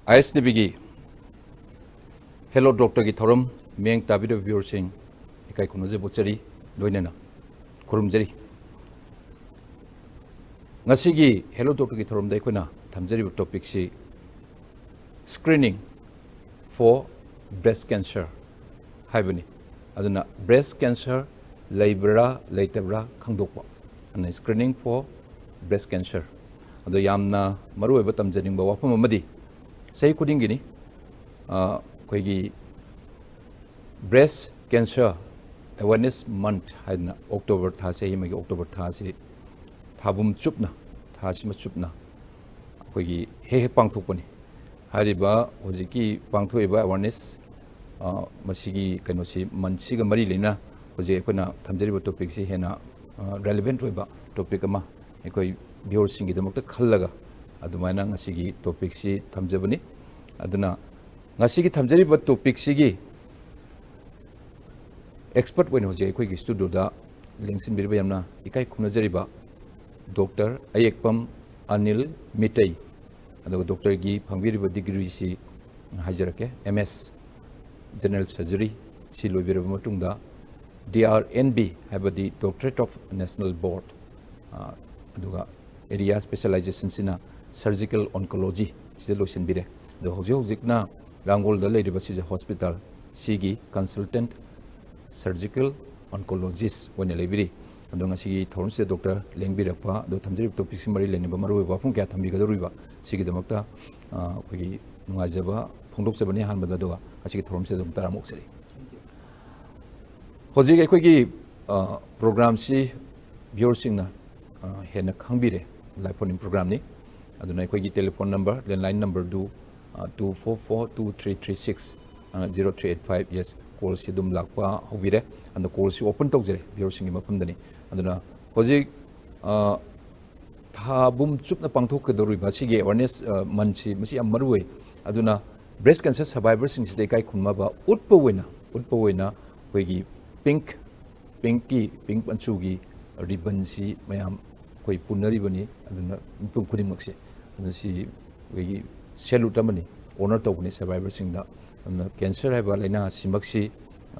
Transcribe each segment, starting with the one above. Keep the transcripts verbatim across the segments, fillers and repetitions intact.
ꯑꯥꯏ ꯑꯦꯁ T ꯚꯤꯒꯤ hello ꯗꯣꯛꯇꯔꯒꯤ ꯊꯧꯔꯝ ꯃꯤꯠꯌꯦꯡ ꯇꯥꯕꯤꯔꯤꯕ ꯚ꯭ꯌꯨꯋꯔꯁꯤꯡ ꯏꯀꯥꯏ ꯈꯨꯝꯅꯖꯕ ꯎꯠꯆꯔꯤ, ꯂꯣꯏꯅꯅ ꯈꯨꯔꯨꯝꯖꯔꯤ꯫ ꯉꯁꯤꯒꯤ ꯍꯦꯜꯂꯣ ꯗꯣꯛꯇꯔꯒꯤ ꯊꯧꯔꯝꯗ ꯑꯩꯈꯣꯏꯅ ꯊꯝꯖꯔꯤꯕ ꯇꯣꯄꯤꯛꯁꯤ screening for breast cancer ꯍꯥꯏꯕꯅꯤ꯫ ꯑꯗꯨꯅ ꯕ꯭ꯔꯦꯁ ꯀꯦꯟꯁꯔ ꯂꯩꯕ꯭ꯔꯥ ꯂꯩꯇꯕ꯭ꯔꯥ ꯈꯪꯗꯣꯛꯄ, ꯑꯗꯨꯅ screening for breast cancer꯫ ꯑꯗꯣ ꯌꯥꯝꯅ ꯃꯔꯨꯑꯣꯏꯕ ꯇꯝꯖꯅꯤꯡꯕ ꯋꯥꯐꯝ ꯑꯃꯗꯤ ꯆꯍꯤ ꯈꯨꯗꯤꯡꯒꯤꯅꯤ, ꯑ, ꯑꯩꯈꯣꯏꯒꯤ Breast Cancer Awareness Month ꯍꯥꯏꯗꯅ ꯑꯣꯛꯇꯣꯕꯔ ꯊꯥ, ꯆꯍꯤ ꯑꯃꯒꯤ ꯑꯣꯛꯇꯣꯕꯔ ꯊꯥ ꯑꯁꯤ ꯊꯥꯕꯨꯝ ꯆꯨꯞꯅ, ꯊꯥꯁꯤꯃ ꯆꯨꯞꯅ ꯑꯩꯈꯣꯏꯒꯤ ꯍꯦꯛ ꯍꯦꯛ ꯄꯥꯡꯊꯣꯛꯄꯅꯤ꯫ ꯍꯥꯏꯔꯤꯕ ꯍꯧꯖꯤꯛꯀꯤ ꯄꯥꯡꯊꯣꯛꯏꯕ ꯑꯦꯋꯥꯔꯅꯦꯁ, ꯑ, ꯃꯁꯤꯒꯤ ꯀꯩꯅꯣꯁꯤ, ꯃꯟꯁꯤꯒ ꯃꯔꯤ ꯂꯩꯅ ꯍꯧꯖꯤꯛ ꯑꯩꯈꯣꯏꯅ ꯊꯝꯖꯔꯤꯕ ꯇꯣꯄꯤꯛꯁꯤ ꯍꯦꯟꯅ, ꯑ, ꯔꯦꯂꯤꯚꯦꯟꯠ ꯑꯣꯏꯕ ꯇꯣꯄꯤꯛ ꯑꯃ ꯑꯩꯈꯣꯏ ꯚ꯭ꯌꯨꯋꯔꯁꯤꯡꯒꯤꯗꯃꯛꯇ ꯈꯜꯂꯒ ꯑꯗꯨꯃꯥꯏꯅ ꯉꯁꯤꯒꯤ ꯇꯣꯄꯤꯛꯁꯤ ꯊꯝꯖꯕꯅꯤ꯫ ꯑꯗꯨꯅ ꯉꯁꯤꯒꯤ ꯊꯝꯖꯔꯤꯕ ꯇꯣꯄꯤꯛꯁꯤꯒꯤ ꯑꯦꯛꯁꯄꯔꯠ ꯑꯣꯏꯅ ꯍꯧꯖꯤꯛ ꯑꯩꯈꯣꯏꯒꯤ ꯁ꯭ꯇꯨꯗꯤꯑꯣꯗ ꯂꯦꯡꯁꯤꯟꯕꯤꯔꯤꯕ ꯌꯥꯝꯅ ꯏꯀꯥꯏ ꯈꯨꯝꯅꯖꯔꯤꯕ ꯗꯣꯛꯇꯔ ꯑꯌꯦꯛꯄꯝ ꯑꯅꯤꯜ ꯃꯤꯇꯩ, ꯑꯗꯨꯒ ꯗꯣꯛꯇꯔꯒꯤ ꯐꯪꯕꯤꯔꯤꯕ ꯗꯤꯒ꯭ꯔꯤꯁꯤ ꯍꯥꯏꯖꯔꯛꯀꯦ, ꯑꯦꯝ ꯑꯦꯁ ꯖꯦꯅꯔꯦꯜ ꯁꯔꯖꯔꯤ ꯁꯤ ꯂꯣꯏꯕꯤꯔꯕ ꯃꯇꯨꯡꯗ ꯗꯤ ꯑꯥꯔ ꯑꯦꯟ ꯕꯤ ꯍꯥꯏꯕꯗꯤ Doctorate of National Board, ꯑ, ꯑꯗꯨꯒ ꯑꯦꯔꯤꯌꯥ ꯁ꯭ꯄꯦꯁꯤꯌꯦꯂꯥꯏꯖꯦꯁꯟꯁꯤꯅ ꯁꯔꯖꯤꯀꯦꯜ ꯑꯣꯟꯀꯣꯂꯣꯖꯤ ꯁꯤꯗ ꯂꯣꯏꯁꯤꯟꯕꯤꯔꯦ꯫ ꯑꯗꯣ ꯍꯧꯖꯤꯛ ꯍꯧꯖꯤꯛꯅ ꯔꯥꯡꯒꯣꯜꯗ ꯂꯩꯔꯤꯕ ꯁꯤꯖ ꯍꯣꯁꯄꯤꯇꯥꯜ ꯁꯤꯒꯤ ꯀꯟꯁꯜꯇꯦꯟꯠ ꯁꯔꯖꯤꯀꯦꯜ ꯑꯣꯟꯀꯣꯂꯣꯖꯤꯁ ꯑꯣꯏꯅ ꯂꯩꯕꯤꯔꯤ꯫ ꯑꯗꯣ ꯉꯁꯤꯒꯤ ꯊꯧꯔꯝꯁꯤꯗ ꯗꯣꯛꯇꯔ ꯂꯦꯡꯕꯤꯔꯛꯄ, ꯑꯗꯣ ꯊꯝꯖꯔꯤꯕ ꯇꯣꯄꯤꯛꯁꯤ ꯃꯔꯤ ꯂꯩꯅꯕ ꯃꯔꯨꯑꯣꯏꯕ ꯋꯥꯐꯝ ꯀꯌꯥ ꯊꯝꯕꯤꯒꯗꯧꯔꯤꯕ, ꯁꯤꯒꯤꯗꯃꯛꯇ, ꯑ, ꯑꯩꯈꯣꯏꯒꯤ ꯅꯨꯡꯉꯥꯏꯖꯕ ꯐꯣꯡꯗꯣꯛꯆꯕꯅꯤ ꯑꯍꯥꯟꯕꯗ, ꯑꯗꯨꯒ ꯉꯁꯤꯒꯤ ꯊꯧꯔꯝꯁꯤꯗ ꯑꯗꯨꯝ ꯇꯔꯥꯝꯅ ꯑꯣꯛꯆꯔꯤ꯫ ꯍꯧꯖꯤꯛ ꯑꯩꯈꯣꯏꯒꯤ, ꯑ, ꯄ꯭ꯔꯣꯒ꯭ꯔꯥꯝꯁꯤ ꯚ꯭ꯌꯨꯋꯔꯁꯤꯡꯅ, ꯑ, ꯍꯦꯟꯅ ꯈꯪꯕꯤꯔꯦ, ꯂꯥꯏꯐ ꯐꯣꯟ ꯏꯟ ꯄ꯭ꯔꯣꯒ꯭ꯔꯥꯝꯅꯤ꯫ ꯑꯗꯨꯅ ꯑꯩꯈꯣꯏꯒꯤ ꯇꯦꯂꯤꯐꯣꯟ ꯅꯝꯕꯔ, ꯂꯦꯟꯂꯥꯏꯟ ꯅꯝꯕꯔꯗꯨ, ꯑ, two four four two three three six, ꯑ, zero three eight five, yes, ꯀꯣꯜꯁꯤ ꯑꯗꯨꯝ ꯂꯥꯛꯄ ꯍꯧꯕꯤꯔꯦ꯫ ꯑꯗꯣ ꯀꯣꯜꯁꯤ ꯑꯣꯄꯟ ꯇꯧꯖꯔꯦ, ꯚ꯭ꯌꯨꯋꯔꯁꯤꯡꯒꯤ ꯃꯐꯝꯗꯅꯤ꯫ ꯑꯗꯨꯅ ꯍꯧꯖꯤꯛ, ꯑ, ꯊꯥ ꯄꯨꯝ ꯆꯨꯞꯅ ꯄꯥꯡꯊꯣꯛꯀꯗꯧꯔꯤꯕ ꯑꯁꯤꯒꯤ ꯑꯦꯋꯥꯔꯅꯦꯁ, ꯑ, ꯃꯟꯁꯤ, ꯃꯁꯤ ꯌꯥꯝ ꯃꯔꯨ ꯑꯣꯏ꯫ ꯑꯗꯨꯅ ꯕ꯭ꯔꯦꯁ ꯀꯦꯟꯁꯔ ꯁꯔꯚꯥꯏꯚꯔꯁꯤꯡꯁꯤꯗ ꯏꯀꯥꯏ ꯈꯨꯝꯅꯕ ꯎꯠꯄ ꯑꯣꯏꯅ, ꯎꯠꯄ ꯑꯣꯏꯅ ꯑꯩꯈꯣꯏꯒꯤ ꯄꯤꯡꯛ, ꯄꯤꯡꯛꯀꯤ, ꯄꯤꯡꯛ ꯃꯆꯨꯒꯤ ꯔꯤꯕꯟꯁꯤ ꯃꯌꯥꯝ ꯑꯩꯈꯣꯏ ꯄꯨꯟꯅꯔꯤꯕꯅꯤ꯫ ꯑꯗꯨꯅ ꯃꯤꯄꯨꯝ ꯈꯨꯗꯤꯡꯃꯛꯁꯦ, ꯑꯗꯨ ꯁꯤ ꯑꯩꯈꯣꯏꯒꯤ salute ꯑꯃꯅꯤ, honor ꯇꯧꯕꯅꯤ survivorꯁꯤꯡꯗ꯫ ꯑꯗꯨꯅ cancer ꯍꯥꯏꯕ ꯂꯥꯏꯅꯥ ꯑꯁꯤꯃꯛꯁꯤ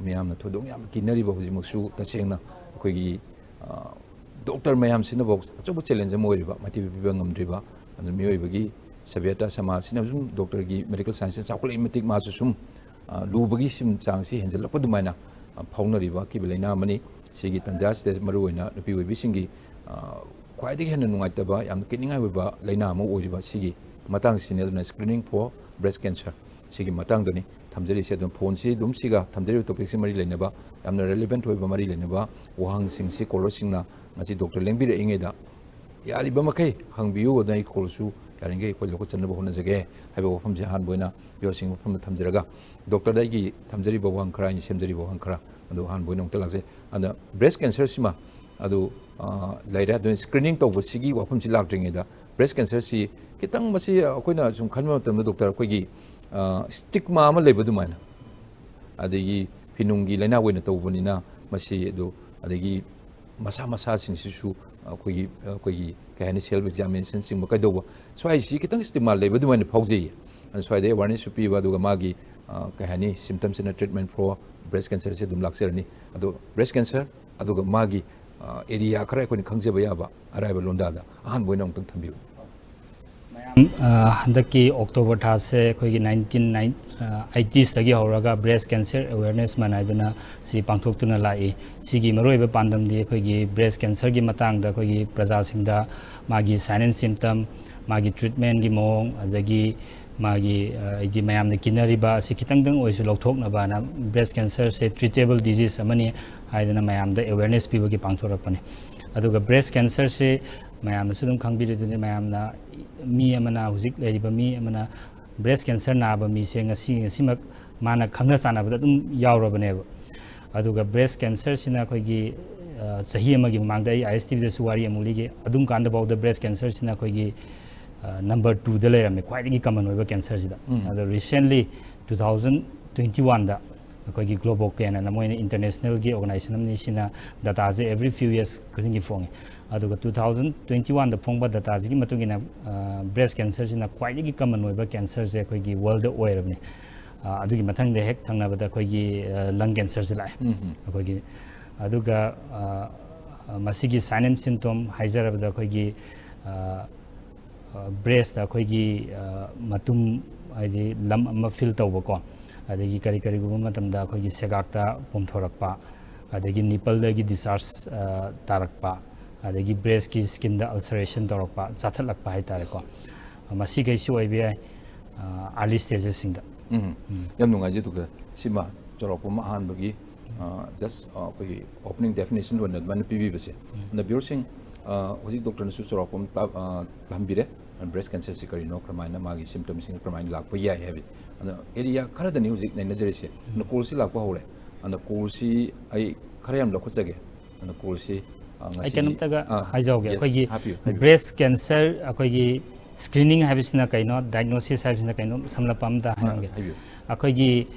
ꯃꯤꯌꯥꯝꯅ ꯊꯣꯏꯗꯣꯛ ꯌꯥꯝ ꯀꯤꯅꯔꯤꯕ ꯍꯧꯖꯤꯛꯃꯛꯁꯨ ꯇꯁꯦꯡꯅ ꯑꯩꯈꯣꯏꯒꯤ, ꯑ, doctor ꯃꯌꯥꯝꯁꯤꯅꯐꯥꯎ ꯑꯆꯧꯕ challenge ꯑꯃ ꯑꯣꯏꯔꯤꯕ, ꯃꯥꯏꯊꯤꯕ ꯄꯤꯕ ꯉꯝꯗ꯭ꯔꯤꯕ꯫ ꯑꯗꯨ ꯃꯤꯑꯣꯏꯕꯒꯤ ꯁꯚ꯭ꯌꯇꯥ ꯁꯃꯥꯖꯁꯤꯅ ꯁꯨꯝ doctorꯒꯤ medical scienceꯁꯤꯅ ꯆꯥꯎꯈꯠꯂꯛꯏ ꯃꯇꯤꯛ ꯃꯥꯁꯨ ꯁꯨꯝ, ꯑ, ꯂꯨꯕꯒꯤ ꯁꯨꯝ ꯆꯥꯡꯁꯤ ꯍꯦꯟꯖꯜꯂꯛꯄ ꯑꯗꯨꯃꯥꯏꯅ, ꯑ, ꯐꯥꯎꯅꯔꯤꯕ ꯑꯀꯤꯕ ꯂꯥꯏꯅꯥ ꯑꯃꯅꯤ꯫ ꯁꯤꯒꯤ ꯇꯥꯟꯖꯥꯁꯤꯗ ꯃꯔꯨꯑꯣꯏꯅ ꯅꯨꯄꯤ ꯑꯣꯏꯕꯤꯁꯤꯡꯒꯤ, ꯑ, ꯈ꯭ꯋꯥꯏꯗꯒꯤ ꯍꯦꯟꯅ ꯅꯨꯡꯉꯥꯏꯇꯕ, ꯌꯥꯝꯅ ꯀꯤꯅꯤꯡꯉꯥꯏ ꯑꯣꯏꯕ ꯂꯥꯏꯅꯥ ꯑꯃ ꯑꯣꯏꯔꯤꯕ ꯁꯤꯒꯤ ꯃꯇꯥꯡꯁꯤꯅꯤ꯫ ꯑꯗꯨꯅ screening for breast cancer ꯁꯤꯒꯤ ꯃꯇꯥꯡꯗꯅꯤ ꯊꯝꯖꯔꯤꯁꯦ꯫ ꯑꯗꯨꯝ phoneꯁꯤ ꯑꯗꯨꯝ ꯁꯤꯒ ꯊꯝꯖꯔꯤꯕ topicꯁꯤ ꯃꯔꯤ ꯂꯩꯅꯕ, ꯌꯥꯝꯅ relevant ꯑꯣꯏꯕ ꯃꯔꯤ ꯂꯩꯅꯕ ꯋꯥꯍꯪꯁꯤꯡꯁꯤ callerꯁꯤꯡꯅ ꯉꯁꯤ doctor ꯂꯦꯡꯕꯤꯔꯛꯏꯉꯩꯗ ꯌꯥꯔꯤꯕ ꯃꯈꯩ ꯍꯪꯕꯤꯌꯨ꯫ ꯑꯗꯨꯅ ꯑꯩ callꯁꯨ ꯌꯥꯔꯤꯈꯩ ꯑꯩꯈꯣꯏ ꯂꯧꯈꯠꯆꯅꯕ ꯍꯣꯠꯅꯖꯒꯦ ꯍꯥꯏꯕ ꯋꯥꯐꯝꯁꯦ ꯑꯍꯥꯟꯕ ꯑꯣꯏꯅ viewers ꯁꯤꯡꯒꯤ ꯃꯐꯝꯗ ꯊꯝꯖꯔꯒ, doctorꯗ ꯑꯩꯒꯤ ꯊꯝꯖꯔꯤꯕ ꯋꯥꯍꯪ ꯈꯔ, ꯑꯩꯅ ꯁꯦꯝꯖꯔꯤꯕ ꯋꯥꯍꯪ ꯈꯔ ꯑꯗꯨ ꯑꯍꯥꯟꯕ ꯑꯣꯏꯅ ꯑꯃꯨꯛꯇ ꯂꯥꯛꯆꯩ꯫ ꯑꯗ breast cancerꯁꯤꯃ ꯑꯗꯨ, ꯑ, ꯂꯩꯔꯦ꯫ ꯑꯗꯨꯅ screening ꯇꯧꯕꯁꯤꯒꯤ ꯋꯥꯐꯝꯁꯤ ꯂꯥꯛꯇ꯭ꯔꯤꯉꯩꯗ, breast cancerꯁꯤ ꯈꯤꯇꯪ ꯃꯁꯤ ꯑꯩꯈꯣꯏꯅ ꯁꯨꯝ ꯈꯟꯕ ꯃꯇꯝꯗ doctor, ꯑꯩꯈꯣꯏꯒꯤ, ꯑ, stigma ꯑꯃ ꯂꯩꯕ ꯑꯗꯨꯃꯥꯏꯅ, ꯑꯗꯒꯤ ꯐꯤꯅꯨꯡꯒꯤ ꯂꯥꯏꯅꯥ ꯑꯣꯏꯅ ꯇꯧꯕꯅꯤꯅ ꯃꯁꯤ ꯑꯗꯨ, ꯑꯗꯒꯤ ꯃꯁꯥ ꯃꯁꯥꯁꯤꯡꯁꯤꯁꯨ ꯑꯩꯈꯣꯏꯒꯤ, ꯑꯩꯈꯣꯏꯒꯤ ꯀꯩ ꯍꯥꯏꯅꯤ, self examinationꯆꯤꯡꯕ ꯀꯩꯗꯧꯕ, ꯁ꯭ꯋꯥꯏꯁꯤ ꯈꯤꯇꯪ stigma ꯂꯩꯕ ꯑꯗꯨꯃꯥꯏꯅ ꯐꯥꯎꯖꯩꯌꯦ꯫ ꯑꯗꯨ ꯁ꯭ꯋꯥꯏꯗ awarenessꯁꯨ ꯄꯤꯕ, ꯑꯗꯨꯒ ꯃꯥꯒꯤ, ꯑ, ꯀꯩ ꯍꯥꯏꯅꯤ, symptomꯁꯤꯅ treatment for breast cancerꯁꯦ ꯑꯗꯨꯝ ꯂꯥꯛꯆꯔꯅꯤ꯫ ꯑꯗꯣ breast cancer, ꯑꯗꯨꯒ ꯃꯥꯒꯤ, ꯑ, area ꯈꯔ ꯑꯩꯈꯣꯏꯅ ꯈꯪꯖꯕ ꯌꯥꯕ ꯑꯔꯥꯏꯕ ꯂꯣꯟꯗꯥꯗ ꯑꯍꯥꯟꯕ ꯑꯣꯏꯅ ꯑꯃꯨꯛꯇꯪ ꯊꯝꯕꯤꯌꯨ꯫ ꯃꯌꯥꯝ, ꯑ, ꯍꯟꯗꯛꯀꯤ October ꯊꯥꯁꯦ ꯑꯩꯈꯣꯏꯒꯤ nineteen eightiesꯇꯒꯤ ꯍꯧꯔꯒ Breast Cancer Awareness Month ꯍꯥꯏꯗꯨꯅ ꯁꯤ ꯄꯥꯡꯊꯣꯛꯇꯨꯅ ꯂꯥꯛꯏ꯫ ꯁꯤꯒꯤ ꯃꯔꯨꯑꯣꯏꯕ ꯄꯥꯟꯗꯝꯗꯤ ꯑꯩꯈꯣꯏꯒꯤ breast cancerꯒꯤ ꯃꯇꯥꯡꯗ ꯑꯩꯈꯣꯏꯒꯤ ꯄ꯭ꯔꯖꯥꯁꯤꯡꯗ ꯃꯥꯒꯤ sign and symptom, ꯃꯥꯒꯤ treatmentꯀꯤ ꯃꯑꯣꯡ, ꯑꯗꯒꯤ ꯃꯥꯒꯤ, ꯑ, ꯍꯥꯏꯗꯤ ꯃꯌꯥꯝꯅ ꯀꯤꯅꯔꯤꯕ ꯑꯁꯤ ꯈꯤꯇꯪꯗꯪ ꯑꯣꯏꯔꯁꯨ ꯂꯧꯊꯣꯛꯅꯕꯅ breast cancerꯁꯦ treatable disease ꯑꯃꯅꯤ ꯍꯥꯏꯗꯅ ꯃꯌꯥꯝꯗ awareness ꯄꯤꯕꯒꯤ ꯄꯥꯡꯊꯣꯔꯛꯄꯅꯤ꯫ ꯑꯗꯨꯒ breast cancerꯁꯦ ꯃꯌꯥꯝꯅꯁꯨ ꯑꯗꯨꯝ ꯈꯪꯕꯤꯔꯤꯗꯨꯅꯤ, ꯃꯌꯥꯝꯅ, ꯃꯤ ꯑꯃꯅ, ꯍꯧꯖꯤꯛ ꯂꯩꯔꯤꯕ ꯃꯤ ꯑꯃꯅ breast cancer ꯅꯥꯕ ꯃꯤꯁꯦ ꯉꯁꯤ, ꯉꯁꯤꯃꯛ ꯃꯥꯅ ꯈꯪꯅ ꯆꯥꯟꯅꯕꯗ ꯑꯗꯨꯝ ꯌꯥꯎꯔꯕꯅꯦꯕ꯫ ꯑꯗꯨꯒ breast cancerꯁꯤꯅ ꯑꯩꯈꯣꯏꯒꯤ, ꯑ, ꯆꯍꯤ ꯑꯃꯒꯤ ꯃꯃꯥꯡꯗ ꯑꯩ ISTVꯗꯁꯨ ꯋꯥꯔꯤ ꯑꯃꯨꯛ ꯂꯤꯒꯦ꯫ ꯑꯗꯨꯝ ꯀꯥꯟꯗꯐꯥꯎꯗ breast cancerꯁꯤꯅ ꯑꯩꯈꯣꯏꯒꯤ, ꯑ, number twoꯗ ꯂꯩꯔꯝꯃꯦ, ꯈ꯭ꯋꯥꯏꯗꯒꯤ common ꯑꯣꯏꯕ cancerꯁꯤꯗ꯫ ꯎꯝ꯫ ꯑꯗꯣ recently two thousand twenty oneꯗ ꯑꯩꯈꯣꯏꯒꯤ ꯒ꯭ꯂꯣꯕꯣꯀꯦꯟ ꯑꯅ ꯃꯣꯏꯅ ꯏꯟꯇꯔꯅꯦꯁꯅꯦꯜꯒꯤ ꯑꯣꯔꯒꯅꯥꯏꯖꯦꯁꯟ ꯑꯃꯅꯤ꯫ ꯁꯤꯅ ꯗꯇꯥꯁꯦ ꯑꯦꯕ꯭ꯔꯤ ꯐ꯭ꯌꯨ ꯌꯔꯁ ꯈꯨꯗꯤꯡꯒꯤ ꯐꯣꯡꯉꯤ꯫ ꯑꯗꯨꯒ ꯇꯨ ꯊꯥꯎꯖꯟ ꯇ꯭ꯋꯦꯟꯇꯤ ꯋꯥꯟꯗ ꯐꯣꯡꯕ ꯗꯇꯥꯁꯤꯒꯤ ꯃꯇꯨꯡ ꯏꯟꯅ ꯕ꯭ꯔꯦꯁ ꯀꯦꯟꯁꯔꯁꯤꯅ ꯈ꯭ꯋꯥꯏꯗꯒꯤ ꯀꯃꯟ ꯑꯣꯏꯕ ꯀꯦꯟꯁꯔꯁꯦ ꯑꯩꯈꯣꯏꯒꯤ ꯋꯥꯔꯜꯗ ꯑꯣꯏꯔꯕꯅꯤ꯫ ꯑ, ꯑꯗꯨꯒꯤ ꯃꯊꯪꯗ ꯍꯦꯛ ꯊꯪꯅꯕꯗ ꯑꯩꯈꯣꯏꯒꯤ ꯂꯪ ꯀꯦꯟꯁꯔꯁꯤ ꯂꯥꯛꯑꯦ꯫ ꯑꯩꯈꯣꯏꯒꯤ ꯑꯗꯨꯒ ꯑ, ꯑ, ꯃꯁꯤꯒꯤ ꯁꯥꯏꯟ ꯑꯦꯟ ꯁꯤꯝꯇꯣꯝ ꯍꯥꯏꯖꯔꯕꯗ ꯑꯩꯈꯣꯏꯒꯤ ꯕ꯭ꯔꯦꯁꯇ ꯑꯩꯈꯣꯏꯒꯤ ꯑ, ꯃꯇꯨꯝ, ꯍꯥꯏꯗꯤ ꯂꯝ ꯑꯃ ꯐꯤꯜ ꯇꯧꯕꯀꯣ, ꯑꯗꯒꯤ ꯀꯔꯤ ꯀꯔꯤꯒꯨꯝꯕ ꯃꯇꯝꯗ ꯑꯩꯈꯣꯏꯒꯤ ꯁꯦꯒꯥꯛꯇ ꯄꯣꯝꯊꯣꯔꯛꯄ, ꯑꯗꯒꯤ ꯅꯤꯄꯜꯗꯒꯤ ꯗꯤꯁꯆꯥꯔꯖ ꯇꯥꯔꯛꯄ, ꯑꯗꯒꯤ ꯕ꯭ꯔꯦꯁꯀꯤ ꯁ꯭ꯀꯤꯟꯗ ꯑꯜꯁꯔꯦꯁꯟ ꯇꯧꯔꯛꯄ, ꯆꯥꯊꯠꯂꯛꯄ ꯍꯥꯏꯇꯥꯔꯦꯀꯣ꯫ ꯃꯁꯤꯈꯩꯁꯨ ꯑꯣꯏꯕ ꯌꯥꯏ ꯑꯥꯔꯂꯤ ꯁ꯭ꯇꯦꯖꯦꯁꯁꯤꯡꯗ꯫ ꯎꯝ꯫ ꯌꯥꯝ ꯅꯨꯡꯉꯥꯏꯖꯩ ꯗꯣꯛꯇꯔ꯫ ꯁꯤꯃ ꯆꯥꯎꯔꯥꯛꯄ ꯑꯃ ꯑꯍꯥꯟꯕꯒꯤ ꯖꯁ ꯑꯩꯈꯣꯏꯒꯤ ꯑꯣꯄꯅꯤꯡ ꯗꯦꯐꯤꯅꯦꯁꯟ ꯑꯣꯏꯅ ꯑꯗꯨꯃꯥꯏꯅ ꯄꯤꯕꯤꯕꯁꯦ꯫ ꯑꯗ ꯚ꯭ꯌꯨꯔꯁꯤꯡ, ꯍꯧꯖꯤꯛ ꯗꯣꯛꯇꯔꯅꯁꯨ ꯆꯥꯎꯔꯥꯛꯄ ꯑꯃ ꯇꯥ- ꯑ, ꯇꯝꯕꯤꯔꯦ꯫ ꯕ꯭ꯔꯦꯁ ꯀꯦꯟꯁꯔꯁꯤ ꯀꯔꯤꯅꯣ, ꯀꯔꯝꯍꯥꯏꯅ ꯃꯥꯒꯤ ꯁꯤꯝꯇꯝꯁꯤꯡ ꯀꯔꯝꯍꯥꯏꯅ ꯂꯥꯛꯄ ꯌꯥꯏ ꯍꯥꯏꯕꯗꯤ꯫ ꯑꯗꯣ ꯑꯦꯔꯤꯌꯥ ꯈꯔꯗꯅꯤ ꯍꯧꯖꯤꯛ ꯅꯩꯅꯖꯔꯤꯁꯦ꯫ ꯑꯗꯣ ꯀꯣꯜꯁꯤ ꯂꯥꯛꯄ ꯍꯧꯔꯦ꯫ ꯑꯗꯣ ꯀꯣꯜꯁꯤ ꯑꯩ ꯈꯔ ꯌꯥꯝ ꯂꯧꯈꯠꯆꯒꯦ꯫ ꯑꯗꯣ ꯀꯣꯜꯁꯤ, ꯑ, ꯑꯩ ꯉꯁꯤ ꯀꯩꯅꯣꯝꯇꯒ ꯑꯥ, ꯍꯥꯏꯖꯍꯧꯒꯦ꯫ yes, ꯑꯩꯈꯣꯏꯒꯤ ꯍꯥꯞꯄꯤꯌꯨ, ꯍꯥꯏꯕꯤꯌꯨ꯫ ꯕ꯭ꯔꯦꯁ ꯀꯦꯟꯁꯔ ꯑꯩꯈꯣꯏꯒꯤ ꯁ꯭ꯀ꯭ꯔꯤꯅꯤꯡ ꯍꯥꯏꯕꯁꯤꯅ ꯀꯩꯅꯣ, ꯗꯥꯏꯒꯅꯣꯁꯤꯁ ꯍꯥꯏꯕꯁꯤꯅ ꯀꯩꯅꯣ, ꯁꯝꯂꯞꯄ ꯑꯝꯇ ꯑꯥ, ꯍꯥꯏꯔꯝꯒꯦ꯫ ꯍꯥꯏꯕꯤꯌꯨ꯫ ꯑꯩꯈꯣꯏꯒꯤ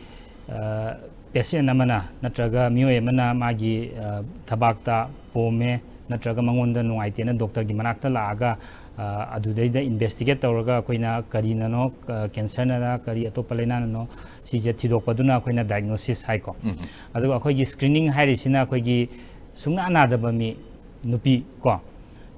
ꯄꯦꯁꯦꯟ ꯑꯃꯅ ꯅꯠꯇ꯭ꯔꯒ ꯃꯤꯑꯣꯏ ꯑꯃꯅ ꯃꯥꯒꯤ ꯑ, ꯊꯕꯥꯛꯇ ꯄꯣꯝꯃꯦ ꯅꯠꯇ꯭ꯔꯒ ꯃꯉꯣꯟꯗ ꯅꯨꯡꯉꯥꯏꯇꯦꯅ ꯗꯣꯛꯇꯔꯒꯤ ꯃꯅꯥꯛꯇ ꯂꯥꯛꯑꯒ ꯑ, ꯑꯗꯨꯗꯩꯗ ꯏꯟꯚꯦꯁꯇꯤꯒꯦꯠ ꯇꯧꯔꯒ ꯑꯩꯈꯣꯏꯅ ꯀꯔꯤꯅꯅꯣ, ꯑ, ꯀꯦꯟꯁꯔꯅꯔ ꯀꯔꯤ ꯑꯇꯣꯞꯄ ꯂꯥꯏꯅꯥꯅꯅꯣ, ꯁꯤꯁꯦ ꯊꯤꯗꯣꯛꯄꯗꯨꯅ ꯑꯩꯈꯣꯏꯅ ꯗꯥꯏꯒꯅꯣꯁꯤꯁ ꯍꯥꯏꯀꯣ꯫ ꯑꯗꯨꯒ ꯑꯩꯈꯣꯏꯒꯤ ꯁ꯭ꯀ꯭ꯔꯤꯅꯤꯡ ꯍꯥꯏꯔꯤꯁꯤꯅ ꯑꯩꯈꯣꯏꯒꯤ ꯁꯨꯡꯅꯥ ꯅꯥꯗꯕ ꯃꯤ, ꯅꯨꯄꯤ ꯀꯣ,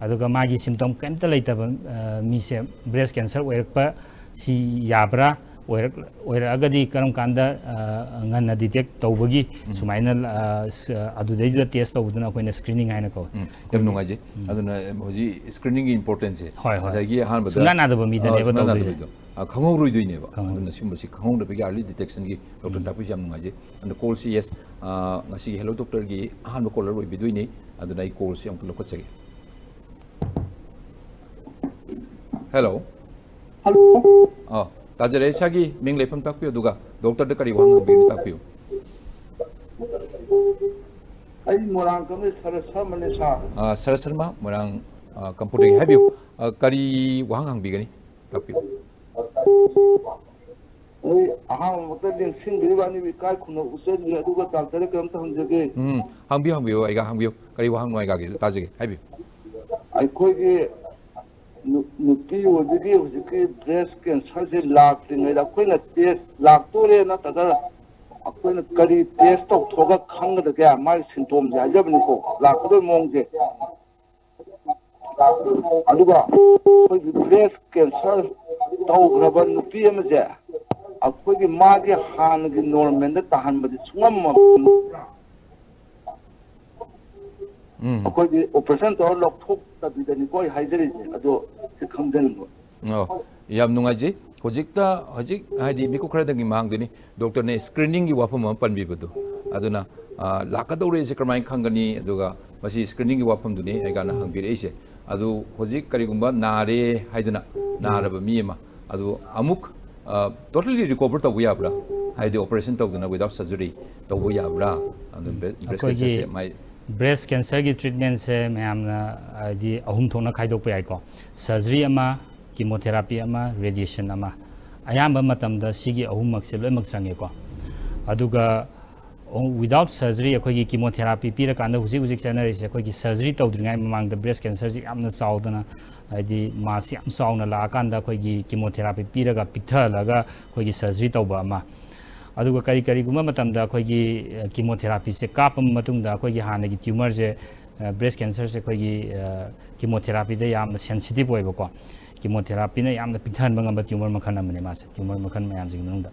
ꯑꯗꯨꯒ ꯃꯥꯒꯤ ꯁꯤꯝꯇꯣꯝ ꯀꯩꯝꯇ ꯂꯩꯇꯕ ꯑ, ꯃꯤꯁꯦ ꯕ꯭ꯔꯦꯁ ꯀꯦꯟꯁꯔ ꯑꯣꯏꯔꯛꯄ ꯁꯤ ꯌꯥꯕ꯭ꯔꯥ? ꯑꯣꯏꯔꯛ-, ꯑꯣꯏꯔꯛꯑꯒꯗꯤ ꯀꯔꯝ ꯀꯥꯟꯗ ꯑ, ꯉꯟꯅ ꯗꯤꯇꯦꯛ ꯇꯧꯕꯒꯤ ꯁꯨꯃꯥꯏꯅ ꯑ, ꯁ-, ꯑꯗꯨꯗꯩꯗꯨꯗ ꯇꯦꯁ ꯇꯧꯕꯗꯨꯅ ꯑꯩꯈꯣꯏꯅ ꯁ꯭ꯀ꯭ꯔꯤꯅꯤꯡ ꯍꯥꯏꯅ ꯀꯧꯋꯦ꯫ ꯎꯝ, ꯌꯥꯝ ꯅꯨꯡꯉꯥꯏꯖꯩ꯫ ꯑꯗꯨꯅ ꯍꯧꯖꯤꯛ ꯁ꯭ꯀ꯭ꯔꯤꯅꯤꯡꯒꯤ ꯏꯝꯄꯣꯔꯇꯦꯟꯁꯁꯦ ꯍꯣꯏ, ꯍꯣꯏ꯫ ꯉꯁꯥꯏꯒꯤ ꯑꯍꯥꯟꯕꯗ ꯁꯨꯡꯅꯥ ꯅꯥꯗꯕ ꯃꯤꯗꯅꯦꯕ ꯑ, ꯁꯨꯡꯅꯥ ꯇꯧꯗꯣꯏꯁꯦ꯫ ꯅꯥꯗꯕ ꯃꯤꯗꯣ꯫ ꯑ, ꯈꯪꯍꯧꯔꯣꯏꯗꯣꯏꯅꯦꯕ꯫ ꯈꯪꯍꯧꯔꯣꯏ꯫ ꯑꯗꯨꯅ ꯁꯤꯒꯨꯝꯕꯁꯤ ꯈꯪꯍꯧꯗꯕꯒꯤ ꯑꯥꯔꯂꯤ ꯗꯤꯇꯦꯛꯁꯟꯒꯤ ꯗꯣꯛꯇꯔ ꯇꯥꯛꯄꯤꯁꯤ ꯌꯥꯝ ꯅꯨꯡꯉꯥꯏꯖꯩ꯫ ꯑꯗꯨꯅ ꯀꯣꯜꯁꯤ, ꯌꯦꯁ, ꯑ, ꯉꯁꯤꯒꯤ ꯍꯦꯜꯂꯣ ꯗꯣꯛꯇꯔꯒꯤ ꯑꯍꯥꯟꯕ ꯀꯣꯂꯔ ꯑꯣꯏꯕꯤꯗꯣꯏꯅꯤ꯫ ꯑꯗꯨꯅ ꯑꯩ ꯀꯣꯜꯁꯤ ꯑꯃꯨꯛꯇ ꯂꯧꯈꯠꯆꯒꯦ꯫ ꯍꯦꯜꯂꯣ꯫ ꯍꯜꯂꯣ꯫ ꯑ, ꯇꯥꯖꯔꯦ꯫ ꯏꯁꯥꯒꯤ ꯃꯤꯡ ꯂꯩꯐꯝ ꯇꯥꯛꯄꯤꯌꯨ, ꯑꯗꯨꯒ ꯗꯣꯛꯇꯔꯗ ꯀꯔꯤ ꯋꯥꯍꯪ ꯍꯪꯕꯤꯒꯅꯤ ꯇꯥꯛꯄꯤꯌꯨ꯫ ꯑꯩ ꯃꯣꯏꯔꯥꯡ ꯀꯝꯂꯦꯁ ꯁꯔꯁ ꯑꯃꯅꯦ ꯁꯥꯔ꯫ ꯑ, ꯁꯔꯁ ꯁꯔꯃ, ꯃꯣꯏꯔꯥꯡ, ꯑ, ꯀꯝꯄꯨꯗꯒꯤ꯫ ꯍꯥꯏꯕꯤꯌꯨ꯫ ꯑ, ꯀꯔꯤ ꯋꯥꯍꯪ ꯍꯪꯕꯤꯒꯅꯤ ꯇꯥꯛꯄꯤꯌꯨ꯫ ꯑꯩ ꯑꯍꯥꯟꯕꯃꯛꯇ ꯂꯦꯡꯁꯤꯟꯕꯤꯔꯤꯕ ꯑꯅꯤꯕꯨ ꯏꯀꯥꯏ ꯈꯨꯝꯅꯕ ꯎꯠꯆꯔꯤ꯫ ꯑꯗꯨꯒ ꯗꯥꯛꯇꯔꯗ ꯀꯩꯅꯣꯝꯇ ꯍꯪꯖꯒꯦ꯫ ꯎꯝ, ꯍꯪꯕꯤꯌꯨ, ꯍꯪꯕꯤꯌꯨ, ꯑꯩꯒ ꯍꯪꯕꯤꯌꯨ, ꯀꯔꯤ ꯋꯥꯍꯪꯅꯣ ꯑꯩꯒꯥꯒꯤ ꯇꯥꯖꯒꯦ, ꯍꯥꯏꯕꯤꯌꯨ꯫ ꯑꯩꯈꯣꯏꯒꯤ ꯅꯨ- ꯅꯨꯄꯤ ꯑꯣꯏꯕꯒꯤ ꯍꯧꯖꯤꯛꯀꯤ ꯕ꯭ꯔꯦꯁ ꯀꯦꯟꯁꯔꯁꯦ ꯂꯥꯛꯇ꯭ꯔꯤꯉꯩꯗ ꯑꯩꯈꯣꯏꯅ ꯇꯦꯁ ꯂꯥꯛꯇꯣꯔꯦ ꯅꯠꯇ꯭ꯔꯒ ꯑꯩꯈꯣꯏꯅ ꯀꯔꯤ ꯇꯦꯁ ꯇꯧꯊꯣꯛꯑꯒ ꯈꯪꯒꯗꯒꯦ? ꯃꯥꯒꯤ ꯁꯤꯝꯇꯣꯝꯁꯦ ꯍꯥꯏꯖꯕꯅꯤꯀꯣ, ꯂꯥꯛꯀꯗꯣꯏ ꯃꯑꯣꯡꯁꯦ꯫ ꯑꯗꯨꯒ ꯑꯩꯈꯣꯏꯒꯤ ꯕ꯭ꯔꯦꯁ ꯀꯦꯟꯁꯔ ꯇꯧꯈ꯭ꯔꯕ ꯅꯨꯄꯤ ꯑꯃꯁꯦ ꯑꯩꯈꯣꯏꯒꯤ ꯃꯥꯒꯤ ꯍꯥꯟꯅꯒꯤ ꯅꯣꯔꯃꯦꯜꯗ ꯇꯥꯍꯟꯕꯗꯤ ꯁꯨꯡꯉꯝ ꯎꯝ꯫ ꯑꯩꯈꯣꯏꯒꯤ ꯑꯣꯄꯔꯦꯁꯟ ꯇꯧꯔ ꯂꯧꯊꯣꯛꯇꯕꯤꯗꯅꯤꯀꯣ ꯑꯩ ꯍꯥꯏꯖꯔꯤꯁꯦ꯫ ꯑꯗꯣ ꯁꯤ ꯈꯪꯖꯅꯤꯡꯕ꯫ ꯑꯣ, ꯌꯥꯝ ꯅꯨꯡꯉꯥꯏꯖꯩ꯫ ꯍꯧꯖꯤꯛꯇ, ꯍꯧꯖꯤꯛ ꯍꯥꯏꯗꯤ ꯃꯤꯀꯨꯞ ꯈꯔꯗꯪꯒꯤ ꯃꯃꯥꯡꯗꯅꯤ ꯗꯣꯛꯇꯔꯅ ꯁ꯭ꯀ꯭ꯔꯤꯅꯤꯡꯒꯤ ꯋꯥꯐꯝ ꯑꯃ ꯄꯟꯕꯤꯕꯗꯨ꯫ ꯑꯗꯨꯅ, ꯑ, ꯂꯥꯛꯀꯗꯧꯔꯦꯁꯦ ꯀꯔꯝꯍꯥꯏꯅ ꯈꯪꯒꯅꯤ? ꯑꯗꯨꯒ ꯃꯁꯤ ꯁ꯭ꯀ꯭ꯔꯤꯅꯤꯡꯒꯤ ꯋꯥꯐꯝꯗꯨꯅꯤ ꯑꯩꯒꯥꯅ ꯍꯪꯕꯤꯔꯛꯏꯁꯦ꯫ ꯑꯗꯨ ꯍꯧꯖꯤꯛ ꯀꯔꯤꯒꯨꯝꯕ ꯅꯥꯔꯦ ꯍꯥꯏꯗꯨꯅ ꯅꯥꯔꯕ ꯃꯤ ꯑꯃ, ꯑꯗꯨ ꯑꯃꯨꯛ, ꯑ, ꯇꯣꯇꯦꯂꯤ ꯔꯤꯀꯣꯚꯔ ꯇꯧꯕ ꯌꯥꯕ꯭ꯔꯥ? ꯍꯥꯏꯗꯤ ꯑꯣꯄꯔꯦꯁꯟ ꯇꯧꯗꯅ, ꯋꯤꯗꯥꯎꯠ ꯁꯔꯖꯔꯤ ꯇꯧꯕ ꯌꯥꯕ꯭ꯔꯥ? ꯑꯗꯨ ꯕ꯭ꯔꯦꯁ ꯑꯩꯈꯣꯏꯒꯤ ꯀꯦꯟꯁꯔꯁꯦ ꯃꯥꯏ ꯕ꯭ꯔꯦꯁ ꯀꯦꯟꯁꯔꯒꯤ ꯇ꯭ꯔꯤꯠꯃꯦꯟꯁꯦ ꯃꯌꯥꯝꯅ ꯍꯥꯏꯗꯤ ꯑꯍꯨꯝ ꯊꯣꯛꯅ ꯈꯥꯏꯗꯣꯛꯄ ꯌꯥꯏꯀꯣ꯫ ꯁꯔꯖꯔꯤ ꯑꯃ, ꯀꯤꯃꯣꯊꯦꯔꯥꯄꯤ ꯑꯃ, ꯔꯦꯗꯤꯌꯦꯁꯟ ꯑꯃ꯫ ꯑꯌꯥꯝꯕ ꯃꯇꯝꯗ ꯁꯤꯒꯤ ꯑꯍꯨꯝꯃꯛꯁꯦ ꯂꯣꯏꯅꯃꯛ ꯆꯪꯉꯦꯀꯣ꯫ ꯑꯗꯨꯒ ꯋꯤꯗꯥꯎꯠ ꯁꯔꯖꯔꯤ ꯑꯩꯈꯣꯏꯒꯤ ꯀꯤꯃꯣꯊꯦꯔꯥꯄꯤ ꯄꯤꯔꯀꯥꯟꯗ ꯍꯧꯖꯤꯛ ꯍꯧꯖꯤꯛ ꯆꯠꯅꯔꯤꯁꯦ ꯑꯩꯈꯣꯏꯒꯤ ꯁꯔꯖꯔꯤ ꯇꯧꯗ꯭ꯔꯤꯉꯩ ꯃꯃꯥꯡꯗ ꯕ꯭ꯔꯦꯁ ꯀꯦꯟꯁꯔꯁꯤ ꯌꯥꯝꯅ ꯆꯥꯎꯗꯅ ꯍꯥꯏꯗꯤ ꯃꯥꯁꯤ ꯌꯥꯝ ꯆꯥꯎꯅ ꯂꯥꯛꯑꯀꯥꯟꯗ ꯑꯩꯈꯣꯏꯒꯤ ꯀꯤꯃꯣꯊꯦꯔꯥꯄꯤ ꯄꯤꯔꯒ ꯄꯤꯛꯊꯍꯜꯂꯒ ꯑꯩꯈꯣꯏꯒꯤ ꯁꯔꯖꯔꯤ ꯇꯧꯕ ꯑꯃ꯫ ꯑꯗꯨꯒ ꯀꯔꯤ ꯀꯔꯤꯒꯨꯝꯕ ꯃꯇꯝꯗ ꯑꯩꯈꯣꯏꯒꯤ ꯀꯤꯃꯣꯊꯦꯔꯥꯄꯤꯁꯦ ꯀꯥꯞꯄ ꯃꯇꯨꯡꯗ ꯑꯩꯈꯣꯏꯒꯤ ꯍꯥꯟꯅꯒꯤ ꯇ꯭ꯌꯨꯃꯔꯁꯦ, ꯕ꯭ꯔꯦꯁ ꯀꯦꯟꯁꯔꯁꯦ ꯑꯩꯈꯣꯏꯒꯤ ꯀꯤꯃꯣꯊꯦꯔꯥꯄꯤꯗ ꯌꯥꯝꯅ ꯁꯦꯟꯁꯤꯇꯤꯞ ꯑꯣꯏꯕꯀꯣ꯫ ꯀꯤꯃꯣꯊꯦꯔꯥꯄꯤꯅ ꯌꯥꯝꯅ ꯄꯤꯛꯊꯍꯟꯕ ꯉꯝꯕ ꯇ꯭ꯌꯨꯃꯔ ꯃꯈꯜ ꯑꯃꯅꯤ ꯃꯥꯁꯦ, ꯇ꯭ꯌꯨꯃꯔ ꯃꯈꯜ ꯃꯌꯥꯝꯁꯤꯒꯤ ꯃꯅꯨꯡꯗ꯫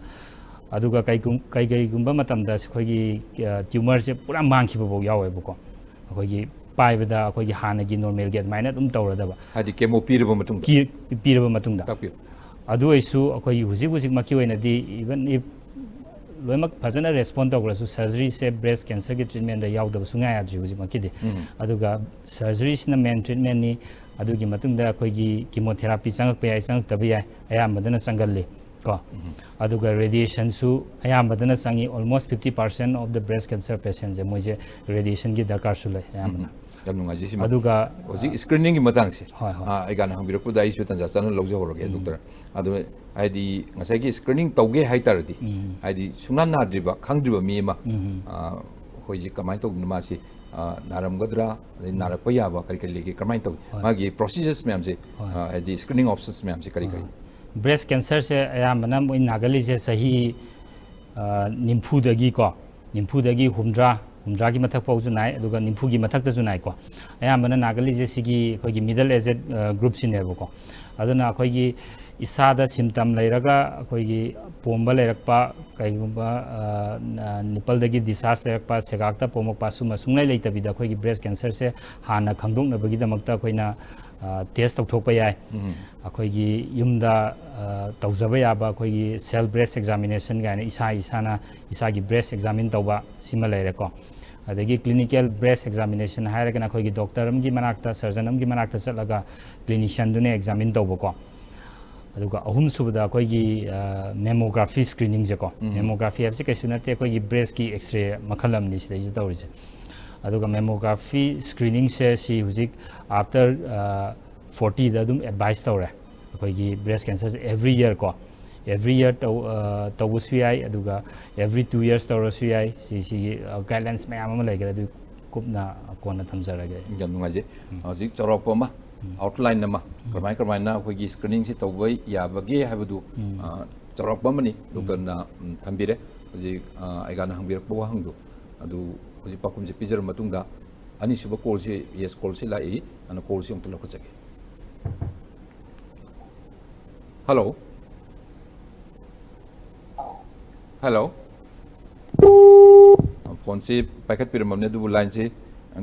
ꯑꯗꯨꯒ ꯀꯩꯒꯨꯝ- ꯀꯩ- ꯀꯩꯒꯨꯝꯕ ꯃꯇꯝꯗ ꯑꯩꯈꯣꯏꯒꯤ ꯇ꯭ꯌꯨꯃꯔꯁꯦ ꯄꯨꯔꯥ ꯃꯥꯡꯈꯤꯕ ꯐꯥꯎ ꯌꯥꯎꯋꯦꯕꯀꯣ꯫ ꯑꯩꯈꯣꯏꯒꯤ ꯄꯥꯏꯕꯗ ꯑꯩꯈꯣꯏꯒꯤ ꯍꯥꯟꯅꯒꯤ ꯅꯣꯔꯃꯦꯜꯒꯤ ꯑꯗꯨꯃꯥꯏꯅ ꯑꯗꯨꯝ ꯇꯧꯔꯗꯕ꯫ ꯍꯥꯏꯗꯤ ꯀꯦꯃꯣ ꯄꯤꯔꯕ ꯃꯇꯨꯡꯗ? ꯀꯤ- ꯄꯤꯔꯕ ꯃꯇꯨꯡꯗ꯫ ꯇꯥꯛꯄꯤꯌꯨ꯫ ꯑꯗꯨ ꯑꯣꯏꯔꯁꯨ ꯑꯩꯈꯣꯏꯒꯤ ꯍꯧꯖꯤꯛ ꯍꯧꯖꯤꯛꯃꯛꯀꯤ ꯑꯣꯏꯅꯗꯤ even if ꯂꯣꯏꯅꯃꯛ ꯐꯖꯅ ꯔꯦꯁꯄꯣꯟ ꯇꯧꯈ꯭ꯔꯁꯨ ꯁꯔꯖꯔꯤꯁꯦ ꯕ꯭ꯔꯦꯁ ꯀꯦꯟꯁꯔꯒꯤ ꯇ꯭ꯔꯤꯠꯃꯦꯟꯗ ꯌꯥꯎꯗꯕ ꯁꯨꯡꯌꯥ ꯌꯥꯗ꯭ꯔꯤ ꯍꯧꯖꯤꯛꯃꯛꯀꯤꯗꯤ꯫ ꯎꯝ꯫ ꯑꯗꯨꯒ ꯁꯔꯖꯔꯤꯁꯤꯅ ꯃꯦꯟ ꯇ꯭ꯔꯤꯠꯃꯦꯟꯅꯤ꯫ ꯑꯗꯨꯒꯤ ꯃꯇꯨꯡꯗ ꯑꯩꯈꯣꯏꯒꯤ ꯀꯤꯃꯣꯊꯦꯔꯥꯄꯤ ꯆꯪꯉꯛꯄ ꯌꯥꯏ, ꯆꯪꯉꯛꯇꯕ ꯌꯥꯏ, ꯑꯌꯥꯝꯕꯗꯅ ꯆꯪꯒꯜꯂꯤ꯫ ꯀꯣ꯫ ꯑꯗꯨꯒ radiationꯁꯨ ꯑꯌꯥꯝꯕꯗꯅ ꯆꯪꯉꯤ, almost fifty percent of the breast cancer patientꯁꯦ ꯃꯣꯏꯁꯦ radiationꯒꯤ ꯗꯔꯀꯥꯔꯁꯨ ꯂꯩ ꯑꯌꯥꯝꯕꯅ꯫ ꯌꯥꯝ ꯅꯨꯡꯉꯥꯏꯖꯩ ꯁꯤꯃ꯫ ꯑꯗꯨꯒ ꯍꯧꯖꯤꯛ screeningꯒꯤ ꯃꯇꯥꯡꯁꯦ ꯍꯣꯏ, ꯍꯣꯏ꯫ ꯑꯥ, ꯑꯩꯒꯥꯅ ꯍꯪꯕꯤꯔꯛꯄꯗ ꯑꯩꯁꯨ ꯇꯥꯟꯖꯥ ꯆꯥꯅ ꯂꯧꯖꯍꯧꯔꯒꯦ, doctor꯫ ꯑꯗꯨ ꯍꯥꯏꯗꯤ ꯉꯁꯥꯏꯒꯤ screening ꯇꯧꯒꯦ ꯍꯥꯏ ꯇꯥꯔꯗꯤ, ꯍꯥꯏꯗꯤ ꯁꯨꯡꯅꯥ ꯅꯥꯗ꯭ꯔꯤꯕ, ꯈꯪꯗ꯭ꯔꯤꯕ ꯃꯤ ꯑꯃ, ꯑꯥ, ꯑꯩꯈꯣꯏꯁꯦ ꯀꯃꯥꯏꯅ ꯇꯧꯗꯅ ꯃꯥꯁꯤ, ꯑꯥ, ꯅꯥꯔꯝꯒꯗ꯭ꯔꯥ, ꯑꯗꯩ ꯅꯥꯔꯛꯄ ꯌꯥꯕ ꯀꯔꯤ ꯀꯔꯤ ꯂꯩꯒꯦ, ꯀꯃꯥꯏꯅ ꯇꯧꯏ? ꯍꯣꯏ꯫ ꯃꯥꯒꯤ procedures ꯃꯌꯥꯝꯁꯦ, ꯍꯣꯏ꯫ ꯑꯥ, ꯍꯥꯏꯗꯤ screening options ꯃꯌꯥꯝꯁꯦ ꯀꯔꯤ ꯀꯔꯤ? Breast cancerꯁꯦ ꯑꯌꯥꯝꯕꯅ ꯃꯣꯏ ꯅꯥꯒꯜꯂꯤꯁꯦ ꯆꯍꯤ, ꯑ, ꯅꯤꯐꯨꯗꯒꯤꯀꯣ, ꯅꯤꯐꯨꯗꯒꯤ ꯍꯨꯝꯗ꯭ꯔꯥ, ꯍꯨꯝꯗ꯭ꯔꯥꯒꯤ ꯃꯊꯛ ꯐꯥꯎꯁꯨ ꯅꯥꯏ, ꯑꯗꯨꯒ ꯅꯤꯐꯨꯒꯤ ꯃꯊꯛꯇꯁꯨ ꯅꯥꯏꯀꯣ꯫ ꯑꯌꯥꯝꯕꯅ ꯅꯥꯒꯜꯂꯤꯁꯦ ꯁꯤꯒꯤ ꯑꯩꯈꯣꯏꯒꯤ middle aged, ꯑ, groupꯁꯤꯅꯦꯕꯀꯣ꯫ ꯑꯗꯨꯅ ꯑꯩꯈꯣꯏꯒꯤ ꯏꯁꯥꯗ symptom ꯂꯩꯔꯒ ꯑꯩꯈꯣꯏꯒꯤ ꯄꯣꯝꯕ ꯂꯩꯔꯛꯄ, ꯀꯩꯒꯨꯝꯕ, ꯑ, ꯅ-, nippleꯗꯒꯤ discharge ꯂꯩꯔꯛꯄ, ꯁꯦꯒꯥꯛꯇ ꯄꯣꯝꯃꯛꯄ, ꯁꯨꯝꯕ ꯁꯨꯡꯂꯩ ꯂꯩꯇꯕꯤꯗ ꯑꯩꯈꯣꯏꯒꯤ breast cancerꯁꯦ ꯍꯥꯟꯅ ꯈꯪꯗꯣꯛꯅꯕꯒꯤꯗꯃꯛꯇ ꯑꯩꯈꯣꯏꯅ, ꯑ, test ꯇꯧꯊꯣꯛꯄ ꯌꯥꯏ꯫ ꯑꯩꯈꯣꯏꯒꯤ ꯌꯨꯝꯗ, ꯑ, ꯇꯧꯖꯕ ꯌꯥꯕ ꯑꯩꯈꯣꯏꯒꯤ self breast examination ꯀꯥꯏꯅ ꯏꯁꯥ ꯏꯁꯥꯅ ꯏꯁꯥꯒꯤ breast examine ꯇꯧꯕ ꯁꯤꯃ ꯂꯩꯔꯦꯀꯣ꯫ ꯑꯗꯒꯤ clinical breast examination ꯍꯥꯏꯔꯒꯅ ꯑꯩꯈꯣꯏꯒꯤ doctor ꯑꯃꯒꯤ ꯃꯅꯥꯛꯇ, surgeon ꯑꯃꯒꯤ ꯃꯅꯥꯛꯇ ꯆꯠꯂꯒ clinicianꯗꯨꯅ examine ꯇꯧꯕꯀꯣ꯫ ꯑꯗꯨꯒ ꯑꯍꯨꯝꯁꯨꯕꯗ ꯑꯩꯈꯣꯏꯒꯤ, ꯑ, mammography screeningꯁꯦꯀꯣ꯫ Mammography ꯍꯥꯏꯕꯁꯤ ꯀꯩꯁꯨ ꯅꯠꯇꯦ, ꯑꯩꯈꯣꯏꯒꯤ breastꯀꯤ X-ray ꯃꯈꯜ ꯑꯃꯅꯤ ꯁꯤꯗꯩꯁꯤꯗ ꯇꯧꯔꯤꯁꯦ꯫ ꯑꯗꯨꯒ mammography screeningꯁꯦ ꯁꯤ ꯍꯧꯖꯤꯛ after, ꯑ, fortyꯗ ꯑꯗꯨꯝ advise ꯇꯧꯔꯦ꯫ ꯑꯩꯈꯣꯏꯒꯤ breast cancerꯁꯦ every year ꯀꯣ, every year ꯇꯧ-, ꯑ, ꯇꯧꯕꯁꯨ ꯌꯥꯏ, ꯑꯗꯨꯒ every two years ꯇꯧꯔꯁꯨ ꯌꯥꯏ꯫ ꯁꯤ, ꯁꯤꯒꯤ, ꯑ, guidelines ꯃꯌꯥꯝ ꯑꯃ ꯂꯩꯈ꯭ꯔꯦ, ꯑꯗꯨ ꯀꯨꯞꯅ ꯀꯣꯟꯅ ꯊꯝꯖꯔꯒꯦ꯫ ꯌꯥꯝ ꯅꯨꯡꯉꯥꯏꯖꯩ꯫ ꯍꯧꯖꯤꯛ ꯆꯥꯎꯔꯥꯛꯄ ꯑꯃ, outline ꯑꯃ, ꯀꯔꯝꯍꯥꯏ ꯀꯔꯝꯍꯥꯏꯅ ꯑꯩꯈꯣꯏꯒꯤ screeningꯁꯤ ꯇꯧꯕ ꯌꯥꯕꯒꯦ ꯍꯥꯏꯕꯗꯨ, ꯑ, ꯆꯥꯎꯔꯥꯛꯄ ꯑꯃꯅꯤ doctorꯅ, ꯎꯝ, ꯊꯝꯕꯤꯔꯦ꯫ ꯍꯧꯖꯤꯛ, ꯑ, ꯑꯩꯒꯥꯅ ꯍꯪꯕꯤꯔꯛꯄ ꯋꯥꯍꯪꯗꯨ ꯑꯗꯨ ꯍꯧꯖꯤꯛ ꯄꯥꯎꯈꯨꯝꯁꯦ ꯄꯤꯖꯔꯕ ꯃꯇꯨꯡꯗ, ꯑꯅꯤꯁꯨꯕ callꯁꯤ, yes callꯁꯤ ꯂꯥꯛꯏ꯫ ꯑꯗꯨꯅ callꯁꯤ ꯑꯃꯨꯛꯇ ꯂꯧꯈꯠꯆꯒꯦ꯫ Hello? Hello? Phoneꯁꯤ ꯄꯥꯏꯈꯠꯄꯤꯔꯝꯃꯕꯅꯤ, ꯑꯗꯨꯕꯨ lineꯁꯤ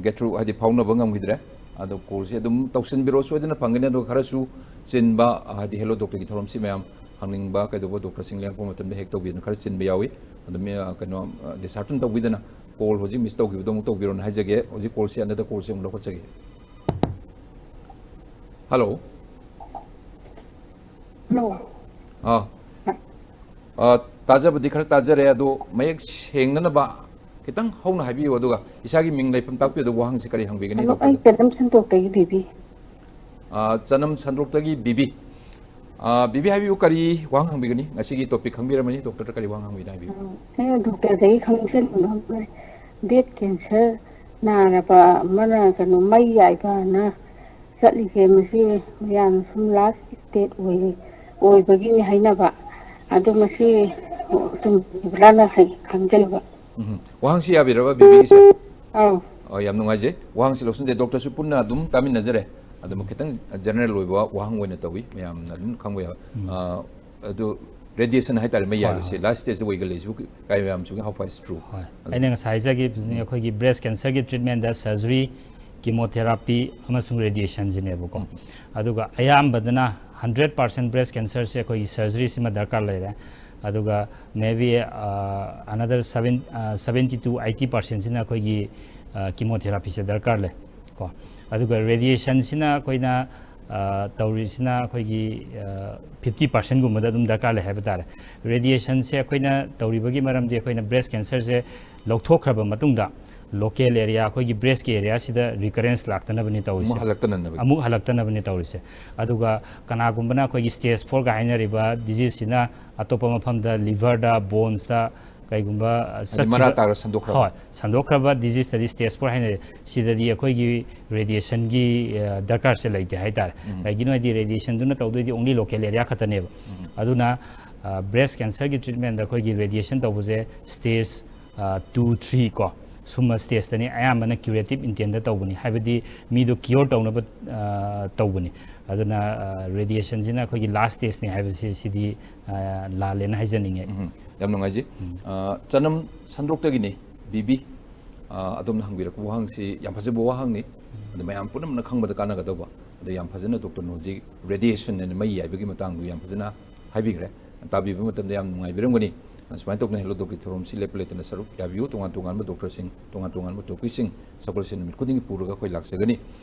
get through, ꯍꯥꯏꯗꯤ ꯐꯥꯎꯅꯕ ꯉꯝꯈꯤꯗ꯭ꯔꯦ꯫ ꯑꯗꯣ callꯁꯤ ꯑꯗꯨꯝ ꯇꯧꯁꯤꯟꯕꯤꯔꯛꯑꯣ, ꯁꯣꯏꯗꯅ ꯐꯪꯒꯅꯤ꯫ ꯑꯗꯣ ꯈꯔꯁꯨ ꯆꯤꯟꯕ, ꯍꯥꯏꯗꯤ Hello Doctorꯒꯤ ꯊꯧꯔꯝꯁꯤ ꯃꯌꯥꯝ ꯍꯪꯅꯤꯡꯕ ꯀꯩꯗꯧꯕ doctorꯁꯤꯡ ꯂꯦꯡꯉꯛꯄ ꯃꯇꯝꯗ ꯍꯦꯛ ꯇꯧꯕꯤꯗꯅ ꯈꯔ ꯆꯤꯟꯕ ꯌꯥꯎꯏ꯫ ꯑꯗꯨ ꯃꯤ, ꯑ, ꯀꯩꯅꯣ, ꯑ, dishearten ꯇꯧꯕꯤꯗꯅ call ꯍꯧꯖꯤꯛ miss ꯇꯧꯈꯤꯕꯗꯣ ꯑꯃꯨꯛ ꯇꯧꯕꯤꯔꯣꯅ ꯍꯥꯏꯖꯒꯦ꯫ ꯍꯧꯖꯤꯛ callꯁꯤ another callꯁꯤ ꯑꯃꯨꯛ ꯂꯧꯈꯠꯆꯒꯦ꯫ Hello? Hello. ꯑꯥ, ꯑ, ꯇꯥꯖꯕꯗꯤ ꯈꯔ ꯇꯥꯖꯔꯦ, ꯑꯗꯣ ꯃꯌꯦꯛ ꯁꯦꯡꯅꯅꯕ ꯈꯤꯇꯪ ꯍꯧꯅ ꯍꯥꯏꯕꯤꯌꯨ, ꯑꯗꯨꯒ ꯏꯁꯥꯒꯤ ꯃꯤꯡ ꯂꯩꯐꯝ ꯇꯥꯛꯄꯤꯌꯨ, ꯑꯗꯨꯒ ꯋꯥꯍꯪꯁꯤ ꯀꯔꯤ ꯍꯪꯕꯤꯒꯅꯤ, ꯍꯜꯂꯣ, ꯗꯣꯛꯇꯔꯗ? ꯑꯩ ꯆꯅꯝ ꯁꯟꯗꯣꯛꯇꯒꯤ ꯕꯤꯕꯤ꯫ ꯑ, ꯆꯅꯝ ꯁꯟꯗꯣꯛꯇꯒꯤ ꯕꯤꯕꯤ꯫ ꯑ, ꯕꯤꯕꯤ ꯍꯥꯏꯕꯤꯌꯨ, ꯀꯔꯤ ꯋꯥꯍꯪ ꯍꯪꯕꯤꯒꯅꯤ? ꯉꯁꯤꯒꯤ ꯇꯣꯄꯤꯛ ꯈꯪꯕꯤꯔꯝꯃꯅꯤ, ꯗꯣꯛꯇꯔꯗ ꯀꯔꯤ ꯋꯥꯍꯪ ꯍꯪꯕꯤꯅꯤ ꯍꯥꯏꯕꯤꯌꯨ꯫ ꯑꯩꯅ ꯗꯣꯛꯇꯔꯗꯒꯤ ꯈꯪꯖꯅꯤꯡꯕ ꯑꯃ ꯂꯩ꯫ ꯕ꯭ꯔꯦꯁ ꯀꯦꯟꯁꯔ ꯅꯥꯔꯕ ꯑꯃꯅ ꯀꯩꯅꯣ ꯃꯩ ꯌꯥꯏꯕꯅ ꯆꯠꯂꯤꯁꯦ, ꯃꯁꯤ ꯃꯌꯥꯝꯅ ꯁꯨꯝ ꯂꯥꯁ ꯁ꯭ꯇꯦꯖ ꯑꯣꯏ-, ꯑꯣꯏꯕꯒꯤꯅꯤ ꯍꯥꯏꯅꯕ꯫ ꯑꯗꯣ ꯃꯁꯤ ꯆꯨꯝꯕ꯭ꯔꯥꯅ ꯍꯥꯏ ꯈꯪꯖꯅꯤꯡꯕ꯫ ꯎꯝ꯫ ꯋꯥꯍꯪꯁꯤ ꯌꯥꯕꯤꯔꯕ, ꯕꯤꯕꯤꯒꯤꯁꯦ? ꯑꯧ꯫ ꯑ, ꯌꯥꯝ ꯅꯨꯡꯉꯥꯏꯖꯩ꯫ ꯋꯥꯍꯪꯁꯤ ꯂꯧꯁꯤꯟꯖꯩ꯫ ꯗꯣꯛꯇꯔꯁꯨ ꯄꯨꯟꯅ ꯑꯗꯨꯝ ꯇꯥꯃꯤꯟꯅꯖꯔꯦ꯫ ꯑꯗꯨꯝ ꯈꯤꯇꯪ ꯖꯦꯅꯔꯦꯜ ꯑꯣꯏꯕ ꯋꯥꯍꯪ ꯑꯣꯏꯅ ꯇꯧꯏ, ꯃꯌꯥꯝꯅ ꯑꯗꯨꯝ ꯈꯪꯕ ꯌꯥꯕ꯫ ꯑ, ꯑꯗꯨ ꯔꯦꯗꯤꯌꯦꯁꯟ ꯍꯥꯏꯇꯥꯔꯦ, ꯃꯩ ꯍꯣꯏ, ꯌꯥꯏꯕꯁꯦ, ꯍꯣꯏ꯫ ꯂꯥꯁ ꯁ꯭ꯇꯦꯖꯇ ꯑꯣꯏꯒꯜꯂꯦ, ꯁꯤꯕꯨ ꯀꯥꯏ ꯃꯌꯥꯝꯁꯨ how far is true? ꯍꯣꯏ꯫ ꯑꯩꯅ ꯉꯁꯥꯏ ꯍꯥꯏꯖꯈꯤꯕꯗꯨꯅꯤ, ꯑꯩꯈꯣꯏꯒꯤ ꯕ꯭ꯔꯦꯁ ꯀꯦꯟꯁꯔꯒꯤ ꯇ꯭ꯔꯤꯠꯃꯦꯟꯗ ꯁꯔꯖꯔꯤ, ꯀꯤꯃꯣꯊꯦꯔꯥꯄꯤ ꯑꯃꯁꯨꯡ ꯔꯦꯗꯤꯌꯦꯁꯟꯁꯤꯅꯦꯕꯀꯣ꯫ ꯑꯗꯨꯒ ꯑꯌꯥꯝꯕꯗꯅ ꯍꯟꯗ꯭ꯔꯦꯠ ꯄꯥꯔꯁꯦꯟ ꯕ꯭ꯔꯦꯁ ꯀꯦꯟꯁꯔꯁꯦ ꯑꯩꯈꯣꯏꯒꯤ ꯁꯔꯖꯔꯤꯁꯤꯃ ꯗꯔꯀꯥꯔ ꯂꯩꯔꯦ꯫ ꯑꯗꯨꯒ maybe, ꯑ, another seven, ꯑ, seventy to eighty percentꯁꯤꯅ ꯑꯩꯈꯣꯏꯒꯤ, ꯑ, ꯀꯤꯃꯣꯊꯦꯔꯥꯄꯤꯁꯦ ꯗꯔꯀꯥꯔ ꯂꯩ ꯀꯣ꯫ ꯑꯗꯨꯒ ꯔꯦꯗꯤꯌꯦꯁꯟꯁꯤꯅ ꯑꯩꯈꯣꯏꯅ, ꯑ, ꯇꯧꯔꯤꯁꯤꯅ ꯑꯩꯈꯣꯏꯒꯤ, ꯑ, fifty percentꯒꯨꯝꯕꯗ ꯑꯗꯨꯝ ꯗꯔꯀꯥꯔ ꯂꯩ ꯍꯥꯏꯕ ꯇꯥꯔꯦ꯫ ꯔꯦꯗꯤꯌꯦꯁꯟꯁꯦ ꯑꯩꯈꯣꯏꯅ ꯇꯧꯔꯤꯕꯒꯤ ꯃꯔꯝꯗꯤ ꯑꯩꯈꯣꯏꯅ ꯕ꯭ꯔꯦꯁ ꯀꯦꯟꯁꯔꯁꯦ ꯂꯧꯊꯣꯛꯈ꯭ꯔꯕ ꯃꯇꯨꯡꯗ ꯂꯣꯀꯦꯜ ꯑꯦꯔꯤꯌꯥ, ꯑꯩꯈꯣꯏꯒꯤ ꯕ꯭ꯔꯦꯁꯀꯤ ꯑꯦꯔꯤꯌꯥꯁꯤꯗ ꯔꯤꯀꯔꯦꯟꯁ ꯂꯥꯛꯇꯅꯕꯅꯤ ꯇꯧꯔꯤꯁꯦ꯫ ꯑꯃꯨꯛ ꯍꯜꯂꯛꯇꯅꯅꯕꯒꯤ꯫ ꯑꯃꯨꯛ ꯍꯜꯂꯛꯇꯅꯕꯅꯤ ꯇꯧꯔꯤꯁꯦ꯫ ꯑꯗꯨꯒ ꯀꯅꯥꯒꯨꯝꯕꯅ ꯑꯩꯈꯣꯏꯒꯤ ꯁ꯭ꯇꯦꯖ ꯐꯣꯔꯒ ꯍꯥꯏꯅꯔꯤꯕ ꯗꯤꯖꯤꯖꯁꯤꯅ ꯑꯇꯣꯞꯄ ꯃꯐꯝꯗ, ꯂꯤꯚꯔꯗ, ꯕꯣꯟꯁꯇ, ꯀꯩꯒꯨꯝꯕ, ꯑ, ꯍꯥꯏꯗꯤ ꯃꯔꯥ ꯆꯠꯈꯤꯕ-, ꯇꯥꯔ ꯁꯟꯗꯣꯛꯈ꯭ꯔꯕ꯫ ꯍꯣꯏ, ꯁꯟꯗꯣꯛꯈ꯭ꯔꯕ ꯗꯤꯖꯤꯖꯇꯗꯤ ꯁ꯭ꯇꯦꯖ ꯐꯣꯔ ꯍꯥꯏꯅꯔꯦ꯫ ꯁꯤꯗꯗꯤ ꯑꯩꯈꯣꯏꯒꯤ ꯔꯦꯗꯤꯌꯦꯁꯟꯒꯤ, ꯑ, ꯗꯔꯀꯥꯔꯁꯦ ꯂꯩꯇꯦ ꯍꯥꯏꯇꯥꯔꯦ꯫ ꯀꯩꯒꯤꯅꯣ ꯍꯥꯏꯗꯤ ꯔꯦꯗꯤꯌꯦꯁꯟꯗꯨꯅ ꯇꯧꯗꯣꯏꯗꯤ only local area ꯈꯛꯇꯅꯦꯕ꯫ ꯑꯗꯨꯅ, ꯑ, ꯕ꯭ꯔꯦꯁ ꯀꯦꯟꯁꯔꯒꯤ ꯇ꯭ꯔꯤꯠꯃꯦꯟꯗ ꯑꯩꯈꯣꯏꯒꯤ ꯔꯦꯗꯤꯌꯦꯁꯟ ꯇꯧꯕꯁꯦ ꯁ꯭ꯇꯦꯖ, ꯑ, ꯇꯨ, ꯊ꯭ꯔꯤ ꯀꯣ, ꯁꯨꯝꯕ ꯁ꯭ꯇꯦꯖꯇꯅꯤ ꯑꯌꯥꯝꯕꯅ ꯀ꯭ꯌꯨꯔꯦꯇꯤꯞ ꯏꯟꯇꯦꯟꯗ ꯇꯧꯕꯅꯤ, ꯍꯥꯏꯕꯗꯤ ꯃꯤꯗꯣ ꯀ꯭ꯌꯣꯔ ꯇꯧꯅꯕ, ꯑ, ꯇꯧꯕꯅꯤ꯫ ꯑꯗꯨꯅ, ꯑ, ꯔꯦꯗꯤꯌꯦꯁꯟꯁꯤꯅ ꯑꯩꯈꯣꯏꯒꯤ ꯂꯥꯁ ꯁ꯭ꯇꯦꯖꯅꯤ ꯍꯥꯏꯕꯁꯤ, ꯁꯤꯗꯤ, ꯑ, ꯂꯥꯜꯂꯦꯅ ꯍꯥꯏꯖꯅꯤꯡꯉꯦ꯫ ꯎꯝ, ꯌꯥꯝ ꯅꯨꯡꯉꯥꯏꯖꯩ꯫ ꯑ, ꯆꯅꯝ ꯁꯟꯗ꯭ꯔꯣꯛꯇꯒꯤꯅꯤ, ꯕꯤꯕꯤ꯫ ꯑ, ꯑꯗꯣꯝꯅ ꯍꯪꯕꯤꯔꯛꯄ ꯋꯥꯍꯪꯁꯤ ꯌꯥꯝ ꯐꯖꯕ ꯋꯥꯍꯪꯅꯤ, ꯑꯗꯣ ꯃꯌꯥꯝ ꯄꯨꯝꯅꯃꯛꯅ ꯈꯪꯕꯗ ꯀꯥꯟꯅꯒꯗꯧꯕ꯫ ꯑꯗꯣ ꯌꯥꯝ ꯐꯖꯅ ꯗꯣꯛꯇꯔꯅ ꯍꯧꯖꯤꯛ ꯔꯦꯗꯤꯌꯦꯁꯟ ꯑꯅ ꯃꯩ ꯌꯥꯏꯕꯒꯤ ꯃꯇꯥꯡꯗꯣ ꯌꯥꯝ ꯐꯖꯅ ꯍꯥꯏꯕꯤꯈ꯭ꯔꯦ꯫ ꯇꯥꯕꯤꯕ ꯃꯇꯝꯗ ꯌꯥꯝ ꯅꯨꯡꯉꯥꯏꯕꯤꯔꯝꯒꯅꯤ꯫ ꯑ, ꯁꯨꯃꯥꯏꯅ ꯇꯧꯗꯅ ꯍꯦꯜꯂꯣ ꯗꯣꯛꯀꯤ ꯊꯧꯔꯝꯁꯤ ꯂꯦꯞꯄ ꯂꯩꯇꯅ ꯁꯔꯨꯛ ꯌꯥꯕꯤꯌꯨ꯫ ꯇꯣꯉꯥꯟ ꯇꯣꯉꯥꯟꯕ ꯗꯣꯛꯇꯔꯁꯤꯡ, ꯇꯣꯉꯥꯟ ꯇꯣꯉꯥꯟꯕ ꯇꯣꯄꯤꯛꯁꯤꯡ ꯁꯒꯣꯜꯁꯦꯟ ꯅꯨꯃꯤꯠ ꯈꯨꯗꯤꯡꯒꯤ ꯄꯨꯔꯒ ꯑꯩꯈꯣꯏ ꯂꯥꯛꯆꯒꯅꯤ꯫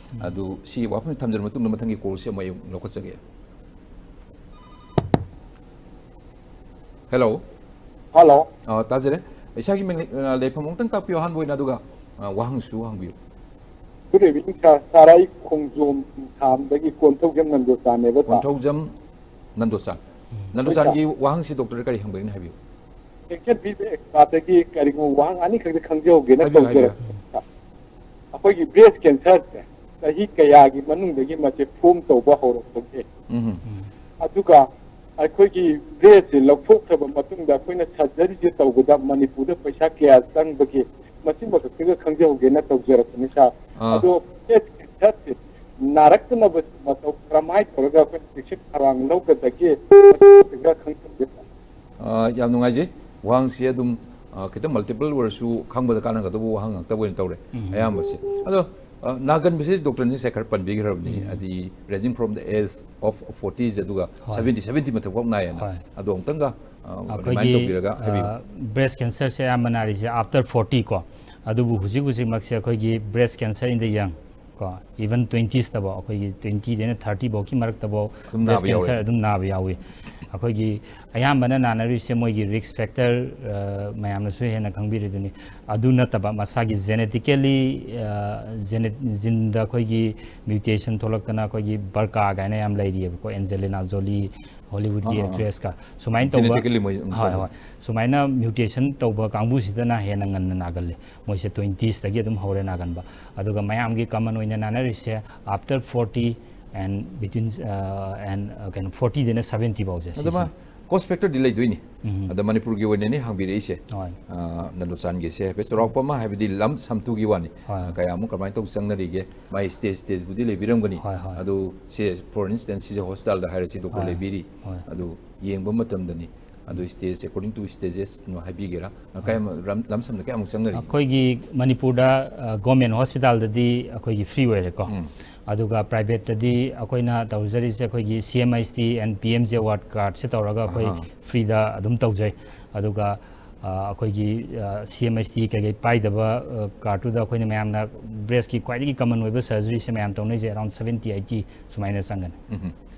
ꯑꯗꯨ ꯁꯤ ꯋꯥꯐꯝꯁꯤ ꯊꯝꯖꯔꯕ ꯃꯇꯨꯡꯗ ꯃꯊꯪꯒꯤ ꯀꯣꯜꯁꯤ ꯑꯃꯨꯛ ꯑꯩ ꯂꯧꯈꯠꯆꯒꯦ꯫ ꯍꯦꯜꯂꯣ꯫ ꯍꯜꯂꯣ꯫ ꯑ, ꯇꯥꯖꯔꯦ꯫ ꯏꯁꯥꯒꯤ ꯃꯤꯡ, ꯑ, ꯂꯩꯐꯝ ꯑꯃꯨꯛꯇꯪ ꯇꯥꯛꯄꯤꯌꯨ ꯑꯍꯥꯟꯕ ꯑꯣꯏꯅ, ꯑꯗꯨꯒ, ꯑ, ꯋꯥꯍꯪꯁꯨ ꯍꯪꯕꯤꯌꯨ꯫ Good evening, sir. Sir, ꯑꯩ ꯈꯣꯡꯖꯣꯝ ꯈꯥꯝꯗꯒꯤ ꯀꯣꯟꯊꯧꯖꯝ ꯅꯟꯗꯣꯆꯥꯅꯦꯕ, sir. ꯀꯣꯟꯊꯧꯖꯝ ꯅꯟꯗꯣꯆꯥꯟ꯫ ꯅꯟꯗꯣꯆꯥꯟꯒꯤ ꯋꯥꯍꯪꯁꯤ ꯗꯣꯛꯇꯔꯗ ꯀꯔꯤ ꯍꯪꯕꯤꯒꯅꯤ, ꯍꯥꯏꯕꯤꯌꯨ꯫ Ancient Greek expertꯗꯒꯤ ꯀꯔꯤꯒꯨꯝꯕ ꯋꯥꯍꯪ ꯑꯅꯤꯈꯛꯇ ꯈꯪꯖꯍꯧꯒꯦꯅ ꯍꯥꯏꯕꯤꯌꯨ, ꯇꯧꯖꯔꯛꯀꯦ꯫ ꯑꯩꯈꯣꯏꯒꯤ breast cancerꯁꯦ ꯆꯍꯤ ꯀꯌꯥꯒꯤ ꯃꯅꯨꯡꯗꯒꯤ ꯃꯁꯦ form ꯇꯧꯕ ꯍꯧꯔꯛꯄꯒꯦ? ꯎꯝ꯫ ꯑꯗꯨꯒ ꯑꯩꯈꯣꯏꯒꯤ breastꯁꯦ ꯂꯧꯊꯣꯛꯈ꯭ꯔꯕ ꯃꯇꯨꯡꯗ ꯑꯩꯈꯣꯏꯅ surgeryꯁꯦ ꯇꯧꯕꯗ ꯃꯅꯤꯄꯨꯔꯗ ꯄꯩꯁꯥ ꯀꯌꯥ ꯆꯪꯕꯒꯦ? ꯃꯁꯤꯃ ꯈꯛꯇꯒ ꯈꯪꯖꯍꯧꯒꯦꯅ ꯇꯧꯖꯔꯛꯄꯅꯤ, sir. ꯑꯥ꯫ ꯑꯗꯣ breast cancerꯁꯦ ꯅꯥꯔꯛꯇꯅꯕ ꯃꯇꯧ ꯀꯔꯝꯍꯥꯏꯅ ꯇꯧꯔꯒ ꯑꯩꯈꯣꯏꯅ ꯆꯦꯛꯁꯤꯟ ꯊꯧꯔꯥꯡ ꯂꯧꯒꯗꯒꯦ? ꯃꯁꯤꯃ ꯈꯛꯇꯒ ꯈꯪꯖꯍꯧꯒꯦ, sir. ꯑ, ꯌꯥꯝ ꯅꯨꯡꯉꯥꯏꯖꯩ꯫ ꯋꯥꯍꯪꯁꯤ ꯑꯗꯨꯝ, ꯑ, ꯈꯤꯇꯪ multiple ꯑꯣꯏꯔꯁꯨ ꯈꯪꯕꯗ ꯀꯥꯟꯅꯒꯗꯕ ꯋꯥꯍꯪ ꯉꯥꯛꯇ ꯑꯣꯏꯅ ꯇꯧꯔꯦ, ꯑꯌꯥꯝꯕꯁꯦ꯫ ꯑꯗꯣ, ꯑ, ꯅꯥꯒꯟꯕꯁꯦ ꯗꯣꯛꯇꯔꯅ ꯉꯁꯥꯏ ꯈꯔ ꯄꯟꯕꯤꯈ꯭ꯔꯕꯅꯤ, ꯍꯥꯏꯗꯤ ranging from the age of forties ꯑꯗꯨꯒ ꯍꯣꯏ꯫ seventy, seventy ꯃꯊꯛ ꯐꯥꯎ ꯅꯥꯏꯌꯦꯅ꯫ ꯍꯣꯏ꯫ ꯑꯗꯣ ꯑꯃꯨꯛꯇꯪꯒ, ꯑ, remind ꯑꯩꯈꯣꯏꯒꯤ ꯇꯧꯕꯤꯔꯒ ꯍꯥꯏꯕꯤꯌꯨ꯫ breast cancerꯁꯦ ꯑꯌꯥꯝꯕ ꯅꯥꯔꯤꯁꯦ after forty ꯀꯣ꯫ ꯑꯗꯨꯕꯨ ꯍꯧꯖꯤꯛ ꯍꯧꯖꯤꯛꯃꯛꯁꯦ ꯑꯩꯈꯣꯏꯒꯤ breast cancer in the young ꯀꯣ, even twenties ꯇꯐꯥꯎ, ꯑꯩꯈꯣꯏꯒꯤ twenty ꯗꯩꯅ thirty ꯐꯥꯎꯒꯤ ꯃꯔꯛꯇꯐꯥꯎ ꯑꯗꯨꯝ ꯅꯥꯕ breast cancer ꯌꯥꯎꯋꯦ꯫ ꯑꯗꯨꯝ ꯅꯥꯕ ꯌꯥꯎꯏ꯫ ꯑꯩꯈꯣꯏꯒꯤ ꯑꯌꯥꯝꯕꯅ ꯅꯥꯅꯔꯤꯁꯦ ꯃꯣꯏꯒꯤ risk factor, ꯑ, ꯃꯌꯥꯝꯅꯁꯨ ꯍꯦꯟꯅ ꯈꯪꯕꯤꯔꯤꯗꯨꯅꯤ꯫ ꯑꯗꯨ ꯅꯠꯇꯕ ꯃꯁꯥꯒꯤ genetically, ꯑ, gene- geneꯗ ꯑꯩꯈꯣꯏꯒꯤ mutation ꯊꯣꯛꯂꯛꯇꯅ ꯑꯩꯈꯣꯏꯒꯤ ꯕꯔꯀꯥ ꯀꯥꯏꯅ ꯌꯥꯝ ꯂꯩꯔꯤꯑꯕꯀꯣ, Angelina Jolie, Hollywoodꯀꯤ ꯑꯥ, ꯑꯥ꯫ actressꯀ꯫ ꯁꯨꯃꯥꯏꯅ ꯇꯧꯕ, Genetically ꯃꯣꯏ ꯑꯗꯨꯝ ꯍꯣꯏ, ꯇꯧꯕ꯫ ꯍꯣꯏ꯫ ꯁꯨꯃꯥꯏꯅ mutation ꯇꯧꯕ ꯀꯥꯡꯕꯨꯁꯤꯗꯅ ꯍꯦꯟꯅ ꯉꯟꯅ ꯅꯥꯒꯜꯂꯤ꯫ ꯃꯣꯏꯁꯦ twentiesꯇꯒꯤ ꯑꯗꯨꯝ ꯍꯧꯔꯦ ꯅꯥꯒꯟꯕ꯫ ꯑꯗꯨꯒ ꯃꯌꯥꯝꯒꯤ common ꯑꯣꯏꯅ ꯅꯥꯅꯔꯤꯁꯦ after forty and between, uh, and, uh, ꯀꯩꯅꯣ, forty ꯗꯩꯅ seventy ꯐꯥꯎꯁꯦ, ꯑꯗꯨꯃ ꯁꯤꯁꯤꯅ꯫ Cost factorꯗꯤ ꯂꯩꯗꯣꯏꯅꯤ꯫ ꯎꯝ꯫ ꯑꯗ ꯃꯅꯤꯄꯨꯔꯒꯤ ꯑꯣꯏꯅꯅꯤ ꯍꯪꯕꯤꯔꯛꯏꯁꯦ꯫ ꯍꯣꯏ꯫ ꯑ, ꯅꯟꯗꯣꯆꯥꯟꯒꯤꯁꯦ ꯍꯥꯏꯐꯦꯠ ꯆꯥꯎꯔꯥꯛꯄ ꯑꯃ, ꯍꯥꯏꯕꯗꯤ lump sum ꯇꯨꯒꯤ ꯋꯥꯅꯤ꯫ ꯍꯣꯏ꯫ ꯀꯌꯥꯃꯨꯛ ꯀꯃꯥꯏꯅ ꯇꯧ ꯆꯪꯅꯔꯤꯒꯦ? ꯃꯥꯏ stage, stageꯕꯨꯗꯤ ꯂꯩꯕꯤꯔꯝꯒꯅꯤ꯫ ꯍꯣꯏ, ꯍꯣꯏ꯫ ꯑꯗꯨ ꯁꯦ, for instance, ꯁꯤꯁꯦ hospitalꯗ ꯍꯥꯏꯔꯁꯤ, ꯗꯣꯛꯇꯔ ꯍꯣꯏ꯫ ꯂꯩꯕꯤꯔꯤ꯫ ꯍꯣꯏ꯫ ꯑꯗꯨ ꯌꯦꯡꯕ ꯃꯇꯝꯗꯅꯤ꯫ ꯑꯗꯨ stage, according to stages ꯑꯗꯨꯝ ꯍꯥꯏꯕꯤꯒꯦꯔꯥ? ꯀꯌꯥꯝ, ꯂꯝ, lump sumꯗ ꯀꯌꯥꯃꯨꯛ ꯆꯪꯅꯔꯤ? ꯑꯩꯈꯣꯏꯒꯤ ꯃꯅꯤꯄꯨꯔꯗ, ꯑ, government hospitalꯗꯗꯤ ꯑꯩꯈꯣꯏꯒꯤ free ꯑꯣꯏꯔꯦꯀꯣ꯫ ꯎꯝ꯫ ꯑꯗꯨꯒ privateꯇꯗꯤ ꯑꯩꯈꯣꯏꯅ ꯇꯧꯖꯔꯤꯁꯦ ꯑꯩꯈꯣꯏꯒꯤ C M H T and P M J A Y cardꯁꯦ ꯇꯧꯔꯒ ꯑꯩꯈꯣꯏ ꯑꯍꯥ꯫ freeꯗ ꯑꯗꯨꯝ ꯇꯧꯖꯩ꯫ ꯑꯗꯨꯒ, ꯑ, ꯑꯩꯈꯣꯏꯒꯤ, ꯑ, C M H T ꯀꯩꯀꯩ ꯄꯥꯏꯗꯕ, ꯑ, cardꯇꯨꯗ ꯑꯩꯈꯣꯏꯅ ꯃꯌꯥꯝꯅ breastꯀꯤ ꯈ꯭ꯋꯥꯏꯗꯒꯤ common ꯑꯣꯏꯕ surgeryꯁꯦ ꯃꯌꯥꯝ ꯇꯧꯅꯩꯁꯦ around seventy, eighty ꯁꯨꯃꯥꯏꯅ ꯆꯪꯒꯅꯤ꯫ ꯎꯝ꯫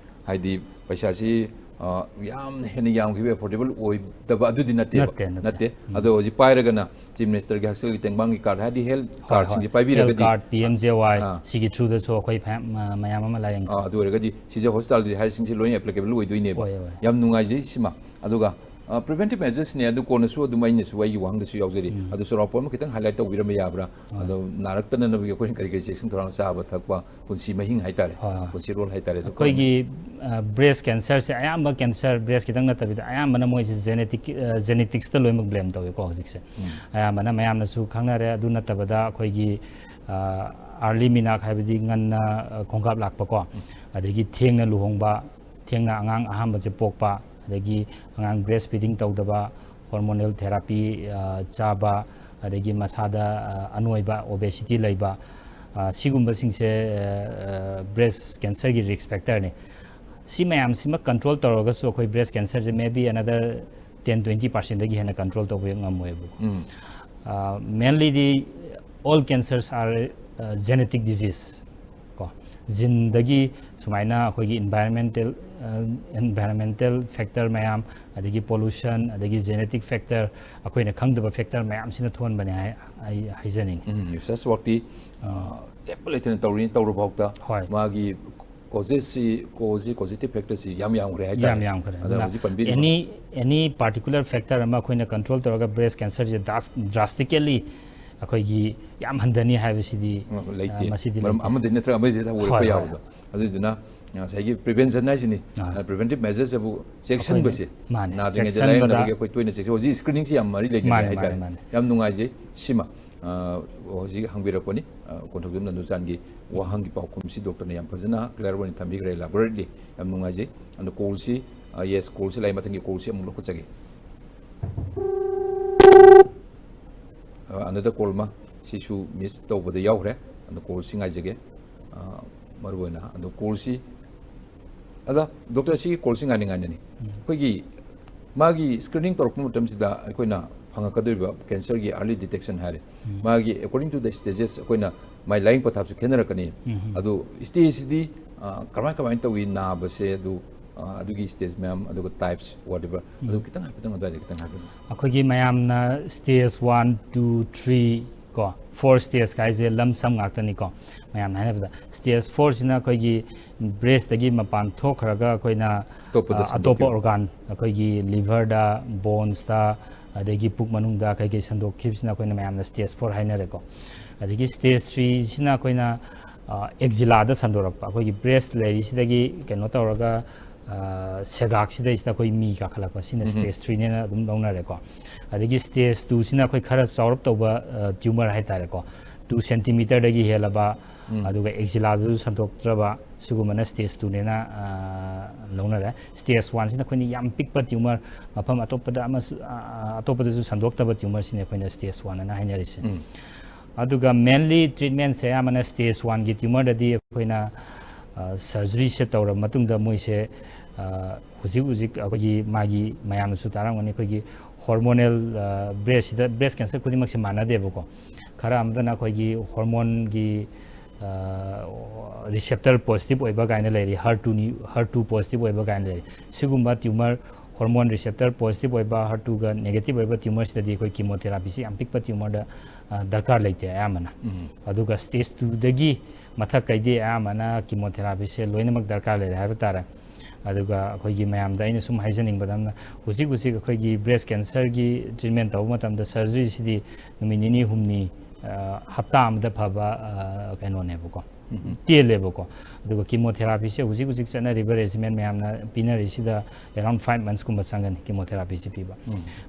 ꯍꯥꯏꯗꯤ ꯄꯩꯁꯥꯁꯤ ꯑ, ꯌꯥꯝ ꯍꯦꯟꯅ ꯌꯥꯝꯈꯤꯕ, affordable ꯑꯣꯏꯗꯕ ꯑꯗꯨꯗꯤ ꯅꯠꯇꯦꯕ꯫ ꯅꯠꯇꯦ, ꯅꯠꯇꯦ꯫ ꯅꯠꯇꯦ꯫ ꯑꯗꯣ ꯍꯧꯖꯤꯛ ꯄꯥꯏꯔꯒꯅ Chief Ministerꯒꯤ ꯍꯛꯁꯦꯜꯒꯤ ꯇꯦꯡꯕꯥꯡꯒꯤ card ꯍꯥꯏꯗꯤ health cardꯁꯤꯡꯁꯦ ꯍꯦꯜꯊ ꯄꯥꯏꯕꯤꯔꯒꯗꯤ, card, P M J Y, ꯑꯥ꯫ ꯁꯤꯒꯤ throughꯗꯁꯨ ꯑꯩꯈꯣꯏ ꯐꯌꯥꯝ, ꯃ-, ꯃꯌꯥꯝ ꯑꯃ ꯂꯥꯌꯦꯡꯉꯤ꯫ ꯑꯥ, ꯑꯗꯨ ꯑꯣꯏꯔꯒꯗꯤ ꯁꯤꯁꯦ hospitalꯗꯤ ꯍꯥꯏꯔꯤꯁꯤꯡꯁꯦ ꯂꯣꯏꯅ applicable ꯑꯣꯏꯗꯣꯏꯅꯦꯕ꯫ ꯑꯣꯏ, ꯑꯣꯏ꯫ ꯌꯥꯝ ꯅꯨꯡꯉꯥꯏꯖꯩ ꯁꯤꯃ꯫ ꯑꯗꯨꯒ, ꯑ, preventive measuresꯅꯦ, ꯑꯗꯨ ꯀꯣꯟꯅꯁꯨ ꯑꯗꯨꯝ ꯑꯩꯅꯁꯨ ꯑꯩꯒꯤ ꯋꯥꯍꯪꯗꯁꯨ ꯌꯥꯎꯖꯔꯤ꯫ ꯑꯗꯨ ꯆꯥꯎꯔꯥꯛꯄ ꯑꯃ ꯈꯤꯇꯪ highlight ꯇꯧꯕꯤꯔꯝꯕ ꯌꯥꯕ꯭ꯔꯥ? ꯑꯗꯣ ꯅꯥꯔꯛꯇꯅꯅꯕꯒꯤ ꯑꯩꯈꯣꯏꯅ ꯀꯔꯤ ꯀꯔꯤ ꯆꯦꯛꯁꯤꯟ ꯊꯧꯔꯥꯡ, ꯆꯥꯕ ꯊꯛꯄ, ꯄꯨꯟꯁꯤ ꯃꯍꯤꯡ ꯍꯥꯏꯇꯥꯔꯦ, ꯍꯣꯏ, ꯍꯣꯏ꯫ ꯄꯨꯟꯁꯤꯔꯣꯜ ꯍꯥꯏꯇꯥꯔꯦ, ꯑꯗꯨ ꯑꯩꯈꯣꯏꯒꯤ breast cancerꯁꯦ ꯑꯌꯥꯝꯕ cancer, breast ꯈꯤꯇꯪ ꯅꯠꯇꯕꯤꯗ ꯑꯌꯥꯝꯕꯅ ꯃꯣꯏꯁꯦ genetic, geneticsꯇ ꯂꯣꯏꯅꯃꯛ blame ꯇꯧꯋꯦꯀꯣ ꯍꯧꯖꯤꯛꯁꯦ꯫ ꯑꯌꯥꯝꯕꯅ ꯃꯌꯥꯝꯅꯁꯨ ꯈꯪꯅꯔꯦ꯫ ꯑꯗꯨ ꯅꯠꯇꯕꯗ ꯑꯩꯈꯣꯏꯒꯤ, ꯑ, early menarche ꯍꯥꯏꯕꯗꯤ ꯉꯟꯅ, ꯑ, ꯈꯣꯡꯀꯥꯞ ꯂꯥꯛꯄꯀꯣ, ꯑꯗꯒꯤ ꯊꯦꯡꯅ ꯂꯨꯍꯣꯡꯕ, ꯊꯦꯡꯅ ꯑꯉꯥꯡ ꯑꯍꯥꯟꯕꯁꯦ ꯄꯣꯛꯄ, ꯑꯗꯒꯤ ꯑꯉꯥꯡ breastfeeding ꯇꯧꯗꯕ, hormonal therapy, ꯑ, ꯆꯥꯕ, ꯑꯗꯒꯤ ꯃꯁꯥꯗ, ꯑ, ꯑꯅꯣꯏꯕ, obesity ꯂꯩꯕ, ꯑ, ꯁꯤꯒꯨꯝꯕꯁꯤꯡꯁꯦ, ꯑ, ꯑ, breast cancerꯒꯤ risk factorꯅꯤ꯫ ꯁꯤ ꯃꯌꯥꯝꯁꯤꯃ control ꯇꯧꯔꯒꯁꯨ ꯑꯩꯈꯣꯏ breast cancerꯁꯦ maybe another ten twenty percentꯗꯒꯤ ꯍꯦꯟꯅ control ꯇꯧꯕ ꯉꯝꯃꯣꯏꯕꯀꯣ꯫ ꯎꯝ꯫ ꯑ, mainly the all cancers are, ꯑ, genetic disease ꯀꯣ꯫ geneꯗꯒꯤ ꯁꯨꯃꯥꯏꯅ ꯑꯩꯈꯣꯏꯒꯤ environmental, ꯑ, environmental factor ꯃꯌꯥꯝ, ꯑꯗꯒꯤ pollution, ꯑꯗꯒꯤ genetic factor, ꯑꯩꯈꯣꯏꯅ ꯈꯪꯗꯕ factor ꯃꯌꯥꯝꯁꯤꯅ ꯊꯣꯛꯍꯟꯕꯅꯦ ꯍꯥꯏ, ꯑꯩ ꯍꯥꯏꯖꯅꯤꯡꯉꯤ꯫ ꯎꯝ, research workꯇꯤ, ꯑ, ꯂꯦꯞꯄ ꯂꯩꯇꯅ ꯇꯧꯔꯤ, ꯇꯧꯔ ꯐꯥꯎꯗ ꯍꯣꯏ꯫ ꯃꯥꯒꯤ causesꯁꯤ, causeꯁꯤ, causative factorꯁꯤ ꯌꯥꯝ ꯌꯥꯝꯈ꯭ꯔꯦ ꯍꯥꯏꯇꯥꯔꯦ꯫ ꯌꯥꯝ ꯌꯥꯝꯈ꯭ꯔꯦ꯫ ꯑꯗꯨꯅ ꯑꯗꯨꯅ ꯍꯧꯖꯤꯛ ꯄꯟꯕꯤꯔꯤꯕ any, any particular factor ꯑꯃ ꯑꯩꯈꯣꯏꯅ control ꯇꯧꯔꯒ breast cancerꯁꯦ dras-, drastically ꯑꯩꯈꯣꯏꯒꯤ ꯌꯥꯝ ꯍꯟꯊꯅꯤ ꯍꯥꯏꯕꯁꯤꯗꯤ, ꯂꯩꯇꯦ꯫ ꯑ, ꯃꯁꯤꯗꯤ ꯃꯔꯝ ꯂꯩꯇꯦ꯫ ꯑꯃꯗꯒꯤ ꯅꯠꯇ꯭ꯔꯒ ꯑꯃꯗꯒꯤ ꯍꯦꯛꯇ ꯑꯣꯏꯔꯛꯄ ꯍꯣꯏ, ꯍꯣꯏ꯫ ꯌꯥꯕꯗꯣ꯫ ꯑꯗꯨꯗꯨꯅ ꯉꯁꯥꯏꯒꯤ prevention ꯍꯥꯏꯁꯤꯅꯤ꯫ ꯑꯥ꯫ ꯑ, preventive measuresꯁꯤꯕꯨ ꯆꯦꯛꯁꯤꯟꯕꯁꯦ, ꯃꯥꯅꯦ꯫ ꯅꯥꯗ꯭ꯔꯤꯉꯩꯗ ꯆꯦꯛꯁꯤꯟꯕꯗ ꯂꯥꯏꯌꯦꯡꯅꯕꯒꯤ ꯑꯩꯈꯣꯏ ꯇꯣꯏꯅ ꯆꯦꯛꯁꯤꯟ, ꯍꯧꯖꯤꯛ screeningꯁꯤ ꯌꯥꯝ ꯃꯔꯤ ꯂꯩꯅꯔꯦ ꯃꯥꯅꯦ, ꯍꯥꯏꯇꯥꯔꯦ꯫ ꯃꯥꯅꯦ, ꯃꯥꯅꯦ꯫ ꯌꯥꯝ ꯅꯨꯡꯉꯥꯏꯖꯩ꯫ ꯁꯤꯃ, ꯑ, ꯍꯧꯖꯤꯛ ꯍꯪꯕꯤꯔꯛꯄꯅꯤ, ꯑ, ꯀꯣꯟꯊꯧꯖꯝ ꯅꯟꯗꯨꯆꯥꯟꯒꯤ ꯋꯥꯍꯪꯒꯤ ꯄꯥꯎꯈꯨꯝꯁꯤ doctorꯅ ꯌꯥꯝ ꯐꯖꯅ clear ꯑꯣꯏꯅ ꯊꯝꯕꯤꯈ꯭ꯔꯦ, elaborately꯫ ꯌꯥꯝ ꯅꯨꯡꯉꯥꯏꯖꯩ꯫ ꯑꯗꯣ callꯁꯤ, ꯑ, yes, callꯁꯤ ꯂꯥꯛꯑꯦ, ꯃꯊꯪꯒꯤ callꯁꯤ ꯑꯃꯨꯛ ꯂꯧꯈꯠꯆꯒꯦ꯫ ꯑ, another call ꯑꯃ, ꯁꯤꯁꯨ miss ꯇꯧꯕꯗ ꯌꯥꯎꯈ꯭ꯔꯦ꯫ ꯑꯗꯣ callꯁꯤ ꯉꯥꯏꯖꯒꯦ꯫ ꯑ, ꯃꯔꯨꯑꯣꯏꯅ ꯑꯗꯣ callꯁꯤ, ꯑꯗ doctor, ꯁꯤꯒꯤ callꯁꯤ ꯉꯥꯏꯅ ꯉꯥꯏꯅꯅꯤ꯫ ꯑꯩꯈꯣꯏꯒꯤ ꯃꯥꯒꯤ screening ꯇꯧꯔꯛꯄ ꯃꯇꯝꯁꯤꯗ ꯑꯩꯈꯣꯏꯅ ꯐꯪꯉꯛꯀꯗꯧꯔꯤꯕ cancerꯒꯤ early detection ꯍꯥꯏꯔꯦ꯫ ꯃꯥꯒꯤ according to the stages ꯑꯩꯈꯣꯏꯅ ꯃꯥꯏ ꯂꯥꯏꯌꯦꯡ ꯄꯊꯥꯞꯁꯨ ꯈꯦꯠꯅꯔꯛꯀꯅꯤ꯫ ꯑꯗꯨ stageꯁꯤꯗꯤ, ꯑ, ꯀꯃꯥꯏ ꯀꯃꯥꯏꯅ ꯇꯧꯏ ꯅꯥꯕꯁꯦ? ꯑꯗꯨ ꯑ, ꯑꯗꯨꯒꯤ ꯁ꯭ꯇꯦꯖ ꯃꯌꯥꯝ, ꯑꯗꯨꯒ ꯇꯥꯏꯞꯁ, ꯋꯥꯠ ꯑꯦꯚꯔ, ꯑꯗꯨ ꯈꯤꯇꯪ ꯍꯥꯏꯐꯦꯠꯇꯪ ꯑꯗꯨꯋꯥꯏꯗ ꯈꯤꯇꯪ ꯍꯥꯏꯕꯤꯌꯨ꯫ ꯑꯩꯈꯣꯏꯒꯤ ꯃꯌꯥꯝꯅ ꯁ꯭ꯇꯦꯖ ꯋꯥꯟ, ꯇꯨ, ꯊ꯭ꯔꯤ ꯀꯣ, ꯐꯣꯔ ꯁ꯭ꯇꯦꯖ ꯍꯥꯏꯁꯦ ꯂꯝ ꯁꯝ ꯉꯥꯛꯇꯅꯤꯀꯣ꯫ ꯃꯌꯥꯝꯅ ꯍꯥꯏꯅꯕꯗ ꯁ꯭ꯇꯦꯖ ꯐꯣꯔꯁꯤꯅ ꯑꯩꯈꯣꯏꯒꯤ ꯕ꯭ꯔꯦꯁꯇꯒꯤ ꯃꯄꯥꯟ ꯊꯣꯛꯈ꯭ꯔꯒ ꯑꯩꯈꯣꯏꯅ ꯑꯇꯣꯞꯄꯗ ꯑ, ꯑꯇꯣꯞꯄ ꯁꯟꯗꯣꯛꯈꯤꯕ꯫ ꯑꯣꯔꯒꯥꯟ, ꯑꯩꯈꯣꯏꯒꯤ ꯂꯤꯚꯔꯗ, ꯕꯣꯟꯁꯇ, ꯑꯗꯒꯤ ꯄꯨꯛ ꯃꯅꯨꯡꯗ ꯀꯩꯀꯩ ꯁꯟꯗꯣꯛꯈꯤꯕꯁꯤꯅ ꯑꯩꯈꯣꯏꯅ ꯃꯌꯥꯝꯅ ꯁ꯭ꯇꯦꯖ ꯐꯣꯔ ꯍꯥꯏꯅꯔꯦꯀꯣ꯫ ꯑꯗꯒꯤ ꯁ꯭ꯇꯦꯖ ꯊ꯭ꯔꯤꯁꯤꯅ ꯑꯩꯈꯣꯏꯅ ꯑꯦꯛꯖꯤꯂꯥꯗ ꯁꯟꯗꯣꯔꯛꯄ, ꯑꯩꯈꯣꯏꯒꯤ ꯕ꯭ꯔꯦꯁ ꯂꯩꯔꯤꯁꯤꯗꯒꯤ ꯀꯩꯅꯣ ꯇꯧꯔꯒ ꯑ, ꯁꯦꯒꯥꯛꯁꯤꯗꯩꯁꯤꯗ ꯑꯩꯈꯣꯏ ꯃꯤ ꯀꯥꯈꯠꯂꯛꯄ, ꯁꯤꯅ ꯁ꯭ꯇꯦꯖ ꯊ꯭ꯔꯤꯅꯦꯅ ꯑꯗꯨꯝ ꯂꯧꯅꯔꯦꯀꯣ꯫ ꯑꯗꯒꯤ ꯁ꯭ꯇꯦꯖ ꯇꯨꯁꯤꯅ ꯑꯩꯈꯣꯏ ꯈꯔ ꯆꯥꯎꯔꯞ ꯇꯧꯕ ꯇ꯭ꯌꯨꯃꯔ ꯍꯥꯏꯇꯥꯔꯦꯀꯣ, ꯇꯨ ꯁꯦꯟꯇꯤꯃꯤꯇꯔꯗꯒꯤ ꯍꯦꯜꯂꯕ, ꯑꯗꯨꯒ ꯑꯦꯛꯖꯤꯂꯥꯗꯁꯨ ꯁꯟꯗꯣꯛꯇ꯭ꯔꯕ, ꯁꯤꯒꯨꯝꯕꯅ ꯁ꯭ꯇꯦꯖ ꯇꯨꯅꯦꯅ ꯂꯧꯅꯔꯦ꯫ ꯁ꯭ꯇꯦꯖ ꯋꯥꯟꯁꯤꯅ ꯑꯩꯈꯣꯏꯅ ꯌꯥꯝ ꯄꯤꯛꯄ ꯇ꯭ꯌꯨꯃꯔ, ꯃꯐꯝ ꯑꯇꯣꯞꯄꯗ ꯑꯃꯁꯨ ꯑ, ꯑꯇꯣꯞꯄꯗꯁꯨ ꯁꯟꯗꯣꯛꯇꯕ ꯇ꯭ꯌꯨꯃꯔꯁꯤꯅꯦ ꯑꯩꯈꯣꯏꯅ ꯁ꯭ꯇꯦꯖ ꯋꯥꯟ ꯑꯅ ꯍꯥꯏꯅꯔꯤꯁꯦ꯫ ꯑꯗꯨꯒ ꯃꯦꯟꯂꯤ ꯇ꯭ꯔꯤꯠꯃꯦꯟꯁꯦ ꯑꯌꯥꯝꯕꯅ ꯁ꯭ꯇꯦꯖ ꯋꯥꯟꯒꯤ ꯇ꯭ꯌꯨꯃꯔꯗꯗꯤ ꯑꯩꯈꯣꯏꯅ ꯁꯔꯖꯔꯤꯁꯦ ꯇꯧꯔꯕ ꯃꯇꯨꯡꯗ ꯃꯣꯏꯁꯦ ꯑ, ꯍꯧꯖꯤꯛ ꯍꯧꯖꯤꯛ ꯑꯩꯈꯣꯏꯒꯤ ꯃꯥꯒꯤ, ꯃꯌꯥꯝꯅꯁꯨ ꯇꯥꯔꯝꯒꯅꯤ, ꯑꯩꯈꯣꯏꯒꯤ ꯍꯣꯔꯃꯣꯅꯦꯜ, ꯕ꯭ꯔꯦꯁꯁꯤꯗ, ꯕ꯭ꯔꯦꯁ ꯀꯦꯟꯁꯔ ꯈꯨꯗꯤꯡꯃꯛꯁꯦ ꯃꯥꯟꯅꯗꯦꯕꯀꯣ꯫ ꯈꯔ ꯑꯃꯗꯅ ꯑꯩꯈꯣꯏꯒꯤ ꯍꯣꯔꯃꯣꯟꯒꯤ ꯔꯤꯁꯦꯞꯇꯔ ꯄꯣꯖꯤꯇꯤꯚ ꯑꯣꯏꯕ ꯀꯥꯏꯅ ꯂꯩꯔꯤ, ꯍꯔ ꯇꯨꯅꯤ, ꯍꯔ ꯇꯨ ꯄꯣꯖꯤꯇꯤꯚ ꯑꯣꯏꯕ ꯀꯥꯏꯅ ꯂꯩꯔꯤ꯫ ꯁꯤꯒꯨꯝꯕ ꯇ꯭ꯌꯨꯃꯔ, ꯍꯣꯔꯃꯣꯟ ꯔꯤꯁꯦꯞꯇꯔ ꯄꯣꯖꯤꯇꯤꯚ ꯑꯣꯏꯕ, ꯍꯔ ꯇꯨꯒ ꯅꯦꯒꯦꯇꯤꯚ ꯑꯣꯏꯕ ꯇ꯭ꯌꯨꯃꯔꯁꯤꯗꯗꯤ ꯑꯩꯈꯣꯏ ꯀꯤꯃꯣꯊꯦꯔꯥꯄꯤꯁꯤ ꯌꯥꯝ ꯄꯤꯛꯄ ꯇ꯭ꯌꯨꯃꯔꯗ ꯑ, ꯗꯔꯀꯥꯔ ꯂꯩꯇꯦ ꯑꯌꯥꯝꯕꯅ꯫ ꯑꯗꯨꯒ ꯁ꯭ꯇꯦꯖ ꯇꯨꯗꯒꯤ ꯃꯊꯛ ꯀꯩꯗꯤ ꯑꯌꯥꯝꯕꯅ ꯀꯤꯃꯣꯊꯦꯔꯥꯄꯤꯁꯦ ꯂꯣꯏꯅꯃꯛ ꯗꯔꯀꯥꯔ ꯂꯩꯔꯦ ꯍꯥꯏꯕ ꯇꯥꯔꯦ꯫ ꯑꯗꯨꯒ ꯑꯩꯈꯣꯏꯒꯤ ꯃꯌꯥꯝꯗ ꯑꯩꯅ ꯁꯨꯝ ꯍꯥꯏꯖꯅꯤꯡꯕꯗ ꯑꯃꯅ, ꯍꯧꯖꯤꯛ ꯍꯧꯖꯤꯛ ꯑꯩꯈꯣꯏꯒꯤ ꯕ꯭ꯔꯦꯁ ꯀꯦꯟꯁꯔꯒꯤ ꯇ꯭ꯔꯤꯠꯃꯦꯟ ꯇꯧꯕ ꯃꯇꯝꯗ ꯁꯔꯖꯔꯤꯁꯤꯗꯤ ꯅꯨꯃꯤꯠ ꯅꯤꯅꯤ ꯍꯨꯝꯅꯤ, ꯑ, ꯍꯞꯇꯥ ꯑꯃꯗ ꯐꯕ, ꯑ, ꯀꯩꯅꯣꯅꯦꯕꯀꯣ, ꯇꯦꯜꯂꯦꯕꯀꯣ꯫ ꯑꯗꯨꯒ ꯀꯤꯃꯣꯊꯦꯔꯥꯄꯤꯁꯦ ꯍꯧꯖꯤꯛ ꯍꯧꯖꯤꯛ ꯆꯠꯅꯔꯤꯕ ꯔꯦꯖꯤꯃꯦꯟ ꯃꯌꯥꯝꯅ ꯄꯤꯅꯔꯤꯁꯤꯗ around five months ꯀꯨꯝꯕ ꯆꯪꯒꯅꯤ ꯀꯤꯃꯣꯊꯦꯔꯥꯄꯤꯁꯦ ꯄꯤꯕ꯫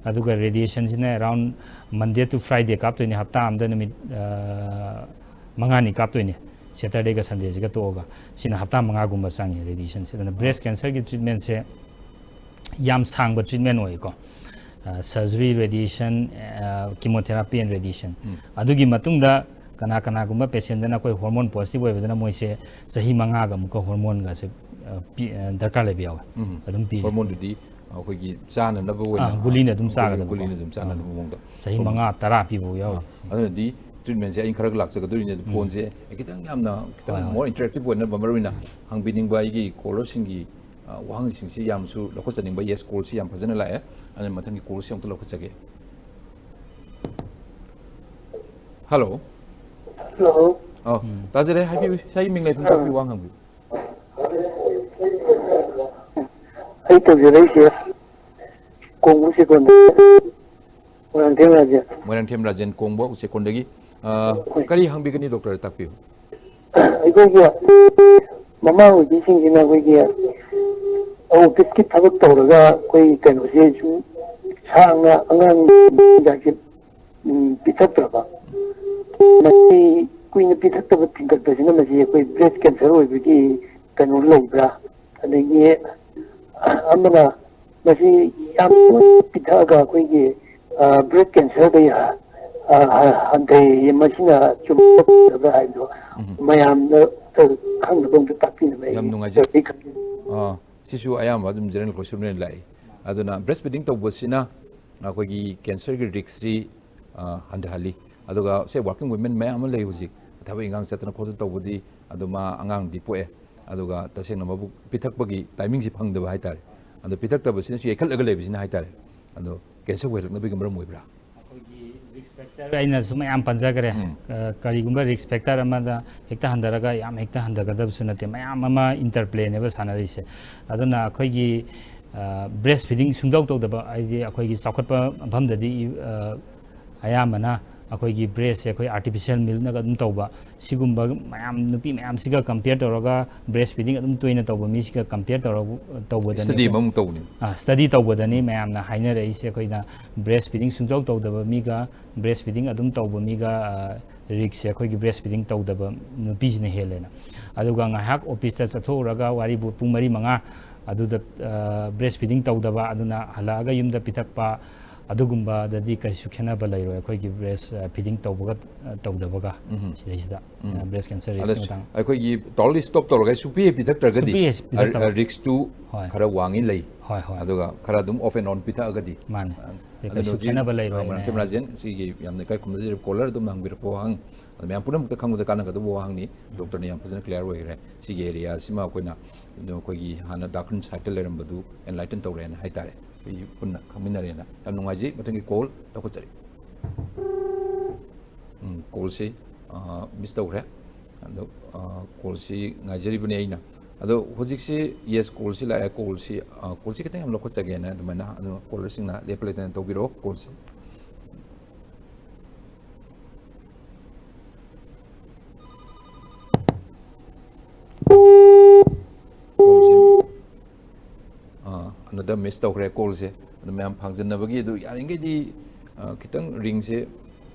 ꯑꯗꯨꯒ ꯔꯦꯗꯤꯌꯦꯁꯟꯁꯤꯅ around Monday to Friday ꯀꯥꯞꯇꯣꯏꯅꯦ, ꯍꯞꯇꯥ ꯑꯃꯗ ꯅꯨꯃꯤꯠ, ꯑ, ꯃꯉꯥꯅꯤ ꯀꯥꯞꯇꯣꯏꯅꯦ, ꯁꯦꯇꯔꯗꯦꯒ ꯁꯟꯗꯦꯁꯤꯒ ꯇꯣꯛꯑꯒ꯫ ꯁꯤꯅ ꯍꯞꯇꯥ ꯃꯉꯥꯒꯨꯝꯕ ꯆꯪꯉꯦ ꯔꯦꯗꯤꯌꯦꯁꯟꯁꯦ꯫ ꯑꯗꯨꯅ ꯕ꯭ꯔꯦꯁ ꯀꯦꯟꯁꯔꯒꯤ ꯇ꯭ꯔꯤꯠꯃꯦꯟꯁꯦ ꯌꯥꯝ ꯁꯥꯡꯕ ꯇ꯭ꯔꯤꯠꯃꯦꯟ ꯑꯣꯏꯀꯣ꯫ Surgery, radiation, chemotherapy and radiation. ꯑꯗꯨꯒꯤ ꯃꯇꯨꯡꯗ ꯀꯅꯥ ꯀꯅꯥꯒꯨꯝꯕ ꯄꯦꯁꯦꯟꯗꯅ ꯑꯩꯈꯣꯏ ꯍꯣꯔꯃꯣꯟ ꯄꯣꯖꯤꯇꯤꯚ ꯑꯣꯏꯕꯗꯅ ꯃꯣꯏꯁꯦ ꯆꯍꯤ ꯃꯉꯥꯒ ꯑꯃꯨꯛꯀ ꯍꯣꯔꯃꯣꯟꯒꯁꯦ, ꯑ, ꯄꯤ-, ꯑ, ꯗꯔꯀꯥꯔ ꯂꯩꯕ ꯌꯥꯎꯋꯦ꯫ ꯑꯗꯨꯝ ꯄꯤꯔꯤ꯫ ꯍꯣꯔꯃꯣꯟꯗꯨꯗꯤ ꯑꯩꯈꯣꯏꯒꯤ ꯆꯥꯅꯅꯕ ꯑꯣꯏꯅ, ꯑꯥ, ꯒꯨꯂꯤꯅ ꯑꯗꯨꯝ ꯒꯨꯂꯤ-, ꯆꯥꯒꯗꯕꯀꯣ꯫ ꯒꯨꯂꯤꯅ ꯑꯗꯨꯝ ꯆꯥꯅꯅꯕ ꯃꯑꯣꯡꯗ꯫ ꯆꯍꯤ ꯃꯉꯥ, ꯇꯔꯥ ꯄꯤꯕ ꯌꯥꯎꯋꯦ꯫ ꯑꯗꯨꯅꯗꯤ ꯇ꯭ꯔꯤꯠꯃꯦꯟꯁꯦ ꯑꯩꯅ ꯈꯔ ꯂꯥꯛꯆꯒꯗꯣꯏꯅꯦ, ꯑꯗꯨ ꯐꯣꯟꯁꯦ ꯈꯤꯇꯪ ꯌꯥꯝꯅ, ꯈꯤꯇꯪ ꯍꯣꯏ, ꯍꯣꯏ꯫ ꯃꯣꯔ ꯏꯟꯇꯔꯦꯛꯇꯤꯞ ꯑꯣꯏꯅꯕ, ꯃꯔꯨ ꯑꯣꯏꯅ ꯍꯪꯕꯤꯅꯤꯡꯕ ꯑꯩꯒꯤ ꯀꯣꯂꯔꯁꯤꯡꯒꯤ ꯑ, ꯋꯥꯍꯪꯁꯤꯡꯁꯤ ꯌꯥꯝꯁꯨ ꯂꯧꯈꯠꯆꯅꯤꯡꯕ꯫ Yes, call ꯁꯤ ꯌꯥꯝ ꯐꯖꯅ ꯂꯥꯛꯑꯦ꯫ ꯑꯗꯨꯅ ꯃꯊꯪꯒꯤ call ꯁꯤ ꯑꯃꯨꯛꯇ ꯂꯧꯈꯠꯆꯒꯦ꯫ Hello꯫ Hello꯫ ꯑ, ꯎꯝ꯫ ꯇꯥꯖꯔꯦ, ꯍꯥꯏꯕꯤꯌꯨ꯫ ꯏꯁꯥꯒꯤ ꯃꯤꯡ ꯂꯩꯐꯝ ꯇꯥꯛꯄꯤꯌꯨ, ꯋꯥꯍꯪ ꯍꯪꯕꯤꯌꯨ꯫ ꯑꯩ ꯇꯧꯖꯔꯛꯏꯁꯦ ꯀꯣꯡꯕ ꯁꯦꯀꯣꯟꯗ ꯃꯣꯏꯔꯥꯡꯊꯦꯝ ꯔꯥꯖꯦꯟ꯫ ꯃꯣꯏꯔꯥꯡꯊꯦꯝ ꯔꯥꯖꯦꯟ, ꯀꯣꯡꯕ ꯎꯆꯦꯛꯀꯣꯟꯗꯒꯤ꯫ ꯑ, ꯀꯔꯤ ꯍꯪꯕꯤꯒꯅꯤ, ꯗꯣꯛꯇꯔ, ꯇꯥꯛꯄꯤꯌꯨ꯫ ꯑꯩꯈꯣꯏꯒꯤ ꯃꯃꯥ ꯑꯣꯏꯕꯤꯁꯤꯡꯁꯤꯅ ꯑꯩꯈꯣꯏꯒꯤ ꯑꯣꯐꯤꯁꯀꯤ ꯊꯕꯛ ꯇꯧꯔꯒ ꯑꯩꯈꯣꯏ ꯀꯩꯅꯣꯁꯦ ꯁꯨꯝ ꯁꯥꯡꯅ ꯑꯉꯥꯡ ꯍꯤꯗꯥꯛꯁꯦ, ꯎꯝ, ꯄꯤꯊꯛꯇ꯭ꯔꯕ, ꯃꯁꯤ ꯀꯨꯏꯅ ꯄꯤꯊꯛꯇꯕ ꯊꯤꯟꯒꯠꯄꯁꯤꯅ ꯃꯁꯤ ꯑꯩꯈꯣꯏ ꯕ꯭ꯔꯦꯁ ꯀꯦꯟꯁꯔ ꯑꯣꯏꯕꯒꯤ ꯀꯩꯅꯣ ꯂꯩꯕ꯭ꯔꯥ? ꯑꯗꯒꯤ ꯑꯃꯅ ꯃꯁꯤ ꯌꯥꯝ ꯇꯣꯏꯅ ꯄꯤꯊꯛꯑꯒ ꯑꯩꯈꯣꯏꯒꯤ ꯕ꯭ꯔꯦꯁ ꯀꯦꯟꯁꯔꯗ ꯍꯟꯊꯩ, ꯃꯁꯤꯅ ꯆꯨꯝꯕ꯭ꯔꯥ ꯍꯥꯏꯕꯗꯣ ꯃꯌꯥꯝꯗ ꯈꯪꯅꯕ ꯑꯝꯇ ꯇꯥꯛꯄꯤꯅꯕ ꯑꯩ ꯌꯥꯝ ꯅꯨꯡꯉꯥꯏꯖꯩ꯫ ꯇꯧꯖꯩ ꯈꯪꯖꯩ꯫ ꯑꯥ, ꯁꯤꯁꯨ ꯑꯌꯥꯝꯕ ꯑꯗꯨꯝ ꯖꯦꯅꯔꯦꯜ ꯀꯣꯏꯁꯟ ꯑꯣꯏꯅ ꯂꯥꯛꯏ꯫ ꯑꯗꯨꯅ ꯕ꯭ꯔꯦꯁ ꯐꯤꯗꯤꯡ ꯇꯧꯕꯁꯤꯅ ꯑꯩꯈꯣꯏꯒꯤ ꯀꯦꯟꯁꯔꯒꯤ ꯔꯤꯛꯁꯁꯤ, ꯑ, ꯍꯟꯊꯍꯜꯂꯤ꯫ ꯑꯗꯨꯒ ꯁꯦ, ꯋꯥꯔꯀꯤꯡ ꯋꯨꯃꯦꯟ ꯃꯌꯥꯝ ꯑꯃ ꯂꯩ ꯍꯧꯖꯤꯛ, ꯊꯕꯛ ꯏꯪꯈꯥꯡ ꯆꯠꯇꯅ ꯈꯣꯠꯇꯅ ꯇꯧꯕꯗꯤ, ꯑꯗꯨ ꯃꯥ ꯑꯉꯥꯡꯗꯤ ꯄꯣꯛꯑꯦ꯫ ꯑꯗꯨꯒ ꯇꯁꯦꯡꯅ ꯃꯕꯨꯛ ꯄꯤꯊꯛꯄꯒꯤ ꯇꯥꯏꯃꯤꯡꯁꯤ ꯐꯪꯗꯕ ꯍꯥꯏꯇꯥꯔꯦ꯫ ꯑꯗꯣ ꯄꯤꯊꯛꯇꯕꯁꯤꯅꯁꯨ ꯌꯩꯈꯠꯂꯒ ꯂꯩꯕꯁꯤꯅ ꯍꯥꯏꯇꯥꯔꯦ꯫ ꯑꯗꯣ ꯀꯦꯟꯁꯔ ꯑꯣꯏꯍꯜꯂꯛꯅꯕꯒꯤ ꯃꯔꯝ ꯑꯣꯏꯕ꯭ꯔꯥ? ꯑꯩꯈꯣꯏꯒꯤ ꯔꯤꯛꯁ ꯐꯦꯛꯇꯔ ꯑꯩꯅꯁꯨ ꯃꯌꯥꯝ ꯄꯟꯖꯈ꯭ꯔꯦ꯫ ꯎꯝ꯫ ꯑ, ꯀꯔꯤꯒꯨꯝꯕ ꯔꯤꯛꯁ ꯐꯦꯛꯇꯔ ꯑꯃꯗ ꯍꯦꯛꯇ ꯍꯟꯊꯔꯒ ꯌꯥꯝ ꯍꯦꯛꯇ ꯍꯟꯊꯒꯗꯕꯁꯨ ꯅꯠꯇꯦ, ꯃꯌꯥꯝ ꯑꯃ ꯏꯟꯇꯔꯄ꯭ꯂꯦꯅꯦꯕ ꯁꯥꯟꯅꯔꯤꯁꯦ꯫ ꯑꯗꯨꯅ ꯑꯩꯈꯣꯏꯒꯤ ꯕ꯭ꯔꯦꯁ ꯐꯤꯗꯤꯡ ꯁꯨꯡꯇꯧ ꯇꯧꯗꯕ, ꯍꯥꯏꯗꯤ ꯑꯩꯈꯣꯏꯒꯤ ꯆꯥꯎꯈꯠꯄ ꯃꯐꯝꯗꯗꯤ, ꯑ, ꯑꯌꯥꯝꯕꯅ ꯑꯩꯈꯣꯏꯒꯤ ꯕ꯭ꯔꯦꯁꯁꯦ ꯑꯩꯈꯣꯏ ꯑꯥꯔꯇꯤꯐꯤꯁꯤꯌꯦꯜ ꯃꯤꯜꯛꯅꯒ ꯑꯗꯨꯝ ꯇꯧꯕ, ꯁꯤꯒꯨꯝꯕ ꯃꯌꯥꯝ, ꯅꯨꯄꯤ ꯃꯌꯥꯝꯁꯤꯒ ꯀꯝꯄꯤꯌꯔ ꯇꯧꯔꯒ ꯕ꯭ꯔꯦꯁ ꯐꯤꯗꯤꯡ ꯑꯗꯨꯝ ꯇꯣꯏꯅ ꯇꯧꯕ ꯃꯤꯁꯤꯒ ꯀꯝꯄꯤꯌꯔ ꯇꯧꯔꯒ ꯇꯧꯕꯗꯅꯤ ꯁ꯭ꯇꯗꯤ ꯑꯃꯃꯨꯛ ꯇꯧꯕꯅꯤ꯫ ꯁ꯭ꯇꯗꯤ ꯇꯧꯕꯗꯅꯤ ꯃꯌꯥꯝꯅ ꯍꯥꯏꯅꯔꯛꯏꯁꯦ꯫ ꯑꯩꯈꯣꯏꯅ ꯕ꯭ꯔꯦꯁ ꯐꯤꯗꯤꯡ ꯁꯨꯡꯇꯧ ꯇꯧꯗꯕ ꯃꯤꯒ ꯕ꯭ꯔꯦꯁ ꯐꯤꯗꯤꯡ ꯑꯗꯨꯝ ꯇꯧꯕ ꯃꯤꯒ, ꯑ, ꯔꯤꯛꯁꯁꯦ ꯑꯩꯈꯣꯏꯒꯤ ꯕ꯭ꯔꯦꯁ ꯐꯤꯗꯤꯡ ꯇꯧꯗꯕ ꯅꯨꯄꯤꯁꯤꯅ ꯍꯦꯜꯂꯦꯅ꯫ ꯑꯗꯨꯒ ꯉꯥꯏꯍꯥꯛ ꯑꯣꯐꯤꯁꯇ ꯆꯠꯊꯣꯛꯎꯔꯒ ꯋꯥꯔꯤꯕꯨ ꯄꯨꯡ ꯃꯔꯤ ꯃꯉꯥ ꯑꯗꯨꯗ, ꯑ, ꯕ꯭ꯔꯦꯁ ꯐꯤꯗꯤꯡ ꯇꯧꯗꯕ, ꯑꯗꯨꯅ ꯍꯜꯂꯛꯑꯒ ꯌꯨꯝꯗ ꯄꯤꯊꯛꯄ, ꯑꯗꯨꯒꯨꯝꯕꯗꯗꯤ ꯀꯩꯁꯨ ꯈꯦꯠꯅꯕ ꯂꯩꯔꯣꯏ ꯑꯩꯈꯣꯏꯒꯤ ꯕ꯭ꯔꯦꯁ ꯐꯤꯗꯤꯡ ꯇꯧꯕꯒ ꯑ, ꯇꯧꯗꯕꯒ ꯎꯝ꯫ ꯁꯤꯗꯩꯁꯤꯗ ꯎꯝ꯫ ꯕ꯭ꯔꯦꯁ ꯀꯦꯟꯁꯔ ꯑꯗ ꯔꯤꯁꯀꯤ ꯃꯇꯥꯡ ꯑꯩꯈꯣꯏꯒꯤ ꯇꯣꯇꯥꯂꯤ ꯁ꯭ꯇꯣꯞ ꯇꯧꯔꯒ ꯁꯨꯄꯤ ꯄꯤꯊꯛꯇ꯭ꯔꯒꯗꯤ ꯁꯨꯄꯤ ꯄꯤꯊꯛꯇꯕ꯫ ꯔꯤꯛꯁꯇꯨ ꯍꯣꯏ꯫ ꯈꯔ ꯋꯥꯡꯉꯤ ꯂꯩ꯫ ꯍꯣꯏ, ꯍꯣꯏ꯫ ꯑꯗꯨꯒ ꯈꯔ ꯑꯗꯨꯝ ꯑꯣꯐ ꯑꯦꯟ ꯑꯣꯟ ꯄꯤꯊꯛꯑꯒꯗꯤ ꯃꯥꯅꯦ꯫ ꯑ, ꯑꯗꯩ ꯀꯩꯁꯨ ꯑꯗꯨꯗꯤ, ꯈꯦꯠꯅꯕ ꯑ, ꯂꯩꯔꯣꯏꯅꯦ꯫ ꯃꯔꯝ ꯊꯦꯝ ꯔꯥꯖꯦꯟ, ꯁꯤꯒꯤ ꯌꯥꯝꯅ ꯏꯀꯥꯏ ꯈꯨꯝꯅꯖꯔꯤꯕ ꯀꯣꯂꯔ ꯑꯗꯨꯝ ꯍꯪꯕꯤꯔꯛꯄ ꯋꯥꯍꯪ ꯑꯗꯨ ꯃꯌꯥꯝ ꯄꯨꯝꯅꯃꯛꯇ ꯈꯪꯕꯗ ꯀꯥꯟꯅꯒꯗꯕ ꯋꯥꯍꯪꯅꯤ꯫ ꯗꯣꯛꯇꯔꯅ ꯌꯥꯝ ꯐꯖꯅ ꯀ꯭ꯂꯤꯌꯥꯔ ꯑꯣꯏꯈ꯭ꯔꯦ꯫ ꯁꯤꯒꯤ ꯑꯦꯔꯤꯌꯥꯁꯤꯃ ꯑꯩꯈꯣꯏꯅ, ꯑꯩꯈꯣꯏꯒꯤ ꯍꯥꯟꯅ ꯗꯥꯔꯛ ꯁꯥꯏꯠꯇ ꯂꯩꯔꯝꯕꯗꯨ ꯑꯦꯟꯂꯥꯏꯇꯟ ꯇꯧꯔꯦꯅ ꯍꯥꯏꯇꯥꯔꯦ꯫ ꯑꯩꯈꯣꯏ ꯄꯨꯟꯅ ꯈꯪꯃꯤꯟꯅꯔꯦꯅ ꯌꯥꯝ ꯅꯨꯡꯉꯥꯏꯖꯩ꯫ ꯃꯊꯪꯒꯤ ꯀꯣꯜ ꯂꯧꯈꯠꯆꯔꯤ꯫ ꯎꯝ, ꯀꯣꯜꯁꯤ, ꯑ, ꯃꯤꯁ ꯇꯧꯈ꯭ꯔꯦ꯫ ꯑꯗꯣ, ꯑ, ꯀꯣꯜꯁꯤ ꯉꯥꯏꯖꯔꯤꯕꯅꯤ ꯑꯩꯅ꯫ ꯑꯗꯣ ꯍꯧꯖꯤꯛꯁꯤ, ꯌꯦꯁ, ꯀꯣꯜꯁꯤ ꯂꯥꯛꯑꯦ꯫ ꯀꯣꯜꯁꯤ, ꯑ, ꯀꯣꯜꯁꯤ ꯈꯤꯇꯪ ꯌꯥꯝ ꯂꯧꯈꯠꯆꯒꯦꯅ ꯑꯗꯨꯃꯥꯏꯅ, ꯑꯗꯨ ꯀꯣꯂꯔꯁꯤꯡꯅ ꯂꯦꯞꯄ ꯂꯩꯇꯅ ꯇꯧꯕꯤꯔꯛꯑꯣ ꯀꯣꯜꯁꯤ꯫ ꯀꯣꯜꯁꯦ, ꯑꯥ, ꯑꯅꯗꯔ ꯃꯤꯁ ꯇꯧꯈ꯭ꯔꯦ ꯀꯣꯜꯁꯦ꯫ ꯑꯗꯨ ꯃꯌꯥꯝ ꯐꯥꯡꯖꯟꯅꯕꯒꯤ ꯑꯗꯨ ꯌꯥꯔꯤꯈꯩꯗꯤ, ꯑꯥ, ꯈꯤꯇꯪ ꯔꯤꯡꯁꯦ,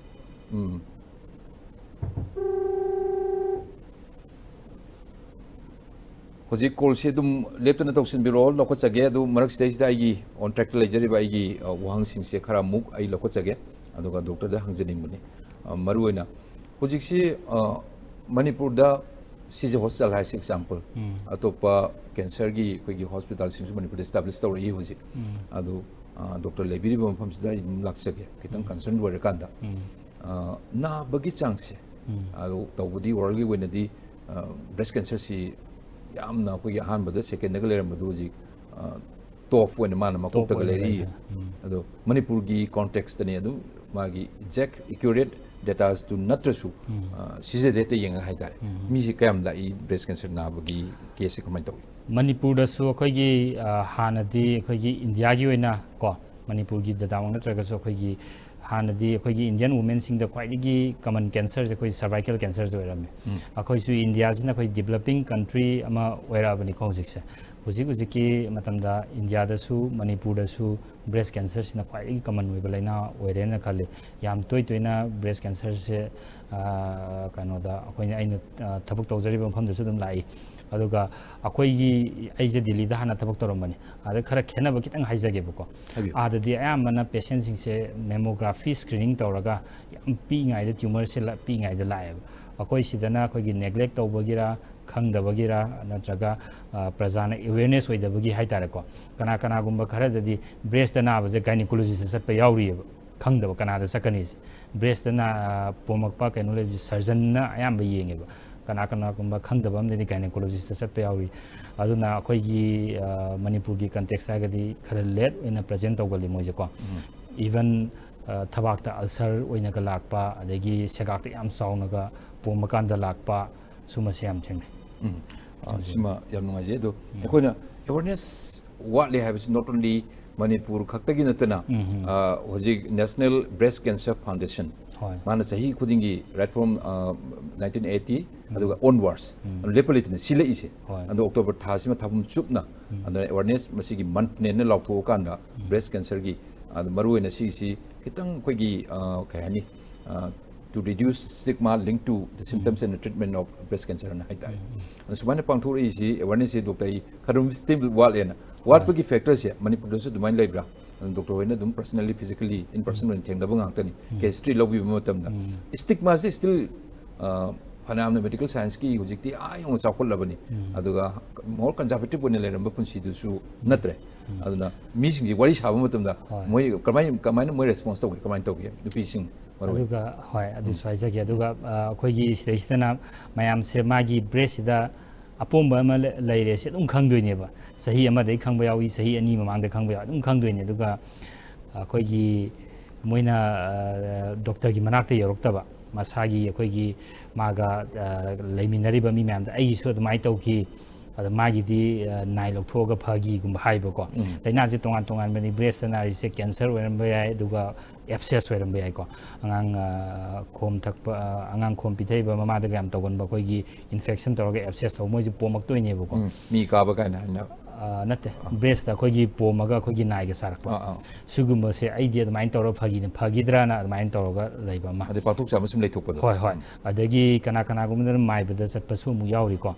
ꯎꯝ꯫ ꯍꯧꯖꯤꯛ ꯀꯣꯜꯁꯦ ꯑꯗꯨꯝ ꯂꯦꯞꯇꯅ ꯇꯧꯁꯤꯟꯕꯤꯔꯛꯑꯣ, ꯂꯧꯈꯠꯆꯒꯦ꯫ ꯑꯗꯨ ꯃꯔꯛꯁꯤꯗꯩꯁꯤꯗ ꯑꯩꯒꯤ ꯑꯣꯟ ꯇ꯭ꯔꯦꯛꯇ ꯂꯩꯖꯔꯤꯕ ꯑꯩꯒꯤ, ꯑ, ꯋꯥꯍꯪꯁꯤꯡꯁꯦ ꯈꯔ ꯑꯃꯨꯛ ꯑꯩ ꯂꯧꯈꯠꯆꯒꯦ꯫ ꯑꯗꯨꯒ ꯗꯣꯛꯇꯔꯗ ꯍꯪꯖꯅꯤꯡꯕꯅꯤ꯫ ꯑ, ꯃꯔꯨꯑꯣꯏꯅ ꯍꯧꯖꯤꯛꯁꯤ, ꯑ, ꯃꯅꯤꯄꯨꯔꯗ ꯁꯤꯖꯦ ꯍꯣꯁꯄꯤꯇꯥꯜ ꯍꯥꯏꯔꯁꯤ ꯑꯦꯛꯖꯥꯝꯄꯜ, ꯎꯝ꯫ ꯑꯇꯣꯞꯄ ꯀꯦꯟꯁꯔꯒꯤ ꯑꯩꯈꯣꯏꯒꯤ ꯍꯣꯁꯄꯤꯇꯥꯜꯁꯤꯡꯁꯨ ꯃꯅꯤꯄꯨꯔꯗ establish ꯇꯧꯔꯛꯏ ꯍꯧꯖꯤꯛ꯫ ꯎꯝ꯫ ꯑꯗꯨ, ꯑ, ꯗꯣꯛꯇꯔ ꯂꯩꯕꯤꯔꯤꯕ ꯃꯐꯝꯁꯤꯗ ꯑꯩ ꯑꯗꯨꯝ ꯂꯥꯛꯆꯒꯦ, ꯈꯤꯇꯪ ꯎꯝ꯫ ꯀꯟꯁꯔꯟ ꯑꯣꯏꯔꯀꯥꯟꯗ꯫ ꯎꯝ꯫ ꯑ, ꯅꯥꯕꯒꯤ ꯆꯥꯡꯁꯦ, ꯎꯝ꯫ ꯑꯗꯨ ꯇꯧꯕꯗꯤ ꯋꯥꯔꯜꯒꯤ ꯑꯣꯏꯅꯗꯤ, ꯑ, ꯕ꯭ꯔꯦꯁ ꯀꯦꯟꯁꯔꯁꯤ ꯌꯥꯝꯅ ꯑꯩꯈꯣꯏꯒꯤ ꯑꯍꯥꯟꯕꯗ ꯁꯦꯀꯦꯟꯗꯒ ꯂꯩꯔꯝꯕꯗꯨ ꯍꯧꯖꯤꯛ, ꯑ, ꯇꯣꯞ ꯑꯣꯏꯅ ꯃꯥꯅ ꯇꯣꯞ ꯃꯀꯣꯛꯇꯒ ꯑꯣꯏꯅ ꯂꯩꯔꯤ꯫ ꯂꯩꯔꯦ꯫ ꯎꯝ꯫ ꯑꯗꯣ ꯃꯅꯤꯄꯨꯔꯒꯤ ꯀꯣꯟꯇꯦꯛꯁꯇꯅꯤ, ꯑꯗꯨꯝ ꯃꯥꯒꯤ exact accurate dataꯁꯇꯨ ꯅꯠꯇ꯭ꯔꯁꯨ, ꯎꯝ꯫ ꯑ, ꯁꯤꯖꯗꯦꯠꯇ ꯌꯦꯡꯉꯒ ꯍꯥꯏꯇꯥꯔꯦ, ꯎꯝ꯫ ꯃꯤꯁꯦ ꯀꯌꯥꯝ ꯂꯥꯛꯏ ꯕ꯭ꯔꯦꯁ ꯀꯦꯟꯁꯔ ꯅꯥꯕꯒꯤ ꯀꯦꯁꯁꯦ ꯀꯃꯥꯏꯅ ꯇꯧꯏ? ꯃꯅꯤꯄꯨꯔꯗꯁꯨ ꯑꯩꯈꯣꯏꯒꯤ, ꯑ, ꯍꯥꯟꯅꯗꯤ ꯑꯩꯈꯣꯏꯒꯤ ꯏꯟꯗꯤꯌꯥꯒꯤ ꯑꯣꯏꯅ ꯀꯣ, ꯃꯅꯤꯄꯨꯔꯒꯤ ꯗꯇꯥꯃꯛ ꯅꯠꯇ꯭ꯔꯒꯁꯨ ꯑꯩꯈꯣꯏꯒꯤ ꯍꯥꯟꯅꯗꯤ ꯑꯩꯈꯣꯏꯒꯤ ꯏꯟꯗꯤꯌꯟ ꯋꯨꯃꯦꯟꯁꯤꯡꯗ ꯈ꯭ꯋꯥꯏꯗꯒꯤ ꯀꯃꯟ ꯀꯦꯟꯁꯔꯁꯦ ꯑꯩꯈꯣꯏ ꯁꯔꯚꯥꯏꯀꯦꯜ ꯀꯦꯟꯁꯔꯁꯦ ꯑꯣꯏꯔꯝꯃꯦ꯫ ꯎꯝ꯫ ꯑꯩꯈꯣꯏꯁꯨ ꯏꯟꯗꯤꯌꯥꯁꯤꯅ ꯑꯩꯈꯣꯏ ꯗꯤꯕꯂꯞꯄꯤꯡ ꯀꯟꯇ꯭ꯔꯤ ꯑꯃ ꯑꯣꯏꯔꯛꯑꯕꯅꯤꯀꯣ ꯍꯧꯖꯤꯛꯁꯦ꯫ ꯍꯧꯖꯤꯛ ꯍꯧꯖꯤꯛꯀꯤ ꯃꯇꯝꯗ ꯏꯟꯗꯤꯌꯥꯗꯁꯨ ꯃꯅꯤꯄꯨꯔꯗꯁꯨ ꯕ꯭ꯔꯦꯁ ꯀꯦꯟꯁꯔꯁꯤꯅ ꯈ꯭ꯋꯥꯏꯗꯒꯤ ꯀꯃꯟ ꯑꯣꯏꯕ ꯂꯥꯏꯅꯥ ꯑꯣꯏꯔꯦꯅ ꯈꯜꯂꯤ꯫ ꯌꯥꯝ ꯇꯣꯏ ꯇꯣꯏꯅ ꯕ꯭ꯔꯦꯁ ꯀꯦꯟꯁꯔꯁꯦ, ꯑ, ꯀꯩꯅꯣꯗ ꯑꯩꯈꯣꯏꯅ, ꯑꯩꯅ, ꯑ, ꯊꯕꯛ ꯇꯧꯖꯔꯤꯕ ꯃꯐꯝꯗꯁꯨ ꯑꯗꯨꯝ ꯂꯥꯛꯏ꯫ ꯑꯗꯨꯒ ꯑꯩꯈꯣꯏꯒꯤ, ꯑꯩꯁꯦ ꯗꯤꯜꯂꯤꯗ ꯍꯥꯟꯅ ꯊꯕꯛ ꯇꯧꯔꯝꯕꯅꯤ, ꯑꯗ ꯈꯔ ꯈꯦꯠꯅꯕ ꯈꯤꯇꯪ ꯍꯥꯏꯖꯒꯦꯕꯀꯣ꯫ ꯍꯥꯏꯕꯤꯌꯨ꯫ ꯑꯥꯗꯗꯤ ꯑꯌꯥꯝꯕꯅ ꯄꯦꯁꯦꯟꯁꯤꯡꯁꯦ ꯃꯦꯃꯣꯒ꯭ꯔꯥꯐꯤ ꯁ꯭ꯀ꯭ꯔꯤꯅꯤꯡ ꯇꯧꯔꯒ ꯌꯥꯝ ꯄꯤꯛꯏꯉꯩꯗ ꯇ꯭ꯌꯨꯃꯔꯁꯦ ꯂ- ꯄꯤꯛꯏꯉꯩꯗ ꯂꯥꯛꯑꯦꯕ꯫ ꯑꯩꯈꯣꯏ ꯁꯤꯗꯅ ꯑꯩꯈꯣꯏꯒꯤ ꯅꯦꯒ꯭ꯂꯦꯛ ꯇꯧꯕꯒꯤꯔ, ꯈꯪꯗꯕꯒꯤꯔ, ꯅꯠꯇ꯭ꯔꯒ ꯑ, ꯄ꯭ꯔꯖꯥꯅ ꯑꯦꯋꯦꯔꯅꯦꯁ ꯑꯣꯏꯗꯕꯒꯤ ꯍꯥꯏꯇꯥꯔꯦꯀꯣ꯫ ꯀꯅꯥ ꯀꯅꯥꯒꯨꯝꯕ ꯈꯔꯗꯗꯤ ꯕ꯭ꯔꯦꯁꯇ ꯅꯥꯕꯁꯦ ꯒꯥꯏꯅꯤꯀꯣꯂꯣꯖꯤꯁꯇ ꯆꯠꯄ ꯌꯥꯎꯔꯤꯑꯕ, ꯈꯪꯗꯕ ꯀꯅꯥꯗ ꯆꯠꯀꯅꯤꯁꯦ꯫ ꯕ꯭ꯔꯦꯁꯇ ꯅꯥ- ꯄꯣꯝꯃꯛꯄ ꯀꯩꯅꯣ ꯂꯩꯕꯁꯦ ꯁꯔꯖꯟꯅ ꯑꯌꯥꯝꯕ ꯌꯦꯡꯉꯦꯕ꯫ ꯀꯅꯥ ꯀꯅꯥꯒꯨꯝꯕ ꯈꯪꯗꯕ ꯑꯃꯗꯗꯤ ꯒꯥꯏꯅꯤꯀꯣꯂꯣꯖꯤꯁꯇ ꯆꯠꯄ ꯌꯥꯎꯔꯤ꯫ ꯑꯗꯨꯅ ꯑꯩꯈꯣꯏꯒꯤ, ꯑ, ꯃꯅꯤꯄꯨꯔꯒꯤ ꯀꯟꯇꯦꯛꯁ ꯍꯥꯏꯔꯒꯗꯤ ꯈꯔ ꯂꯦꯠ ꯑꯣꯏꯅ ꯄ꯭ꯔꯖꯦꯟ ꯇꯧꯒꯜꯂꯤ ꯃꯣꯏꯁꯦꯀꯣ꯫ ꯏꯚꯟ, ꯑ, ꯊꯕꯥꯛꯇ ꯑꯜꯁꯔ ꯑꯣꯏꯅꯒ ꯂꯥꯛꯄ, ꯑꯗꯒꯤ ꯁꯦꯒꯥꯛꯇ ꯌꯥꯝ ꯆꯥꯎꯅꯒ ꯄꯣꯝꯃꯀꯥꯟꯗ ꯂꯥꯛꯄ, ꯁꯨꯝꯕꯁꯦ ꯌꯥꯝ ꯊꯦꯡꯅꯩ꯫ ꯎꯝ꯫ ꯑ, ꯁꯤꯃ ꯌꯥꯝ ꯅꯨꯡꯉꯥꯏꯖꯩ꯫ ꯑꯗꯣ ꯑꯩꯈꯣꯏꯅ ꯑꯦꯋꯥꯔꯅꯦꯁ ꯋꯥꯠꯂꯦ ꯍꯥꯏꯕꯁꯤ not only ꯃꯅꯤꯄꯨꯔ ꯈꯛꯇꯒꯤ ꯅꯠꯇꯅ, ꯎꯝ, ꯎꯝ꯫ ꯑ, ꯍꯧꯖꯤꯛ National Breast Cancer Foundation, ꯍꯣꯏ꯫ ꯃꯥꯅ ꯆꯍꯤ ꯈꯨꯗꯤꯡꯒꯤ right from, ꯑ, nineteen eighty ꯑꯗꯨꯒ onwards, ꯎꯝ꯫ ꯑꯗꯨ ꯂꯦꯞꯄ ꯂꯩꯇꯅ ꯁꯤꯜꯂꯛꯏꯁꯦ꯫ ꯍꯣꯏ꯫ ꯑꯗꯣ ꯑꯣꯛꯇꯣꯕꯔ ꯊꯥꯁꯤꯃ ꯊꯥꯕꯨꯝ ꯆꯨꯞꯅ, ꯑꯗꯨꯅ ꯑꯦꯋꯥꯔꯅꯦꯁ ꯃꯁꯤꯒꯤ ꯃꯟꯠꯅꯦꯅ ꯂꯥꯎꯊꯣꯛꯑꯀꯥꯟꯗ, ꯕ꯭ꯔꯦꯁ ꯀꯦꯟꯁꯔꯒꯤ, ꯑꯗꯨ ꯃꯔꯨꯑꯣꯏꯅ ꯁꯤꯒꯤꯁꯤ ꯈꯤꯇꯪ ꯑꯩꯈꯣꯏꯒꯤ, ꯑ, ꯀꯩ ꯍꯥꯏꯅꯤ, ꯑ, to reduce stigma linked to the symptoms and the treatment of breast cancer ꯍꯥꯏꯅ ꯍꯥꯏꯇꯥꯔꯦ꯫ ꯑꯗꯣ ꯁꯨꯃꯥꯏꯅ ꯄꯥꯡꯊꯣꯔꯛꯏꯁꯤ, ꯑꯦꯋꯥꯔꯅꯦꯁꯁꯤ ꯗꯣꯛꯇꯔ, ꯑꯩ ꯈꯔ ꯑꯗꯨꯝ still ꯋꯥꯠꯂꯦꯅ꯫ ꯋꯥꯠꯄꯒꯤ ꯐꯦꯛꯇꯔꯁꯦ ꯃꯅꯤꯄꯨꯔꯗꯁꯨ ꯑꯗꯨꯃꯥꯏꯅ ꯂꯩꯕ꯭ꯔꯥ? ꯑꯗꯨꯝ ꯗꯣꯛꯇꯔ ꯍꯣꯏꯅ ꯑꯗꯨꯝ personally, physically, in person ꯑꯣꯏꯅ ꯊꯦꯡꯅꯕ ꯉꯥꯛꯇꯅꯤ꯫ ꯀꯦꯁ ꯍꯤꯁꯇ꯭ꯔꯤ ꯂꯧꯕꯤꯕ ꯃꯇꯝꯗ ꯁ꯭ꯇꯤꯛꯃꯥꯁꯤ still, ꯑ, ꯐꯅꯌꯥꯝꯅ ꯃꯦꯗꯤꯀꯦꯜ ꯁꯥꯏꯟꯁꯀꯤ ꯍꯧꯖꯤꯛꯇꯤ ꯑꯥ ꯌꯧꯅ ꯆꯥꯎꯈꯠꯂꯕꯅꯤ꯫ ꯑꯗꯨꯒ more conservative ꯑꯣꯏꯅ ꯂꯩꯔꯝꯕ ꯄꯨꯟꯁꯤꯗꯨꯁꯨ ꯅꯠꯇ꯭ꯔꯦ꯫ ꯑꯗꯨꯅ ꯃꯤꯁꯤꯡꯁꯤ ꯋꯥꯔꯤ ꯁꯥꯕ ꯃꯇꯝꯗ ꯍꯣꯏ꯫ ꯃꯣꯏ ꯀꯃꯥꯏꯅ, ꯀꯃꯥꯏꯅ ꯃꯣꯏ ꯔꯦꯁꯄꯣꯟꯁ ꯇꯧꯒꯦ, ꯀꯃꯥꯏꯅ ꯇꯧꯒꯦ ꯅꯨꯄꯤꯁꯤꯡ ꯃꯔꯨ ꯑꯣꯏꯅ? ꯑꯗꯨꯒ ꯍꯣꯏ, ꯑꯗꯨꯁꯨ ꯍꯥꯏꯖꯒꯦ꯫ ꯑꯗꯨꯒ, ꯑ, ꯑꯩꯈꯣꯏꯒꯤ ꯁꯤꯗꯩꯁꯤꯗꯅ ꯃꯌꯥꯝꯁꯦ ꯃꯥꯒꯤ ꯕ꯭ꯔꯦꯁꯁꯤꯗ ꯑꯄꯣꯝꯕ ꯑꯃ ꯂꯩ-, ꯂꯩꯔꯦ ꯁꯤ ꯑꯗꯨꯝ ꯈꯪꯗꯣꯏꯅꯦꯕ꯫ ꯆꯍꯤ ꯑꯃꯗꯒꯤ ꯈꯪꯕ ꯌꯥꯎꯏ, ꯆꯍꯤ ꯑꯅꯤ ꯃꯃꯥꯡꯗ ꯈꯪꯕ ꯌꯥꯎꯏ, ꯑꯗꯨꯝ ꯈꯪꯗꯣꯏꯅꯦ꯫ ꯑꯗꯨꯒ ꯑꯩꯈꯣꯏꯒꯤ ꯃꯣꯏꯅ, ꯑ, ꯗꯣꯛꯇꯔꯒꯤ ꯃꯅꯥꯛꯇ ꯌꯧꯔꯛꯇꯕ, ꯃꯁꯥꯒꯤ ꯑꯩꯈꯣꯏꯒꯤ ꯃꯥꯒ, ꯑ, ꯂꯩꯃꯤꯟꯅꯔꯤꯕ ꯃꯤ ꯃꯌꯥꯝꯗ "ꯑꯩꯒꯤꯁꯨ ꯑꯗꯨꯃꯥꯏꯅ ꯇꯧꯈꯤ, ꯑꯗ ꯃꯥꯒꯤꯗꯤ, ꯑ, ꯅꯥꯏ ꯂꯧꯊꯣꯛꯑꯒ ꯐꯈꯤꯒꯨꯝꯕ" ꯍꯥꯏꯕꯀꯣ꯫ ꯂꯥꯏꯅꯥꯁꯦ ꯇꯣꯉꯥꯟ ꯇꯣꯉꯥꯟꯕꯅꯤ꯫ ꯕ꯭ꯔꯦꯁꯇ ꯅꯥꯔꯤꯁꯦ ꯀꯦꯟꯁꯔ ꯑꯣꯏꯔꯝꯕ ꯌꯥꯏ, ꯑꯗꯨꯒ ꯑꯦꯞꯁꯦꯁ ꯑꯣꯏꯔꯝꯕ ꯌꯥꯏꯀꯣ꯫ ꯑꯉꯥꯡ, ꯑ, ꯈꯣꯝ ꯊꯛꯄ, ꯑ, ꯑꯉꯥꯡ ꯈꯣꯝ ꯄꯤꯊꯛꯏꯕ ꯃꯃꯥꯗꯒ ꯌꯥꯝ ꯇꯧꯒꯟꯕ, ꯑꯩꯈꯣꯏꯒꯤ ꯏꯟꯐꯦꯛꯁꯟ ꯇꯧꯔꯒ ꯑꯦꯞꯁꯦꯁ ꯇꯧꯕ, ꯃꯣꯏꯁꯦ ꯄꯣꯝꯃꯛꯇꯣꯏꯅꯦꯕꯀꯣ꯫ ꯎꯝ, ꯃꯤ ꯀꯥꯕ ꯀꯥꯏꯅ ꯍꯥꯏꯅ꯫ ꯑ, ꯅꯠꯇꯦ, ꯕ꯭ꯔꯦꯁꯇ ꯑꯩꯈꯣꯏꯒꯤ ꯄꯣꯝꯃꯒ ꯑꯩꯈꯣꯏꯒꯤ ꯅꯥꯏꯒ ꯆꯥꯔꯛꯄ꯫ ꯑꯥ, ꯑꯥ꯫ ꯁꯤꯒꯨꯝꯕꯁꯦ ꯑꯩꯗꯤ ꯑꯗꯨꯃꯥꯏꯅ ꯇꯧꯔ ꯐꯒꯤꯅ-, ꯐꯈꯤꯗ꯭ꯔꯅ ꯑꯗꯨꯃꯥꯏꯅ ꯇꯧꯔꯒ ꯂꯩꯕ ꯑꯃ꯫ ꯑꯗꯩ ꯄꯥꯛꯊꯣꯛ ꯆꯥꯕ ꯁꯨꯝ ꯂꯩꯊꯣꯛꯄꯗꯣ꯫ ꯍꯣꯏ, ꯍꯣꯏ꯫ ꯑꯗꯒꯤ ꯀꯅꯥ ꯀꯅꯥꯒꯨꯝꯕꯗꯅ ꯃꯥꯏꯕꯗ ꯆꯠꯄꯁꯨ ꯑꯃꯨꯛ ꯌꯥꯎꯔꯤꯀꯣ꯫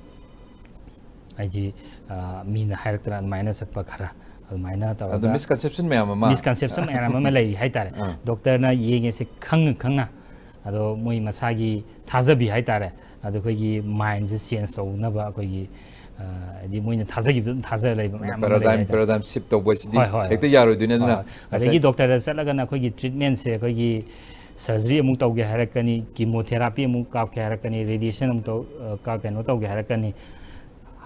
ꯍꯥꯏꯗꯤ, ꯑ, ꯃꯤꯅ ꯍꯥꯏꯔꯛꯇꯅ ꯑꯗꯨꯃꯥꯏꯅ ꯆꯠꯄ ꯈꯔ, ꯑꯗꯨꯃꯥꯏꯅ ꯑꯗꯣ ꯇꯧꯔꯒ ꯃꯤꯁꯀꯟꯁꯦꯞꯁꯟ ꯃꯌꯥꯝ ꯑꯃ ꯃꯤꯁꯀꯟꯁꯦꯞꯁꯟ ꯃꯌꯥꯝ ꯑꯃ ꯂꯩꯔꯤ ꯍꯥꯏꯇꯥꯔꯦ꯫ ꯑꯥ. ꯗꯣꯛꯇꯔꯅ ꯌꯦꯡꯉꯦꯁꯦ ꯈꯪꯅ ꯈꯪꯅ, ꯑꯗꯣ ꯃꯣꯏ ꯃꯁꯥꯒꯤ ꯊꯥꯖꯕꯤ ꯍꯥꯏꯇꯥꯔꯦ, ꯑꯗꯣ ꯑꯩꯈꯣꯏꯒꯤ ꯃꯥꯏꯟꯁꯦ ꯆꯦꯟꯖ ꯇꯧꯅꯕ ꯑꯩꯈꯣꯏꯒꯤ, ꯑ, ꯍꯥꯏꯗꯤ ꯃꯣꯏꯅ ꯊꯥꯖꯈꯤꯕꯗ ꯑꯗꯨꯝ ꯊꯥꯖ ꯂꯩꯕ ꯃꯌꯥꯝ ꯑꯃ ꯂꯩ ꯄꯦꯔꯥꯗꯥꯏꯝ ꯍꯥꯏꯇꯥꯔꯦ꯫ ꯄꯦꯔꯥꯗꯥꯏꯝ ꯁꯤꯞ ꯇꯧꯕ ꯍꯥꯏꯁꯤꯗꯤ ꯍꯣꯏ, ꯍꯣꯏ, ꯍꯦꯛꯇ ꯍꯣꯏ. ꯌꯥꯔꯣꯏꯗꯣꯏꯅꯦ ꯑꯗꯨꯅ ꯍꯣꯏ. ꯑꯗꯒꯤ ꯗꯣꯛꯇꯔꯗ ꯆꯠꯂꯒꯅ ꯑꯩꯈꯣꯏꯒꯤ ꯇ꯭ꯔꯤꯠꯃꯦꯟꯁꯦ ꯑꯩꯈꯣꯏꯒꯤ ꯁꯔꯖꯔꯤ ꯑꯃꯨꯛ ꯇꯧꯒꯦ ꯍꯥꯏꯔꯛꯀꯅꯤ, ꯀꯤꯃꯣꯊꯦꯔꯥꯄꯤ ꯑꯃꯨꯛ ꯀꯥꯞꯀꯦ ꯍꯥꯏꯔꯛꯀꯅꯤ, ꯔꯦꯗꯤꯌꯦꯁꯟ ꯑꯃꯨꯛ ꯇꯧ-, ꯑ, ꯀ-, ꯀꯩꯅꯣ ꯇꯧꯒꯦ ꯍꯥꯏꯔꯛꯀꯅꯤ,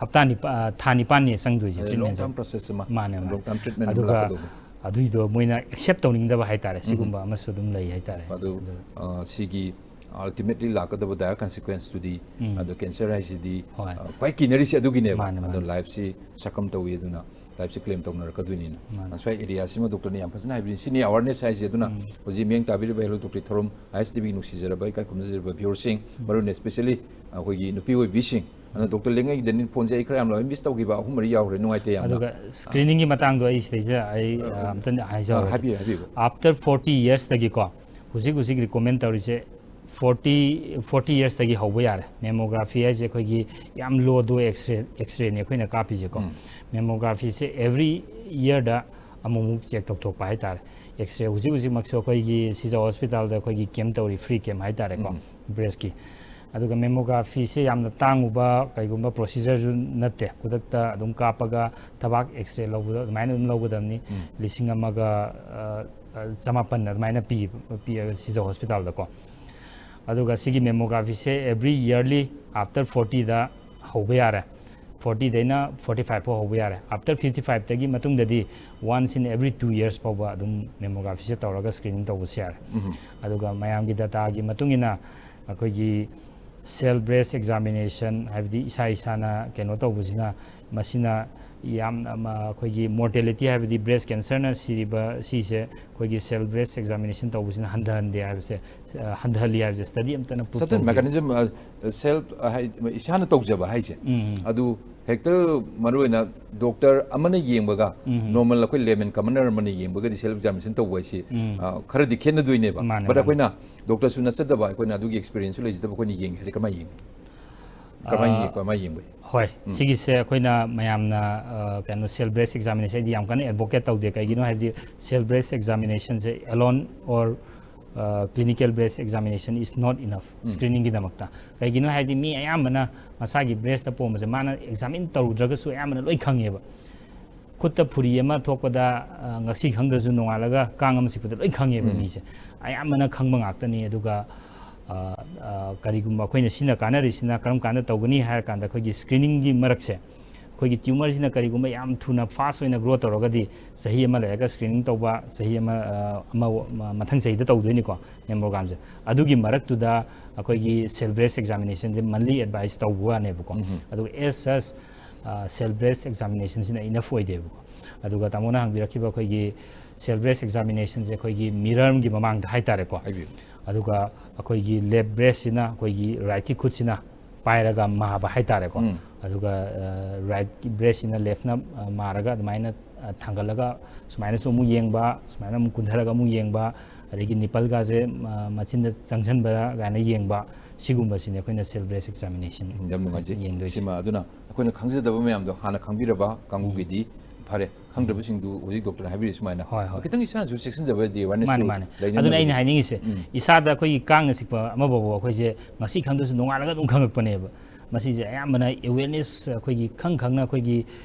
ꯍꯞꯇꯥ ꯅꯤꯄꯥ-, ꯑ, ꯊꯥ ꯅꯤꯄꯥꯟꯅꯤ ꯆꯪꯗꯣꯏꯁꯦ ꯂꯣꯡ ꯇ꯭ꯔꯤꯠꯃꯦꯟꯁꯦ꯫ ꯇꯥꯔꯝ ꯄ꯭ꯔꯣꯁꯦꯁ ꯑꯃ ꯃꯥꯅꯦ, ꯃꯥꯅꯦ. ꯂꯣꯡ ꯇꯥꯔꯝ ꯇ꯭ꯔꯤꯠꯃꯦꯟ ꯑꯃ ꯑꯗꯨꯒ ꯂꯥꯛꯀꯗꯧꯕ. ꯑꯗꯨꯏꯗꯣ ꯃꯣꯏꯅ ꯑꯦꯛꯁꯦꯞ ꯇꯧꯅꯤꯡꯗꯕ ꯍꯥꯏꯇꯥꯔꯦ, ꯁꯤꯒꯨꯝꯕ ꯑꯃꯁꯨ ꯑꯗꯨꯝ ꯂꯩ ꯍꯥꯏꯇꯥꯔꯦ꯫ ꯑꯗꯨ ꯑ, ꯁꯤꯒꯤ ꯑꯜꯇꯤꯃꯦꯠꯂꯤ ꯂꯥꯛꯀꯗꯕ ꯗꯥꯏꯔ ꯀꯟꯁꯤꯀ꯭ꯋꯦꯟꯁꯇꯨꯗꯤ, ꯎꯝ. ꯑꯗꯣ ꯀꯦꯟꯁꯔ ꯍꯥꯏꯁꯤꯗꯤ ꯍꯣꯏ. ꯑ, ꯈ꯭ꯋꯥꯏ ꯀꯤꯅꯔꯤꯁꯤ ꯑꯗꯨꯒꯤꯅꯦꯕ. ꯃꯥꯅꯦ, ꯑꯗꯣ ꯃꯥꯅꯦ. ꯂꯥꯏꯐꯁꯤ ꯁꯛꯀꯝ ꯇꯧꯏ, ꯑꯗꯨꯅ ꯂꯥꯏꯐꯁꯤ ꯀ꯭ꯂꯦꯝ ꯇꯧꯅꯔꯛꯀꯗꯣꯏꯅꯤꯅ. ꯃꯥꯅꯦ. ꯉꯁꯥꯏ ꯑꯦꯔꯤꯌꯥꯁꯤꯃ ꯗꯣꯛꯇꯔꯅ ꯌꯥꯝ ꯐꯖꯅ ꯍꯥꯏꯕꯤꯔꯤ, ꯁꯤꯅꯤ ꯑꯋꯥꯔꯅꯦꯁ ꯍꯥꯏꯁꯦ꯫ ꯑꯗꯨꯅ ꯎꯝ. ꯍꯧꯖꯤꯛ ꯃꯤꯠꯌꯦꯡ ꯇꯥꯕꯤꯔꯤꯕ ꯍꯦꯜꯂꯣ ꯗꯣꯛꯇꯔ ꯊꯧꯔꯝ ꯑꯥꯏ ꯑꯦꯁ ꯇꯤ ꯚꯤꯒꯤ ꯅꯨꯡꯁꯤꯖꯔꯕ ꯏꯀꯥꯏ ꯈꯨꯝꯅꯖꯔꯕ ꯚ꯭ꯌꯨꯋꯔꯁꯤꯡ, ꯃꯔꯨ ꯑꯣꯏꯅ ꯁ꯭ꯄꯦꯁꯦꯜꯂꯤ ꯑꯩꯈꯣꯏꯒꯤ ꯅꯨꯄꯤ ꯑꯣꯏꯕꯤꯁꯤꯡ, ꯑꯗꯨꯅ ꯗꯣꯛꯇꯔ ꯂꯦꯡꯉꯩꯗꯅꯤ ꯐꯣꯟꯁꯦ ꯑꯩ ꯈꯔ ꯌꯥꯝ ꯂꯣꯏ ꯃꯤꯁ ꯇꯧꯈꯤꯕ ꯑꯍꯨꯝ ꯃꯔꯤ ꯌꯥꯎꯈ꯭ꯔꯦ, ꯅꯨꯡꯉꯥꯏꯇꯦ ꯌꯥꯝꯅ. ꯑꯗꯨꯒ ꯁ꯭ꯀ꯭ꯔꯤꯅꯤꯡꯒꯤ ꯃꯇꯥꯡꯗꯣ ꯑꯩ ꯁꯤꯗꯩꯁꯤꯗ ꯑꯩ, ꯑ, ꯑ, ꯑꯝꯇꯪ ꯑ, ꯍꯥꯏꯖꯍꯧꯔꯒꯦ꯫ ꯍꯥꯏꯕꯤꯌꯨ, ꯍꯥꯏꯕꯤꯌꯨ. After forty yearsꯇꯒꯤꯀꯣ, ꯍꯧꯖꯤꯛ ꯍꯧꯖꯤꯛ ꯔꯤꯀꯣꯃꯦꯟ ꯇꯧꯔꯤꯁꯦ forty, forty yearsꯇꯒꯤ ꯍꯧꯕ ꯌꯥꯔꯦ꯫ ꯃꯦꯃꯣꯒ꯭ꯔꯥꯐꯤ ꯍꯥꯏꯁꯦ ꯑꯩꯈꯣꯏꯒꯤ ꯌꯥꯝ ꯂꯣꯗꯣ ꯑꯦꯛꯁꯔꯦ, ꯑꯦꯛꯁꯔꯦꯅꯤ ꯑꯩꯈꯣꯏꯅ ꯀꯥꯞꯄꯤꯁꯦꯀꯣ꯫ ꯎꯝ. ꯃꯦꯃꯣꯒ꯭ꯔꯥꯐꯤꯁꯦ every yearꯗ ꯑꯃꯨꯛꯃꯨꯛ ꯆꯦꯛ ꯇꯧꯊꯣꯛꯄ ꯍꯥꯏꯇꯥꯔꯦ꯫ ꯑꯦꯛꯁꯔꯦ ꯍꯧꯖꯤꯛ ꯍꯧꯖꯤꯛꯃꯛꯁꯨ ꯑꯩꯈꯣꯏꯒꯤ ꯁꯤꯖꯥ ꯍꯣꯁꯄꯤꯇꯥꯜꯗ ꯑꯩꯈꯣꯏꯒꯤ ꯀꯦꯝ ꯇꯧꯔꯤ, ꯐ꯭ꯔꯤ ꯀꯦꯝ ꯍꯥꯏꯇꯥꯔꯦꯀꯣ, ꯎꯝ. ꯕ꯭ꯔꯦꯁꯀꯤ꯫ ꯑꯗꯨꯒ ꯃꯦꯃꯣꯒ꯭ꯔꯥꯐꯤꯁꯦ ꯌꯥꯝꯅ ꯇꯥꯡꯉꯨꯕ ꯀꯩꯒꯨꯝꯕ ꯄ꯭ꯔꯣꯁꯤꯖꯔꯁꯨ ꯅꯠꯇꯦ, ꯈꯨꯗꯛꯇ ꯑꯗꯨꯝ ꯀꯥꯞꯄꯒ ꯊꯕꯥꯛ ꯑꯦꯛꯁꯔꯦ ꯂꯧꯕꯗ ꯑꯗꯨꯃꯥꯏꯅ ꯑꯗꯨꯝ ꯂꯧꯒꯗꯕꯅꯤ꯫ ꯎꯝ. ꯂꯤꯁꯤꯡ ꯑꯃꯒ, ꯑ, ꯑ, ꯆꯃꯥꯄꯟ ꯑꯗꯨꯃꯥꯏꯅ ꯄꯤ, ꯄꯤ ꯁꯤꯖꯥ ꯍꯣꯁꯄꯤꯇꯥꯜꯗꯀꯣ꯫ ꯑꯗꯨꯒ ꯁꯤꯒꯤ ꯃꯦꯃꯣꯒ꯭ꯔꯥꯐꯤꯁꯦ every yearly after fortyꯗ ꯍꯧꯕ ꯌꯥꯔꯦ꯫ Fortyꯗꯩꯅ forty five ꯐꯥꯎ ꯍꯧꯕ ꯌꯥꯔꯦ꯫ After fifty fiveꯇꯒꯤ ꯃꯇꯨꯡꯗꯗꯤ once in every two years ꯐꯥꯎꯕ ꯑꯗꯨꯝ ꯃꯦꯃꯣꯒ꯭ꯔꯥꯐꯤꯁꯦ ꯇꯧꯔꯒ ꯁ꯭ꯀ꯭ꯔꯤꯅꯤꯡ ꯇꯧꯕꯁꯨ ꯌꯥꯔꯦ꯫ ꯎꯝ. ꯑꯗꯨꯒ ꯃꯌꯥꯝꯒꯤ ꯗꯇꯥꯒꯤ ꯃꯇꯨꯡ ꯏꯟꯅ ꯑꯩꯈꯣꯏꯒꯤ self breast examination, ꯍꯥꯏꯕꯗꯤ ꯏꯁꯥ ꯏꯁꯥꯅ ꯀꯩꯅꯣ ꯇꯧꯕꯁꯤꯅ, ꯃꯁꯤꯅ ꯌꯥꯝꯅ ꯃ-, ꯑꯩꯈꯣꯏꯒꯤ mortality, ꯍꯥꯏꯕꯗꯤ ꯕ꯭ꯔꯦꯁ ꯀꯦꯟꯁꯔꯅ ꯁꯤꯔꯤꯕ ꯁꯤꯁꯦ ꯑꯩꯈꯣꯏꯒꯤ self breast examination ꯇꯧꯕꯁꯤꯅ ꯍꯟꯊꯍꯟꯗꯦ ꯍꯥꯏꯕꯁꯦ, ꯑ, ꯍꯟꯊꯍꯜꯂꯤ ꯍꯥꯏꯕꯁꯦ ꯁ꯭ꯇꯗꯤ ꯑꯝꯇꯅ ꯄ꯭ꯔꯨꯐ Certain mechanism, ꯑ, self, ꯑ, ꯍꯥꯏ-, ꯏꯁꯥꯅ ꯇꯧꯖꯕ ꯍꯥꯏꯁꯦ, ꯎꯝ. ꯑꯗꯨ ꯍꯦꯛꯇ ꯃꯔꯨꯑꯣꯏꯅ ꯗꯣꯛꯇꯔ ꯑꯃꯅ ꯌꯦꯡꯕꯒ ꯎꯝ. ꯅꯣꯔꯃꯦꯜ ꯑꯩꯈꯣꯏ ꯂꯦꯃꯦꯟ ꯀꯃꯟꯅꯔ ꯑꯃꯅ ꯌꯦꯡꯕꯒꯗꯤ ꯁꯦꯜꯐ ꯑꯦꯛꯖꯥꯃꯤꯅꯦꯁꯟ ꯇꯧꯕ ꯍꯥꯏꯁꯤ, ꯎꯝ. ꯑ, ꯈꯔꯗꯤ ꯈꯦꯠꯅꯗꯣꯏꯅꯦꯕ꯫ ꯃꯥꯅꯦ, But ꯃꯥꯅꯦ. ꯑꯩꯈꯣꯏꯅ ꯗꯣꯛꯇꯔꯁꯨ ꯅꯠꯆꯗꯕ, ꯑꯩꯈꯣꯏꯅ ꯑꯗꯨꯒꯤ ꯑꯦꯛꯁꯄꯤꯔꯤꯌꯦꯟꯁꯁꯨ ꯂꯩꯖꯗꯕ ꯑꯩꯈꯣꯏꯅ ꯌꯦꯡꯒꯦ ꯍꯥꯏꯗꯤ ꯀꯃꯥꯏꯅ ꯌꯦꯡꯒꯅꯤ? ꯀꯃꯥꯏꯅ ꯑꯥ, ꯌꯦꯡ- ꯀꯃꯥꯏꯅ ꯌꯦꯡꯕ ꯌꯥꯏ? ꯍꯣꯏ, ꯁꯤꯒꯤꯁꯦ ꯑꯩꯈꯣꯏꯅ ꯃꯌꯥꯝꯅ ꯑ, ꯀꯩꯅꯣ, self breast examination ꯑꯩꯗꯤ ꯌꯥꯝ ꯀꯟꯅ advocate ꯇꯧꯗꯦ꯫ ꯀꯩꯒꯤꯅꯣ ꯍꯥꯏꯕꯗꯤ self breast examination say alone or clinical breast examination is not enough screening ꯒꯤꯗꯃꯛꯇ꯫ ꯀꯩꯒꯤꯅꯣ ꯍꯥꯏꯕꯗꯤ ꯃꯤ ꯑꯌꯥꯝꯕꯅ ꯃꯁꯥꯒꯤ breast ꯇ ꯄꯣꯝꯕꯁꯦ ꯃꯥꯅ examine ꯇꯧꯔꯨꯗ꯭ꯔꯒꯁꯨ ꯑꯌꯥꯝꯕꯅ ꯂꯣꯏ ꯈꯪꯉꯦꯕ꯫ ꯈꯨꯠꯇ ꯐꯨꯔꯤ ꯑꯃ ꯊꯣꯛꯄꯗ ꯑ, ꯉꯁꯤ ꯈꯪꯗ꯭ꯔꯁꯨ ꯅꯣꯡꯉꯥꯜꯂꯒ ꯀꯥꯡ ꯑꯃ ꯆꯤꯛꯄꯗ ꯂꯣꯏ ꯈꯪꯉꯦꯕ ꯃꯤꯁꯦ꯫ ꯑꯌꯥꯝꯕꯅ ꯈꯪꯕ ꯉꯥꯛꯇꯅꯤ꯫ ꯑꯗꯨꯒ ꯑ, ꯑ, ꯀꯔꯤꯒꯨꯝꯕ ꯑꯩꯈꯣꯏꯅ ꯁꯤꯅ ꯀꯥꯟꯅꯔꯤꯁꯤꯅ ꯀꯔꯝ ꯀꯥꯟꯗ ꯇꯧꯒꯅꯤ ꯍꯥꯏꯔ ꯀꯥꯟꯗ ꯑꯩꯈꯣꯏꯒꯤ screening ꯒꯤ ꯃꯔꯛꯁꯦ, ꯑꯩꯈꯣꯏꯒꯤ tumor ꯁꯤꯅ ꯀꯔꯤꯒꯨꯝꯕ ꯌꯥꯝ ꯊꯨꯅ fast ꯑꯣꯏꯅ grow ꯇꯧꯔꯒꯗꯤ ꯆꯍꯤ ꯑꯃ ꯂꯩꯔꯒ screening ꯇꯧꯕ, ꯆꯍꯤ ꯑꯃ ꯑ, ꯑꯃ ꯑꯃ ꯃꯊꯪ ꯆꯍꯤꯗ ꯇꯧꯗꯣꯏꯅꯤꯀꯣ mammogram ꯁꯦ꯫ ꯑꯗꯨꯒꯤ ꯃꯔꯛꯇꯨꯗ ꯑꯩꯈꯣꯏꯒꯤ self breast examination ꯁꯦ monthly advice ꯇꯧꯕ ꯋꯥꯅꯦꯕꯀꯣ꯫ ꯑꯗꯨꯒ as such self breast examination ꯁꯤꯅ enough ꯑꯣꯏꯗꯦꯕꯀꯣ꯫ ꯑꯗꯨꯒ ꯇꯥꯃꯣꯅ ꯍꯪꯕꯤꯔꯛꯈꯤꯕ ꯑꯩꯈꯣꯏꯒꯤ self breast examination ꯁꯦ ꯑꯩꯈꯣꯏꯒꯤ mirror ꯒꯤ ꯃꯃꯥꯡꯗ ꯍꯥꯏꯇꯥꯔꯦꯀꯣ꯫ ꯍꯥꯏꯕꯤꯌꯨ꯫ ꯑꯗꯨꯒ ꯑꯩꯈꯣꯏꯒꯤ left breast ꯁꯤꯅ ꯑꯩꯈꯣꯏꯒꯤ right ꯀꯤ ꯈꯨꯠꯁꯤꯅ ꯄꯥꯏꯔꯒ ꯃꯥꯕ ꯍꯥꯏꯇꯥꯔꯦꯀꯣ꯫ ꯑꯗꯨꯒ right breast ꯁꯤꯅ left ꯅ ꯑ, ꯃꯥꯔꯒ ꯑꯗꯨꯃꯥꯏꯅ ꯑ, ꯊꯥꯡꯒꯠꯂꯒ ꯁꯨꯃꯥꯏꯅꯁꯨ ꯑꯃꯨꯛ ꯌꯦꯡꯕ, ꯁꯨꯃꯥꯏꯅ ꯑꯃꯨꯛ ꯀꯨꯟꯊꯔꯒ ꯑꯃꯨꯛ ꯌꯦꯡꯕ, ꯑꯗꯒꯤ nipple ꯒꯥꯁꯦ ꯑ, ꯃꯆꯤꯟꯗ ꯆꯪꯁꯤꯟꯕ꯭ꯔꯥ ꯀꯥꯏꯅ ꯌꯦꯡꯕ, ꯁꯤꯒꯨꯝꯕꯁꯤꯅꯦ ꯑꯩꯈꯣꯏꯅ self breast examination ꯌꯥꯝ ꯅꯨꯡꯉꯥꯏꯖꯩ꯫ ꯌꯦꯡꯗꯣꯏꯁꯦ꯫ ꯁꯤꯃ ꯑꯗꯨꯅ ꯑꯩꯈꯣꯏꯅ ꯈꯪꯖꯗꯕ ꯃꯌꯥꯝꯗꯣ ꯍꯥꯟꯅ ꯈꯪꯕꯤꯔꯕ ꯀꯥꯡꯕꯨꯒꯤꯗꯤ ꯐꯔꯦ, ꯈꯪꯗꯕꯁꯤꯡꯗꯨ ꯍꯧꯖꯤꯛ doctor ꯅ ꯍꯥꯏꯕꯤꯔꯤ ꯁꯨꯃꯥꯏꯅ ꯍꯣꯏ, ꯍꯣꯏ꯫ ꯈꯤꯇꯪ ꯏꯁꯥꯅꯁꯨ ꯆꯦꯛꯁꯤꯟꯖꯕꯗꯤ ꯃꯥꯅꯦ, awareness ꯃꯥꯅꯦ꯫ ꯑꯗꯨꯅ ꯑꯩꯅ ꯍꯥꯏꯅꯤꯡꯉꯤꯁꯦ, ꯏꯁꯥꯗ ꯑꯩꯈꯣꯏꯒꯤ ꯀꯥꯡꯅ ꯆꯤꯛꯄ ꯑꯃ ꯐꯥꯎꯕ ꯑꯩꯈꯣꯏꯁꯦ ꯉꯁꯤ ꯈꯪꯗ꯭ꯔꯁꯨ ꯅꯣꯡꯉꯥꯜꯂꯒ ꯑꯗꯨꯝ ꯈꯪꯉꯛꯄꯅꯦꯕ꯫ ꯃꯁꯤꯁꯦ ꯑꯌꯥꯝꯕꯅ awareness ꯑꯩꯈꯣꯏꯒꯤ ꯈꯪ ꯈꯪꯅ ꯑꯩꯈꯣꯏꯒꯤ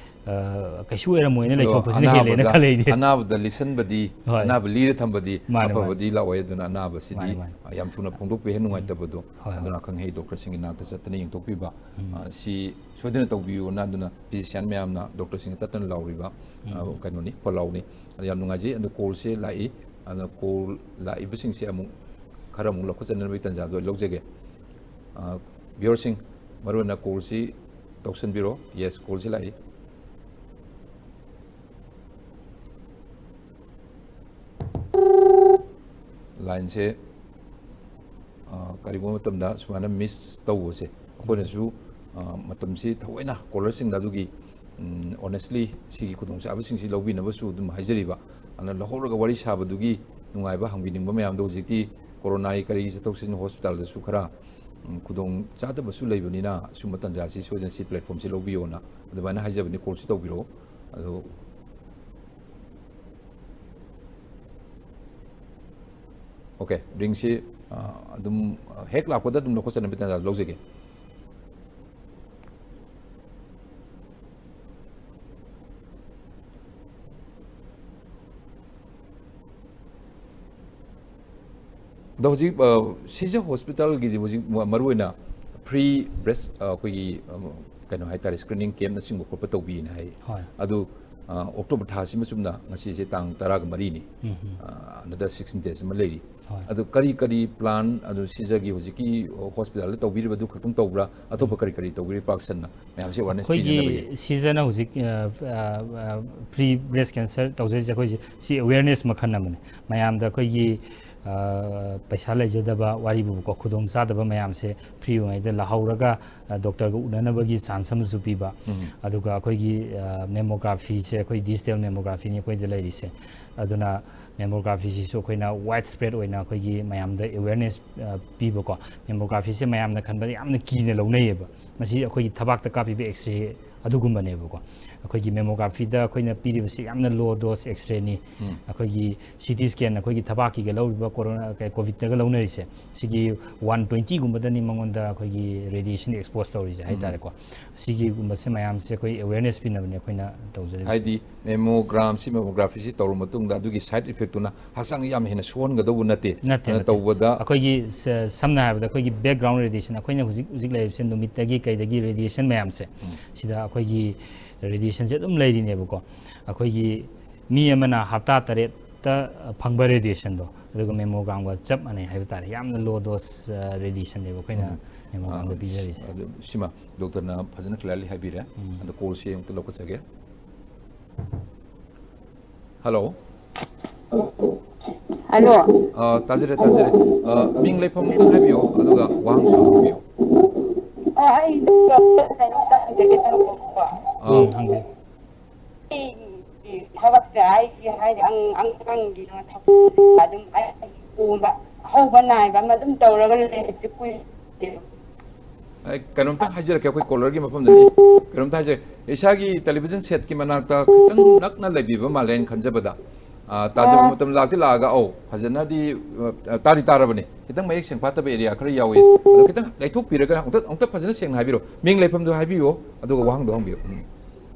ꯑ, ꯀꯩꯁꯨ ꯑꯣꯏꯔꯝꯃꯣꯏꯅ ꯂꯩꯊꯣꯛꯄꯁꯤꯅ ꯍꯦꯜꯂꯦꯅ ꯈꯜꯂꯦ ꯑꯩꯗꯤ꯫ ꯑꯅꯥꯕꯗ ꯂꯤꯁꯟꯕꯗꯤ, ꯍꯣꯏ꯫ ꯑꯅꯥꯕ ꯂꯤꯔ ꯊꯝꯕꯗꯤ ꯃꯥꯅꯦ, ꯃꯥꯅꯦ꯫ ꯑꯐꯕꯗꯤ ꯂꯥꯛꯑꯣꯏ꯫ ꯑꯗꯨꯅ ꯑꯅꯥꯕꯁꯤꯗꯤ ꯃꯥꯅꯦ, ꯃꯥꯅꯦ꯫ ꯌꯥꯝ ꯊꯨꯅ ꯐꯣꯡꯗꯣꯛꯄ ꯍꯦꯟꯅ ꯅꯨꯡꯉꯥꯏꯇꯕꯗꯣ꯫ ꯍꯣꯏ, ꯍꯣꯏ꯫ ꯑꯗꯨꯅ ꯑꯈꯪ ꯑꯍꯩ doctor ꯁꯤꯡꯒꯤ ꯅꯥꯛꯇ ꯆꯠꯇꯅ ꯌꯦꯡꯊꯣꯛꯄꯤꯕ, ꯑ, ꯁꯤ ꯁꯣꯏꯗꯅ ꯇꯧꯕꯤꯌꯨꯅ ꯑꯗꯨꯅ physician ꯃꯌꯥꯝꯅ doctor ꯁꯤꯡꯒ ꯇꯠꯇꯅ ꯂꯥꯎꯔꯤꯕ, ꯑ, ꯀꯩꯅꯣꯅꯤ, ꯄꯣꯂꯥꯎꯅꯤ꯫ ꯑꯗꯨ ꯌꯥꯝ ꯅꯨꯡꯉꯥꯏꯖꯩ꯫ ꯑꯗꯣ call ꯁꯦ ꯂꯥꯛꯏ꯫ ꯑꯗꯣ call ꯂꯥꯛꯏꯕꯁꯤꯡꯁꯦ ꯑꯃꯨꯛ ꯈꯔ ꯑꯃꯨꯛ ꯂꯧꯈꯠꯆꯅꯕꯒꯤ ꯇꯥꯟꯖꯥꯗꯣ ꯑꯩ ꯂꯧꯖꯒꯦ꯫ ꯑ, viewer ꯁꯤꯡ, ꯃꯔꯨꯑꯣꯏꯅ call ꯁꯤ ꯇꯧꯁꯟꯕꯤꯔꯣ꯫ Yes, call ꯁꯤ ꯂꯥꯛꯏ꯫ Line ꯁꯦ, ꯑ, ꯀꯔꯤꯒꯨꯝꯕ ꯃꯇꯝꯗ ꯁꯨꯃꯥꯏꯅ miss ꯇꯧꯕꯁꯦ, ꯑꯩꯈꯣꯏꯅꯁꯨ, ꯑ, ꯃꯇꯝꯁꯤ ꯊꯑꯣꯏꯅ caller ꯁꯤꯡꯗ ꯑꯗꯨꯒꯤ, ꯎꯝ, honestly ꯁꯤꯒꯤ ꯈꯨꯗꯣꯡꯆꯥꯕꯁꯤꯡꯁꯤ ꯂꯧꯕꯤꯅꯕꯁꯨ ꯑꯗꯨꯝ ꯍꯥꯏꯖꯔꯤꯕ꯫ ꯑꯗꯨꯅ ꯂꯧꯍꯧꯔꯒ ꯋꯥꯔꯤ ꯁꯥꯕꯗꯨꯒꯤ ꯅꯨꯡꯉꯥꯏꯕ, ꯍꯪꯕꯤꯅꯤꯡꯕ ꯃꯌꯥꯝꯗꯣ ꯍꯧꯖꯤꯛꯇꯤ ꯀꯣꯔꯣꯅꯥꯒꯤ ꯀꯔꯤꯒꯤ ꯆꯠꯊꯣꯛ ꯆꯠꯁꯤꯟ hospital ꯗꯁꯨ ꯈꯔ ꯎꯝ, ꯈꯨꯗꯣꯡ ꯆꯥꯗꯕꯁꯨ ꯂꯩꯕꯅꯤꯅ, ꯁꯨꯝꯕ ꯇꯥꯟꯖꯥꯁꯤ ꯁꯣꯏꯗꯅ ꯁꯤ platformꯁꯤ ꯂꯧꯕꯤꯌꯣꯅ ꯑꯗꯨꯃꯥꯏꯅ ꯍꯥꯏꯖꯕꯅꯤ꯫ Callꯁꯤ ꯇꯧꯕꯤꯔꯛꯑꯣ꯫ ꯑꯗꯣ, okay, ringꯁꯤ, ꯑ, ꯑꯗꯨꯝ, ꯑ, ꯍꯦꯛ ꯂꯥꯛꯄꯗ ꯑꯗꯨꯝ ꯂꯧꯈꯠꯆꯅꯕ ꯇꯥꯟꯖꯥ ꯂꯧꯖꯒꯦ꯫ ꯑꯗꯣ ꯍꯧꯖꯤꯛ, ꯑ, ꯁꯤꯖ hospitalꯒꯤꯗꯤ ꯍꯧꯖꯤꯛ ꯃ-, ꯃꯔꯨꯑꯣꯏꯅ free breast, ꯑ, ꯑꯩꯈꯣꯏꯒꯤ, ꯑ, ꯀꯩꯅꯣ ꯍꯥꯏꯇꯥꯔꯦ, screening campꯅꯆꯤꯡꯕ ꯈꯣꯠꯄ ꯇꯧꯕꯤꯅ ꯍꯥꯏ꯫ ꯍꯣꯏ꯫ ꯑꯗꯨ, ꯑ, October ꯊꯥꯁꯤꯃ ꯆꯨꯝꯅ ꯉꯁꯤꯁꯦ ꯇꯥꯡ ꯇꯔꯥꯒ ꯃꯔꯤꯅꯤ꯫ ꯎꯝ, ꯎꯝ꯫ ꯑ, another sixteen days ꯑꯃ ꯂꯩꯔꯤ꯫ ꯍꯣꯏ꯫ ꯑꯗꯨ ꯀꯔꯤ ꯀꯔꯤ plan ꯑꯗꯨ ꯁꯤꯖꯒꯤ ꯍꯧꯖꯤꯛꯀꯤ hospitalꯗ ꯇꯧꯕꯤꯔꯤꯕꯗꯨ ꯈꯛꯇꯪ ꯇꯧꯕ꯭ꯔꯥ? ꯑꯇꯣꯞꯄ ꯎꯝ꯫ ꯀꯔꯤ ꯀꯔꯤ ꯇꯧꯕꯤꯔꯤ ꯄꯥꯛ ꯁꯟꯅ? ꯃꯌꯥꯝꯁꯦ awareness ꯄꯤꯅꯅꯕꯒꯤ꯫ ꯑꯩꯈꯣꯏꯒꯤ ꯁꯤꯖꯅ ꯍꯧꯖꯤꯛ, ꯑ, ꯑ, ꯑ, free breast cancer ꯇꯧꯖꯔꯤꯁꯦ ꯑꯩꯈꯣꯏꯁꯦ ꯁꯤ awareness ꯃꯈꯜ ꯑꯃꯅꯤ꯫ ꯃꯌꯥꯝꯗ ꯑꯩꯈꯣꯏꯒꯤ, ꯑ, ꯄꯩꯁꯥ ꯂꯩꯖꯗꯕ ꯋꯥꯔꯤꯕꯨꯀꯣ, ꯈꯨꯗꯣꯡ ꯆꯥꯗꯕ ꯃꯌꯥꯝꯁꯦ free ꯑꯣꯏꯉꯩꯗ ꯂꯥꯍꯧꯔꯒ, ꯑ, doctorꯒ ꯎꯅꯅꯕꯒꯤ chance ꯑꯃꯁꯨ ꯄꯤꯕ꯫ ꯎꯝ꯫ ꯑꯗꯨꯒ ꯑꯩꯈꯣꯏꯒꯤ, ꯑ, mammographyꯁꯦ ꯑꯩꯈꯣꯏ digital mammographyꯅꯤ ꯑꯩꯈꯣꯏꯗ ꯂꯩꯔꯤꯁꯦ꯫ ꯑꯗꯨꯅ mammographyꯁꯤꯁꯨ ꯑꯩꯈꯣꯏꯅ wide spread ꯑꯣꯏꯅ ꯑꯩꯈꯣꯏꯒꯤ ꯃꯌꯥꯝꯗ awareness, ꯑ, ꯄꯤꯕꯀꯣ꯫ Mammographyꯁꯦ ꯃꯌꯥꯝꯅ ꯈꯟꯕꯗ ꯌꯥꯝꯅ ꯀꯤꯅ ꯂꯧꯅꯩꯌꯦꯕ꯫ ꯃꯁꯤ ꯑꯩꯈꯣꯏꯒꯤ ꯊꯕꯥꯛꯇ ꯀꯥꯞꯄꯤꯕ X-ray ꯑꯗꯨꯒꯨꯝꯕꯅꯦꯕꯀꯣ꯫ ꯑꯩꯈꯣꯏꯒꯤ mammographyꯗ ꯑꯩꯈꯣꯏꯅ ꯄꯤꯔꯤꯕꯁꯤ ꯌꯥꯝꯅ low dose X-rayꯅꯤ꯫ ꯎꯝ꯫ ꯑꯩꯈꯣꯏꯒꯤ CT scan, ꯑꯩꯈꯣꯏꯒꯤ ꯊꯕꯥꯛꯀꯤꯒ ꯂꯧꯔꯤꯕ corona, ꯀ-, COVIDꯇꯒ ꯂꯧꯅꯔꯤꯁꯦ, ꯁꯤꯒꯤ one twentyꯒꯨꯝꯕꯗꯅꯤ ꯃꯉꯣꯟꯗ ꯑꯩꯈꯣꯏꯒꯤ radiation expose ꯇꯧꯔꯤꯁꯦ ꯎꯝ꯫ ꯍꯥꯏꯇꯥꯔꯦꯀꯣ꯫ ꯁꯤꯒꯤꯒꯨꯝꯕꯁꯦ ꯃꯌꯥꯝꯁꯦ ꯑꯩꯈꯣꯏ awareness ꯄꯤꯅꯕꯅꯦ ꯑꯩꯈꯣꯏꯅ ꯇꯧꯖꯔꯤꯁꯦ꯫ ꯍꯥꯏꯗꯤ mammogramꯁꯤ, mammographyꯁꯤ ꯇꯧꯔꯕ ꯃꯇꯨꯡꯗ ꯑꯗꯨꯒꯤ side effectꯇꯨꯅ ꯍꯛꯆꯥꯡ ꯌꯥꯝ ꯍꯦꯟꯅ ꯁꯣꯛꯍꯟꯒꯗꯧꯕ ꯅꯠꯇꯦ꯫ ꯅꯠꯇꯦ, ꯑꯗꯨꯅ ꯅꯠꯇꯦ꯫ ꯇꯧꯕꯗ ꯑꯩꯈꯣꯏꯒꯤ ꯁ-, ꯁꯝꯅ ꯍꯥꯏꯔꯕꯗ ꯑꯩꯈꯣꯏꯒꯤ background radiation, ꯑꯩꯈꯣꯏꯅ ꯍꯧꯖꯤꯛ ꯍꯧꯖꯤꯛ ꯂꯩꯔꯤꯕꯁꯦ ꯅꯨꯃꯤꯠꯇꯒꯤ ꯀꯩꯗꯒꯤ radiation ꯃꯌꯥꯝꯁꯦ, ꯎꯝ꯫ ꯁꯤꯗ ꯑꯩꯈꯣꯏꯒꯤ radiationꯁꯦ ꯑꯗꯨꯝ ꯂꯩꯔꯤꯅꯦꯕꯀꯣ꯫ ꯑꯩꯈꯣꯏꯒꯤ ꯃꯤ ꯑꯃꯅ ꯍꯞꯇꯥ ꯇꯔꯦꯠꯇ ꯐꯪꯕ radiationꯗꯣ, ꯑꯗꯨꯒ mammogramꯒ ꯆꯞ ꯃꯥꯟꯅꯩ ꯍꯥꯏꯕ ꯇꯥꯔꯦ꯫ ꯌꯥꯝꯅ low dose, ꯑ, radiationꯅꯦꯕ ꯑꯩꯈꯣꯏꯅ ꯎꯝ꯫ mammogramꯗ ꯑ, ꯄꯤꯖꯔꯤꯁꯦ꯫ ꯑꯗꯨ ꯁꯤꯃ doctorꯅ ꯐꯖꯅ clearly ꯍꯥꯏꯕꯤꯔꯦ꯫ ꯎꯝ꯫ ꯑꯗꯣ callꯁꯦ ꯑꯃꯨꯛꯇ ꯂꯧꯈꯠꯆꯒꯦ꯫ Hello꯫ Hello꯫ ꯑ, ꯇꯥꯖꯔꯦ, ꯇꯥꯖꯔꯦ꯫ ꯑ, ꯃꯤꯡ ꯂꯩꯐꯝ ꯑꯝꯇꯪ ꯍꯥꯏꯕꯤꯌꯣ, ꯑꯗꯨꯒ ꯋꯥꯍꯪꯁꯨ ꯍꯪꯕꯤꯌꯨ꯫ ꯑꯣ, ꯑꯩ ꯀꯩꯅꯣꯝꯇ ꯍꯪꯖꯒꯦ ꯇꯧꯕꯀꯣ꯫ ꯑ꯫ ꯎꯝ, ꯍꯪꯕꯤꯌꯨ꯫ ꯑꯩꯒꯤ ꯊꯕꯛꯁꯦ ꯑꯩꯒꯤ ꯍꯥꯏꯗꯤ ꯑꯉꯥꯡꯒꯤ ꯊꯕꯛ ꯑꯗꯨꯝ ꯑꯩ ꯎꯕ ꯍꯧꯕ ꯅꯥꯏꯕ ꯑꯃ ꯑꯗꯨꯝ ꯇꯧꯔꯒ ꯂꯩꯔꯤꯁꯦ ꯀꯨꯏ-, ꯑꯩ ꯀꯩꯅꯣꯝꯇ ꯍꯥꯏꯖꯔꯛꯀꯦ, ꯑꯩꯈꯣꯏ ꯀꯣꯂꯔꯒꯤ ꯃꯐꯝꯗꯅꯤ꯫ ꯀꯩꯅꯣꯝꯇ ꯍꯥꯏꯖꯔꯛꯀꯦ, ꯏꯁꯥꯒꯤ ꯇꯦꯂꯤꯚꯤꯖꯟ ꯁꯦꯠꯀꯤ ꯃꯅꯥꯛꯇ ꯈꯤꯇꯪ ꯅꯛꯅ ꯂꯩꯕꯤꯕ ꯃꯥꯜꯂꯦ ꯑꯩꯅ ꯈꯟꯖꯕꯗ꯫ ꯑꯥ, ꯇꯥꯖꯕ ꯑꯥ꯫ ꯃꯇꯝ ꯂꯥꯛꯇꯤ ꯂꯥꯛꯑꯒ, ꯑꯧ, ꯐꯖꯅꯗꯤ, ꯑ, ꯇꯥꯗꯤ ꯇꯥꯔꯕꯅꯤ꯫ ꯈꯤꯇꯪ ꯃꯌꯦꯛ ꯁꯦꯡ ꯐꯥꯠꯇꯕ ꯑꯦꯔꯤꯌꯥ ꯈꯔ ꯌꯥꯎꯏ꯫ ꯑꯗꯣ ꯈꯤꯇꯪ ꯂꯩꯊꯣꯛꯄꯤꯔꯒ ꯑꯃꯨꯛꯇ, ꯑꯃꯨꯛꯇ ꯐꯖꯅ ꯁꯦꯡꯅ ꯍꯥꯏꯕꯤꯔꯣ꯫ ꯃꯤꯡ ꯂꯩꯐꯝꯗꯣ ꯍꯥꯏꯕꯤꯌꯣ, ꯑꯗꯨꯒ ꯋꯥꯍꯪꯗꯣ ꯍꯪꯕꯤꯌꯨ꯫ ꯎꯝ꯫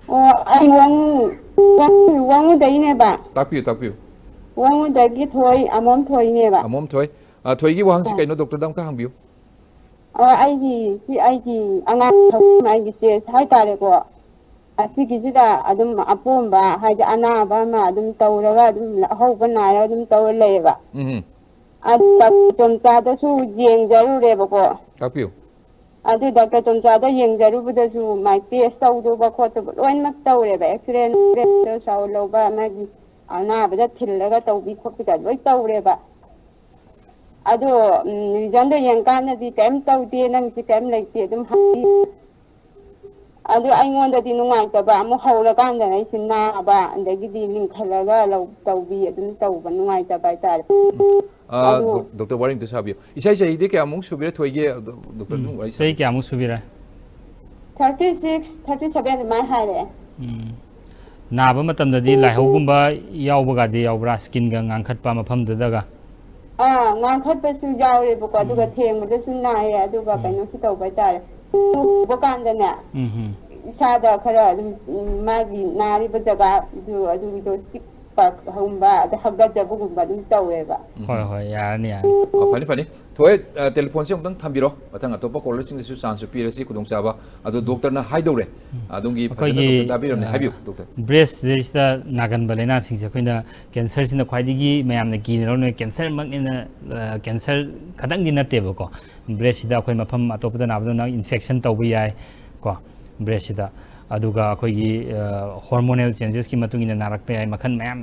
ꯑꯣ, ꯑꯩ ꯋꯥꯡꯉꯨ, ꯋꯥꯡꯉꯨ, ꯋꯥꯡꯉꯨꯗꯩꯅꯦꯕ꯫ ꯇꯥꯛꯄꯤꯌꯨ, ꯇꯥꯛꯄꯤꯌꯨ꯫ ꯋꯥꯡꯉꯨꯗꯒꯤ ꯊꯣꯏ, ꯑꯃꯣꯝ ꯊꯣꯏꯅꯦꯕ꯫ ꯑꯃꯣꯝ ꯊꯣꯏ꯫ ꯑ, ꯊꯣꯏꯒꯤ ꯋꯥꯍꯪꯁꯤ ꯑꯥ꯫ ꯀꯩꯅꯣ, ꯗꯣꯛꯇꯔꯗ ꯑꯃꯨꯛꯇ ꯍꯪꯕꯤꯌꯨ꯫ ꯑꯣ, ꯑꯩꯒꯤ, ꯁꯤ ꯑꯩꯒꯤ ꯑꯉꯥꯡ ꯊꯧꯔꯝ, ꯑꯩꯒꯤ ꯆꯦꯁ ꯍꯥꯏꯇꯥꯔꯦꯀꯣ꯫ ꯑꯁꯤꯒꯤꯁꯤꯗ ꯑꯗꯨꯝ ꯑꯄꯣꯝꯕ, ꯍꯥꯏꯗꯤ ꯑꯅꯥꯕ ꯑꯃ ꯑꯗꯨꯝ ꯇꯧꯔꯒ ꯑꯗꯨꯝ ꯑꯍꯧꯕ ꯅꯥꯏꯔꯒ ꯑꯗꯨꯝ ꯇꯧꯔ ꯂꯩꯌꯦꯕ꯫ ꯎꯝ꯫ ꯑꯗꯨ ꯗꯥꯛꯇꯔ ꯇꯣꯝꯆꯥꯗꯁꯨ ꯌꯦꯡꯖꯔꯨꯔꯦꯕꯀꯣ꯫ ꯇꯥꯛꯄꯤꯌꯨ꯫ ꯑꯗꯨ ꯗꯥꯛꯇꯔ ꯇꯣꯝꯆꯥꯗ ꯌꯦꯡꯖꯔꯨꯕꯗꯁꯨ ꯃꯥꯏ ꯇꯦꯁ ꯇꯧꯗꯧꯕ ꯈꯣꯠꯇꯧꯕ ꯂꯣꯏꯅꯃꯛ ꯇꯧꯔꯦꯕ, ꯑꯦꯛꯁꯔꯦ, ꯑꯜꯇ꯭ꯔꯥꯁꯥꯎꯟ ꯂꯧꯕ, ꯃꯥꯒꯤ ꯑꯅꯥꯕꯗ ꯊꯤꯜꯂꯒ ꯇꯧꯕꯤ ꯈꯣꯠꯄꯤꯗ ꯂꯣꯏ ꯇꯧꯔꯦꯕ꯫ ꯑꯗꯣ, ꯎꯝ, ꯔꯤꯖꯜꯗꯣ ꯌꯦꯡꯀꯥꯟꯗꯗꯤ ꯀꯔꯤꯝ ꯇꯧꯗꯦ, ꯅꯪꯁꯤ ꯀꯔꯤꯝ ꯂꯩꯇꯦ ꯑꯗꯨꯝ ꯍꯥꯏ꯫ ꯑꯗꯨ ꯑꯩꯉꯣꯟꯗꯗꯤ ꯅꯨꯡꯉꯥꯏꯇꯕ, ꯑꯃꯨꯛ ꯍꯧꯔꯀꯥꯟꯗꯅ ꯑꯩꯁꯦ ꯅꯥꯕ, ꯑꯗꯒꯤꯗꯤ ꯂꯤꯡꯈꯠꯂꯒ ꯂꯧ-, ꯇꯧꯕꯤ ꯑꯗꯨꯝ ꯇꯧꯕ ꯅꯨꯡꯉꯥꯏꯇꯕ ꯍꯥꯏꯇꯥꯔꯦ꯫ ꯑꯥ, ꯑꯗꯨ ꯗꯣꯛ-, ꯗꯣꯛꯇꯔ, ꯋꯥꯔꯤ ꯑꯝꯇ ꯁꯥꯕꯤꯌꯨ꯫ ꯏꯆꯥ, ꯆꯍꯤꯗꯤ ꯀꯌꯥꯃꯨꯛ ꯁꯨꯕꯤꯔꯦ ꯊꯣꯏꯒꯤ? ꯑꯗꯣ ꯗꯣꯛꯇꯔ ꯎꯝ, ꯑꯗꯨꯝ ꯋꯥꯔꯤ ꯆꯍꯤ ꯁꯥꯕꯤꯌꯨ꯫ ꯀꯌꯥꯃꯨꯛ ꯁꯨꯕꯤꯔꯦ? Thirty six, thirty seven ꯑꯗꯨꯃꯥꯏꯅ ꯍꯥꯏꯔꯛꯑꯦ꯫ ꯎꯝ꯫ ꯅꯥꯕ ꯃꯇꯝꯗꯗꯤ ꯂꯥꯏꯍꯧꯒꯨꯝꯕ ꯌꯥꯎꯕꯒꯗꯤ ꯌꯥꯎꯕ꯭ꯔꯥ? ꯁ꯭ꯀꯤꯟꯒ ꯉꯥꯡꯈꯠꯄ ꯃꯐꯝꯗꯨꯗꯒ? ꯑꯥ, ꯉꯥꯡꯈꯠꯄꯁꯨ ꯌꯥꯎꯔꯦꯕꯀꯣ, ꯑꯗꯨꯒ ꯎꯝ꯫ ꯊꯦꯡꯕꯗꯁꯨ ꯅꯥꯏꯌꯦ, ꯑꯗꯨꯒ ꯎꯝ꯫ ꯀꯩꯅꯣꯁꯨ ꯇꯧꯕ ꯍꯥꯏꯇꯥꯔꯦ꯫ ꯇꯨꯕ ꯀꯥꯟꯗꯅꯦ, ꯎꯝ ꯍꯝ꯫ ꯏꯁꯥꯗ ꯈꯔ ꯑꯗꯨꯝ, ꯎꯝ, ꯃꯥꯒꯤ ꯅꯥꯔꯤꯕ ꯖꯒꯥꯗꯨ, ꯑꯗꯨꯒꯤꯗꯣ ꯆꯤꯛꯄꯒꯨꯝꯕ, ꯑꯗꯩ ꯍꯥꯒꯠꯆꯕꯒꯨꯝꯕ ꯑꯗꯨꯝ ꯇꯧꯋꯦꯕ꯫ ꯎꯝ ꯍꯣꯏ, ꯍꯝ꯫ ꯍꯣꯏ, ꯌꯥꯔꯅꯤ, ꯌꯥꯔꯅꯤ꯫ ꯑꯣ, ꯐꯅꯤ, ꯐꯅꯤ꯫ ꯊꯣꯏ, ꯑ, ꯇꯦꯂꯤꯐꯣꯟꯁꯦ ꯑꯃꯨꯛꯇꯪ ꯊꯝꯕꯤꯔꯣ꯫ ꯃꯊꯪ ꯑꯇꯣꯞꯄ ꯀꯣꯂꯔꯁꯤꯡꯗꯁꯨ ꯆꯥꯟꯁꯁꯨ ꯄꯤꯔꯁꯤ, ꯈꯨꯗꯣꯡꯆꯥꯕ꯫ ꯑꯗꯣ ꯎꯝ꯫ ꯗꯣꯛꯇꯔꯅ ꯍꯥꯏꯗꯧꯔꯦ꯫ ꯎꯝ꯫ ꯑꯗꯣꯝꯒꯤ ꯐꯖꯅ ꯑꯩꯈꯣꯏꯒꯤ, ꯗꯣꯛꯇꯔ ꯇꯥꯕꯤꯔꯝꯅꯦ꯫ ꯑ, ꯍꯥꯏꯕꯤꯌꯨ, ꯗꯣꯛꯇꯔ꯫ ꯕ꯭ꯔꯦꯁꯁꯤꯗꯩꯁꯤꯗ ꯅꯥꯒꯟꯕ ꯂꯥꯏꯅꯥꯁꯤꯡꯁꯦ ꯑꯩꯈꯣꯏꯅ ꯀꯦꯟꯁꯔꯁꯤꯅ ꯈ꯭ꯋꯥꯏꯗꯒꯤ ꯃꯌꯥꯝꯅ ꯀꯤꯅꯔꯝꯅꯦ꯫ ꯀꯦꯟꯁꯔꯃꯛꯅꯤꯅ, ꯑ, ꯀꯦꯟꯁꯔ ꯈꯛꯇꯪꯗꯤ ꯅꯠꯇꯦꯕꯀꯣ꯫ ꯕ꯭ꯔꯦꯁꯁꯤꯗ ꯑꯩꯈꯣꯏ ꯃꯐꯝ ꯑꯇꯣꯞꯄꯗ ꯅꯥꯕꯗ ꯅꯪ ꯏꯟꯐꯦꯛꯁꯟ ꯇꯧꯕ ꯌꯥꯏ ꯀꯣ, ꯕ꯭ꯔꯦꯁꯁꯤꯗ꯫ ꯑꯗꯨꯒ ꯑꯩꯈꯣꯏꯒꯤ, ꯑ, ꯍꯣꯔꯃꯣꯅꯦꯜ ꯆꯦꯟꯖꯦꯁꯀꯤ ꯃꯇꯨꯡ ꯏꯟꯅ ꯅꯥꯔꯛꯄ ꯌꯥꯏ, ꯃꯈꯜ ꯃꯌꯥꯝ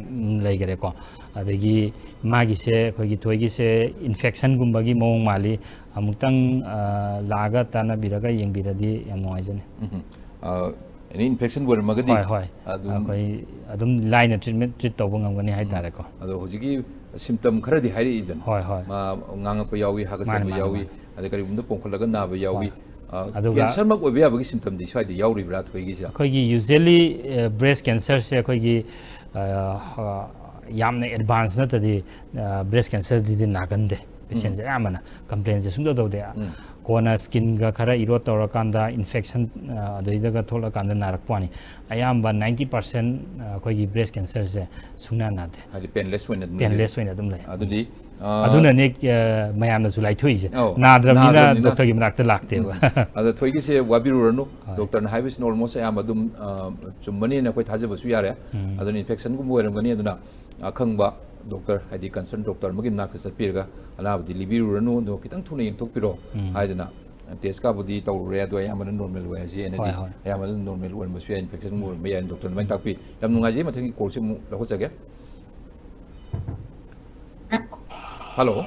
ꯂꯩꯈꯔꯦꯀꯣ꯫ ꯑꯗꯒꯤ ꯃꯥꯒꯤꯁꯦ, ꯑꯩꯈꯣꯏꯒꯤ ꯊꯣꯏꯒꯤꯁꯦ ꯏꯟꯐꯦꯛꯁꯟꯒꯨꯝꯕꯒꯤ ꯃꯑꯣꯡ ꯃꯥꯜꯂꯤ꯫ ꯑꯃꯨꯛꯇꯪ, ꯑ, ꯂꯥꯛꯑꯒ ꯇꯥꯟꯅꯕꯤꯔꯒ ꯌꯦꯡꯕꯤꯔꯗꯤ ꯌꯥꯝ ꯅꯨꯡꯉꯥꯏꯖꯅꯤ꯫ ꯎꯝ ꯍꯝ꯫ ꯑ, ꯑꯦꯅꯤ ꯏꯟꯐꯦꯛꯁꯟ ꯑꯣꯏꯔꯝꯃꯒꯗꯤ ꯍꯣꯏ, ꯍꯣꯏ꯫ ꯑꯗꯨꯝ ꯑꯩꯈꯣꯏ ꯑꯗꯨꯝ ꯂꯥꯏꯅ ꯇ꯭ꯔꯤꯠꯃꯦꯟ, ꯇ꯭ꯔꯤꯠ ꯇꯧꯕ ꯉꯝꯒꯅꯤ ꯎꯝ꯫ ꯍꯥꯏꯇꯥꯔꯦꯀꯣ꯫ ꯑꯗꯣ ꯍꯧꯖꯤꯛꯀꯤ ꯁꯤꯝꯇꯝ ꯈꯔꯗꯤ ꯍꯥꯏꯔꯛꯏꯗꯅ꯫ ꯍꯣꯏ, ꯍꯣꯏ꯫ ꯃꯥ ꯉꯥꯡꯉꯛꯄ ꯌꯥꯎꯏ, ꯍꯥꯀꯠꯆꯕ ꯃꯥꯅꯤ, ꯃꯥꯅꯤ, ꯌꯥꯎꯏ, ꯃꯥꯅꯤ꯫ ꯑꯗꯩ ꯀꯔꯤꯒꯨꯝꯕꯗ ꯄꯣꯝꯈꯠꯂꯒ ꯅꯥꯕ ꯌꯥꯎꯏ꯫ ꯍꯣꯏ꯫ ꯑ, ꯑꯗꯨꯒ ꯀꯦꯟꯁꯔꯃꯛ ꯑꯣꯏꯕ ꯌꯥꯕꯒꯤ ꯁꯤꯝꯇꯝꯗꯤ ꯁ꯭ꯋꯥꯏꯗ ꯌꯥꯎꯔꯤꯕ꯭ꯔꯥ ꯊꯣꯏꯒꯤꯁꯦ? ꯑꯩꯈꯣꯏꯒꯤ usually breast cancerꯁꯦ ꯑꯩꯈꯣꯏꯒꯤ ꯑ, ꯑ, ꯌꯥꯝꯅ advance ꯅꯠꯇ꯭ꯔꯗꯤ breast cancerꯗꯤꯗꯤ ꯅꯥꯒꯟꯗꯦ patientꯁꯦ꯫ ꯑꯌꯥꯝꯕꯅ complainꯁꯦ ꯁꯨꯡꯇꯧ ꯇꯧꯗꯦ꯫ ꯎꯝ꯫ ꯀꯣꯟꯅ skinꯒ ꯈꯔ erode ꯇꯧꯔꯀꯥꯟꯗ infection ꯑ, ꯑꯗꯩꯗꯒ ꯊꯣꯛꯂꯀꯥꯟꯗ ꯅꯥꯔꯛꯄ ꯋꯥꯅꯤ꯫ ꯑꯌꯥꯝꯕ ninety percent ꯑꯩꯈꯣꯏꯒꯤ breast cancerꯁꯦ ꯁꯨꯡꯅꯥ ꯅꯥꯗꯦ꯫ ꯍꯥꯏꯗꯤ painless ꯑꯣꯏꯅ ꯑꯗꯨꯝ Painless ꯂꯩ꯫ ꯑꯣꯏꯅ ꯑꯗꯨꯝ ꯂꯩ꯫ ꯑꯗꯨꯗꯤ, ꯑ, ꯑꯗꯨꯅꯅꯦ ꯑ, ꯃꯌꯥꯝꯅꯁꯨ ꯂꯥꯏꯊꯣꯛꯏꯁꯦ꯫ ꯑꯧ, ꯅꯥꯗ꯭ꯔꯕꯅꯤꯅ ꯅꯥꯗ꯭ꯔꯕꯅꯤꯅ꯫ doctorꯒꯤ ꯃꯅꯥꯛꯇ ꯂꯥꯛꯇꯦꯕ꯫ ꯑꯗ ꯊꯣꯏꯒꯤꯁꯦ ꯋꯥꯕꯤꯔꯨꯔꯅꯨ꯫ ꯍꯣꯏ꯫ Doctorꯅ ꯍꯥꯏꯕꯁꯤꯅ almost ꯑꯌꯥꯝꯕ ꯑꯗꯨꯝ, ꯑ, ꯆꯨꯝꯃꯅꯤꯅ ꯑꯩꯈꯣꯏ ꯊꯥꯖꯕꯁꯨ ꯌꯥꯔꯦ꯫ ꯎꯝ꯫ ꯑꯗꯨꯅ infectionꯒꯨꯝꯕ ꯑꯣꯏꯔꯝꯒꯅꯤ꯫ ꯑꯗꯨꯅ ꯑꯈꯪꯕ doctor, ꯍꯥꯏꯗꯤ concern doctor ꯑꯃꯒꯤ ꯃꯅꯥꯛꯇ ꯆꯠꯄꯤꯔꯒ ꯑꯅꯥꯕꯗꯤ ꯂꯤꯕꯤꯔꯨꯔꯅꯨ, ꯑꯗꯨꯒ ꯈꯤꯇꯪ ꯊꯨꯅ ꯌꯦꯡꯊꯣꯛꯄꯤꯔꯣ ꯎꯝ꯫ ꯍꯥꯏꯗꯅ꯫ Test ꯀꯥꯕꯨꯗꯤ ꯇꯧꯔꯨꯔꯦ, ꯑꯗꯣ ꯑꯌꯥꯝꯕꯅ normal ꯑꯣꯏ ꯍꯥꯏꯁꯤ꯫ ꯑꯩꯅꯗꯤ ꯍꯣꯏ, ꯍꯣꯏ꯫ ꯑꯌꯥꯝꯕꯅ normal ꯑꯣꯏꯔꯝꯕꯁꯨ ꯌꯥꯏ, infectionꯒꯨꯝꯕ ꯑꯣꯏꯔꯝꯕ ꯌꯥꯏ꯫ Doctorꯅ ꯑꯗꯨꯃꯥꯏꯅ ꯇꯥꯛꯄꯤ꯫ ꯌꯥꯝ ꯅꯨꯡꯉꯥꯏꯖꯩ꯫ ꯃꯊꯪꯒꯤ callꯁꯤ ꯑꯃꯨꯛ ꯂꯧꯈꯠꯆꯒꯦ꯫ Hello꯫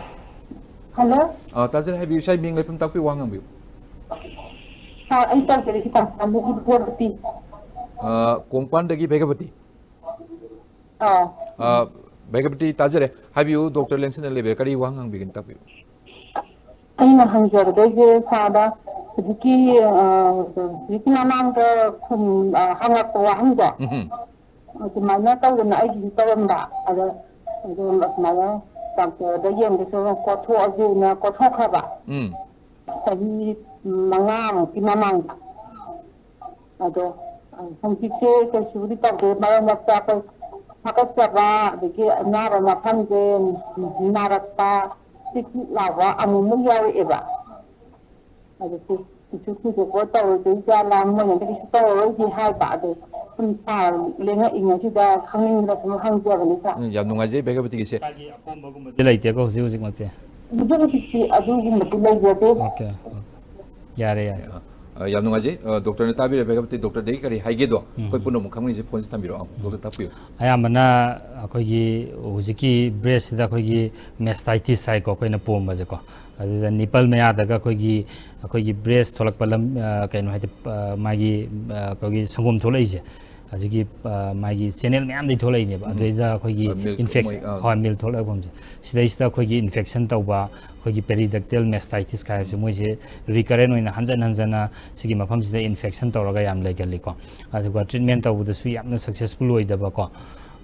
Hello꯫ ꯑ, ꯇꯥꯖꯔꯦ, ꯍꯥꯏꯕꯤꯌꯨ꯫ ꯏꯁꯥꯒꯤ ꯃꯤꯡ, ꯂꯩꯐꯝ ꯇꯥꯛꯄꯤꯌꯨ, ꯋꯥ ꯉꯥꯡꯕꯤꯌꯨ꯫ ꯑ, ꯑꯩ ꯇꯧꯖꯔꯛꯏꯁꯤ ꯀꯥꯟꯆꯤꯄꯨꯔꯗꯒꯤ ꯕꯦꯒꯄꯇꯤ꯫ ꯑ, ꯀꯣꯡꯄꯥꯟꯗꯒꯤ ꯕꯦꯒꯄꯇꯤ꯫ ꯑꯥ꯫ ꯑ, ꯕꯦꯒꯄꯇꯤ, ꯇꯥꯖꯔꯦ, ꯍꯥꯏꯕꯤꯌꯨ꯫ Doctor ꯂꯦꯡꯁꯟꯅ ꯂꯩꯕꯤꯔꯦ, ꯀꯔꯤ ꯋꯥꯍꯪ ꯍꯪꯕꯤꯒꯅꯤ, ꯇꯥꯛꯄꯤꯌꯨ꯫ ꯑꯩꯅ ꯍꯪꯖꯕꯗꯩꯁꯦ ꯁꯥꯔꯗ ꯍꯧꯖꯤꯛꯀꯤ, ꯑ, ꯍꯧꯖꯤꯛꯀꯤ ꯃꯃꯥꯡꯗ ꯈꯨꯝ-, ꯑ, ꯍꯪꯉꯛꯄ ꯋꯥꯍꯪꯗꯣ ꯎꯝ꯫ ꯑꯗꯨꯃꯥꯏꯅ ꯇꯧꯗꯅ ꯑꯩꯒꯤꯁꯨ ꯇꯧꯔꯝꯕ꯫ ꯑꯗ ꯑꯗꯨꯝ ꯑꯗꯨꯃꯥꯏꯅ doctorꯗ ꯌꯦꯡꯕꯁꯨ ꯀꯣꯊꯣꯛꯑꯒꯦꯅ ꯀꯣꯊꯣꯛꯈ꯭ꯔꯕ꯫ ꯎꯝ꯫ ꯆꯍꯤ ꯃꯉꯥꯃꯨꯛꯀꯤ ꯃꯃꯥꯡꯗ꯫ ꯑꯗꯣ, ꯑ, ꯍꯧꯖꯤꯛꯁꯦ ꯀꯩꯁꯨꯕꯨꯗꯤ ꯇꯧꯗꯦ꯫ ꯃꯔꯛ ꯃꯔꯛꯇ ꯑꯩꯈꯣꯏ ꯍꯥꯀꯠꯆꯕ, ꯑꯗꯒꯤ ꯑꯅꯥꯕ ꯃꯐꯝꯁꯦ ꯅꯥꯔꯛꯄ, ꯆꯤꯛ ꯆꯤꯛ ꯂꯥꯎꯕ ꯑꯃꯨꯛꯃꯨꯛ ꯌꯥꯎꯔꯛꯑꯦꯕ꯫ ꯑꯗꯨ ꯀꯩꯁꯨ ꯊꯣꯏꯗꯣꯛꯄ ꯇꯧꯔꯣꯏꯗꯣꯏ ꯖꯥꯠꯂꯥ, ꯃꯣꯏꯅꯗꯤ ꯀꯩꯁꯨ ꯇꯧꯔꯔꯣꯏꯗꯤ ꯍꯥꯏꯕ꯫ ꯑꯗꯣ ꯁꯨꯝ ꯁꯥꯔ ꯂꯦꯡꯉꯛꯏꯉꯩꯁꯤꯗ ꯈꯪꯅꯤꯡꯗꯅ ꯁꯨꯝ ꯍꯪꯖꯕꯅꯤ ꯁꯥꯔ꯫ ꯎꯝ, ꯌꯥꯝ ꯅꯨꯡꯉꯥꯏꯖꯩ ꯕꯦꯒꯄꯇꯤꯒꯤꯁꯦ꯫ ꯏꯁꯥꯒꯤ ꯑꯄꯣꯝꯕꯒꯨꯝꯕꯗꯤ ꯂꯩꯇꯦꯀꯣ ꯍꯧꯖꯤꯛ ꯍꯧꯖꯤꯛꯃꯛꯇꯤ꯫ ꯍꯧꯖꯤꯛ ꯍꯧꯖꯤꯛꯇꯤ ꯑꯗꯨꯒꯨꯝꯕꯗꯤ ꯂꯩꯖꯗꯦ꯫ Okay, okay꯫ ꯌꯥꯔꯦ, ꯌꯥꯔꯦ꯫ ꯑ, ꯌꯥꯝ ꯅꯨꯡꯉꯥꯏꯖꯩ꯫ ꯑ, doctorꯅ ꯇꯥꯕꯤꯔꯦ ꯕꯦꯒꯄꯇꯤ꯫ Doctorꯗꯒꯤ ꯀꯔꯤ ꯍꯥꯏꯒꯦꯗꯣ ꯎꯝ꯫ ꯑꯩꯈꯣꯏ ꯄꯨꯝꯅꯃꯛ ꯈꯪꯅꯤꯡꯉꯤꯁꯦ꯫ Phoneꯁꯦ ꯊꯝꯕꯤꯔꯛꯑꯣ꯫ Doctor ꯇꯥꯛꯄꯤꯌꯨ꯫ ꯑꯌꯥꯝꯕꯅ ꯑꯩꯈꯣꯏꯒꯤ ꯍꯧꯖꯤꯛꯀꯤ breastꯁꯤꯗ ꯑꯩꯈꯣꯏꯒꯤ mastitis ꯍꯥꯏꯀꯣ, ꯑꯩꯈꯣꯏꯅ ꯄꯣꯝꯕꯁꯦꯀꯣ꯫ ꯑꯗꯨꯗ nipple ꯃꯌꯥꯗꯒ ꯑꯩꯈꯣꯏꯒꯤ, ꯑꯩꯈꯣꯏꯒꯤ breast ꯊꯣꯛꯂꯛꯄ ꯂꯝ, ꯑ, ꯀꯩꯅꯣ ꯍꯥꯏꯗꯤ, ꯑ, ꯃꯥꯒꯤ, ꯑ, ꯑꯩꯈꯣꯏꯒꯤ ꯁꯪꯒꯣꯝ ꯊꯣꯛꯂꯛꯏꯁꯦ, ꯍꯧꯖꯤꯛꯀꯤ ꯑ, ꯃꯥꯒꯤ ꯆꯦꯅꯦꯜ ꯃꯌꯥꯝꯗꯒꯤ ꯊꯣꯛꯂꯛꯏꯅꯦꯕ꯫ ꯑꯗꯨꯗꯩꯗ ꯑꯩꯈꯣꯏꯒꯤ ꯑ, milk ꯏꯟꯐꯦꯛꯁꯟ ꯃꯣꯏ, ꯑ, ꯍꯣꯏ, ꯃꯤꯜ ꯊꯣꯛꯂꯛꯄꯁꯦ, ꯁꯤꯗꯩꯁꯤꯗ ꯑꯩꯈꯣꯏꯒꯤ ꯏꯟꯐꯦꯛꯁꯟ ꯇꯧꯕ, ꯑꯩꯈꯣꯏꯒꯤ ꯄꯦꯔꯤꯗꯛꯇꯦꯜ ꯃꯦꯁꯇꯥꯏꯇꯤꯁ ꯀꯥꯏꯕꯁꯦ, ꯃꯣꯏꯁꯦ ꯔꯤꯀꯔꯦꯟ ꯑꯣꯏꯅ ꯍꯟꯖꯟ ꯍꯟꯖꯟꯅ ꯁꯤꯒꯤ ꯃꯐꯝꯁꯤꯗ ꯏꯟꯐꯦꯛꯁꯟ ꯇꯧꯔꯒ ꯌꯥꯝ ꯂꯩꯒꯜꯂꯤꯀꯣ꯫ ꯑꯗꯨꯒ ꯇ꯭ꯔꯤꯠꯃꯦꯟ ꯇꯧꯕꯗꯁꯨ ꯌꯥꯝꯅ ꯁꯛꯁꯦꯁꯐꯨꯜ ꯑꯣꯏꯗꯕꯀꯣ꯫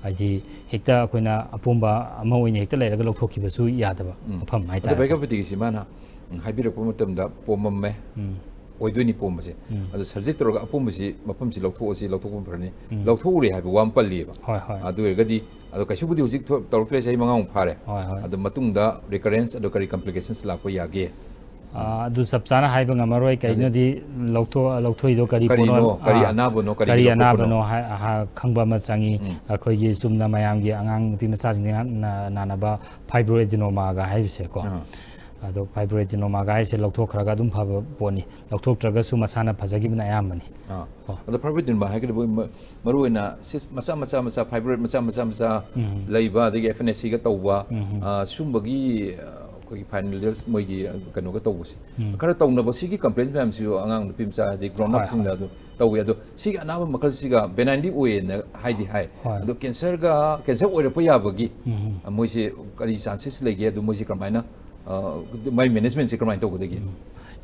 ꯍꯥꯏꯗꯤ ꯍꯦꯛꯇ ꯑꯩꯈꯣꯏꯅ ꯑꯄꯣꯝꯕ ꯑꯃ ꯑꯣꯏꯅ ꯍꯦꯛꯇ ꯂꯩꯔꯒ ꯂꯧꯊꯣꯛꯈꯤꯕꯁꯨ ꯌꯥꯗꯕ ꯃꯐꯝ ꯑꯗꯣ ꯍꯥꯏꯇꯥꯔꯦ꯫ ꯚꯥꯏ ꯀꯥꯄꯇꯤꯒꯤꯁꯤ ꯃꯥꯅ, ꯎꯝ, ꯍꯥꯏꯕꯤꯔꯛꯄ ꯃꯇꯝꯗ ꯄꯣꯝꯃꯝꯃꯦ, ꯎꯝ꯫ ꯑꯣꯏꯗꯣꯏꯅꯤ ꯄꯣꯝꯕꯁꯦ꯫ ꯎꯝ꯫ ꯑꯗꯣ ꯁꯔꯖꯔꯤ ꯇꯧꯔꯒ ꯑꯄꯣꯝꯕꯁꯤ, ꯃꯐꯝꯁꯤ ꯂꯧꯊꯣꯛꯑꯁꯤ, ꯂꯧꯊꯣꯛꯄ ꯐꯔꯅꯤ, ꯎꯝ꯫ ꯂꯧꯊꯣꯛꯎꯔꯦ ꯍꯥꯏꯕ ꯋꯥ ꯑꯃ ꯄꯜꯂꯤꯑꯕ꯫ ꯍꯣꯏ, ꯍꯣꯏ꯫ ꯑꯗꯨ ꯑꯣꯏꯔꯒꯗꯤ, ꯑꯗꯣ ꯀꯩꯁꯨꯕꯨꯗꯤ ꯍꯧꯖꯤꯛ ꯊꯣ-, ꯇꯧꯔꯛꯇ꯭ꯔꯦ, ꯆꯍꯤ ꯃꯉꯥꯃꯨꯛ ꯐꯥꯔꯦ꯫ ꯍꯣꯏ, ꯍꯣꯏ꯫ ꯑꯗꯣ ꯃꯇꯨꯡꯗ ꯔꯤꯀꯔꯦꯟꯁ ꯑꯗꯣ ꯀꯔꯤ ꯀꯝꯄ꯭ꯂꯤꯀꯦꯁꯟꯁ ꯂꯥꯛꯄ ꯌꯥꯒꯦ? ꯑꯥ, ꯑꯗꯨ ꯆꯞ ꯆꯥꯅ ꯍꯥꯏꯕ ꯉꯝꯃꯔꯣꯏ꯫ ꯀꯩꯒꯤꯅꯣꯗꯤ ꯂꯧꯊꯣꯛ-, ꯂꯧꯊꯣꯛꯏꯗꯣ ꯀꯔꯤ ꯀꯔꯤꯅꯣ, ꯄꯣꯠꯅꯣ, ꯀꯔꯤ ꯑꯥ, ꯑꯅꯥꯕꯅꯣ, ꯀꯔꯤ ꯀꯔꯤ ꯂꯧꯊꯣꯛꯄꯅꯣ? ꯑꯅꯥꯕꯅꯣ ꯍꯥꯏ-, ꯑꯍꯥ, ꯈꯪꯕ ꯑꯃ ꯆꯪꯉꯤ꯫ ꯎꯝ꯫ ꯑꯩꯈꯣꯏꯒꯤ ꯆꯨꯝꯅ ꯃꯌꯥꯝꯒꯤ ꯑꯉꯥꯡ ꯅꯨꯄꯤ ꯃꯆꯥꯁꯤꯡꯅ ꯅꯥ-, ꯅꯥꯅꯕ ꯐꯥꯏꯕ꯭ꯔꯣꯏꯗꯤꯅꯣꯃꯥꯒ ꯍꯥꯏꯔꯤꯁꯦꯀꯣ꯫ ꯑꯥ꯫ ꯑꯗꯣ ꯐꯥꯏꯕ꯭ꯔꯣꯏꯗꯤꯅꯣꯃꯥꯒ ꯍꯥꯏꯔꯤꯁꯦ ꯂꯧꯊꯣꯛꯈ꯭ꯔꯒ ꯑꯗꯨꯝ ꯐꯕ ꯄꯣꯠꯅꯤ꯫ ꯂꯧꯊꯣꯛꯇ꯭ꯔꯒꯁꯨ ꯃꯁꯥꯅ ꯐꯖꯈꯤꯕꯅ ꯑꯌꯥꯝꯕꯅꯤ꯫ ꯑꯥ꯫ ꯀꯣ꯫ ꯑꯗꯣ ꯐꯥꯏꯕ꯭ꯔꯣꯏꯗꯤꯅꯣꯃꯥ ꯍꯥꯏꯒꯗꯕ ꯃ-, ꯃꯔꯨꯑꯣꯏꯅ ꯁꯤꯁ ꯃꯆꯥ ꯃꯆꯥ ꯃꯆꯥ, ꯐꯥꯏꯕ꯭ꯔꯣꯏꯗ ꯃꯆꯥ ꯃꯆꯥ ꯃꯆꯥ ꯎꯝ꯫ ꯂꯩꯕ, ꯑꯗꯒꯤ ꯑꯦꯐ ꯑꯦꯟ ꯑꯦꯁ ꯁꯤꯒ ꯇꯧꯕ, ꯎꯝ꯫ ꯑꯥ, ꯁꯨꯝꯕꯒꯤ, ꯑꯥ, ꯑꯩꯈꯣꯏꯒꯤ ꯐꯥꯏꯅꯦꯜꯁ ꯃꯣꯏꯒꯤ, ꯑꯥ, ꯀꯩꯅꯣꯒ ꯇꯧꯕꯁꯦ, ꯎꯝ꯫ ꯈꯔ ꯇꯧꯅꯕ ꯁꯤꯒꯤ ꯀꯝꯄ꯭ꯂꯦꯟ ꯃꯌꯥꯝꯁꯤꯁꯨ ꯑꯉꯥꯡ ꯅꯨꯄꯤ ꯃꯆꯥ, ꯑꯗꯩ ꯒ꯭ꯔꯣꯟ ꯍꯣꯏ, ꯑꯞꯁꯤꯡꯗ ꯍꯣꯏ꯫ ꯑꯗꯨꯝ ꯇꯧꯋꯤ꯫ ꯑꯗꯣ ꯁꯤꯒꯤ ꯑꯅꯥꯕ ꯃꯈꯜꯁꯤꯒ ꯕꯦꯅꯥꯏꯟꯗꯤ ꯑꯣꯏꯌꯦꯅ ꯍꯥꯏꯗꯤ ꯍꯥꯏ꯫ ꯍꯣꯏ꯫ ꯑꯗꯣ ꯀꯦꯟꯁꯔꯒ, ꯀꯦꯟꯁꯔ ꯑꯣꯏꯔꯛꯄ ꯌꯥꯕꯒꯤ, ꯎꯝ꯫ ꯑꯥ, ꯃꯣꯏꯁꯦ ꯀꯔꯤ ꯆꯥꯟꯁꯦꯁ ꯂꯩꯒꯦ? ꯑꯗꯨ ꯃꯣꯏꯁꯦ ꯀꯔꯝꯍꯥꯏꯅ, ꯑꯥ, ꯃꯥꯏ ꯃꯦꯅꯦꯖꯃꯦꯟꯁꯦ ꯀꯔꯝꯍꯥꯏꯅ ꯇꯧꯒꯗꯒꯦ?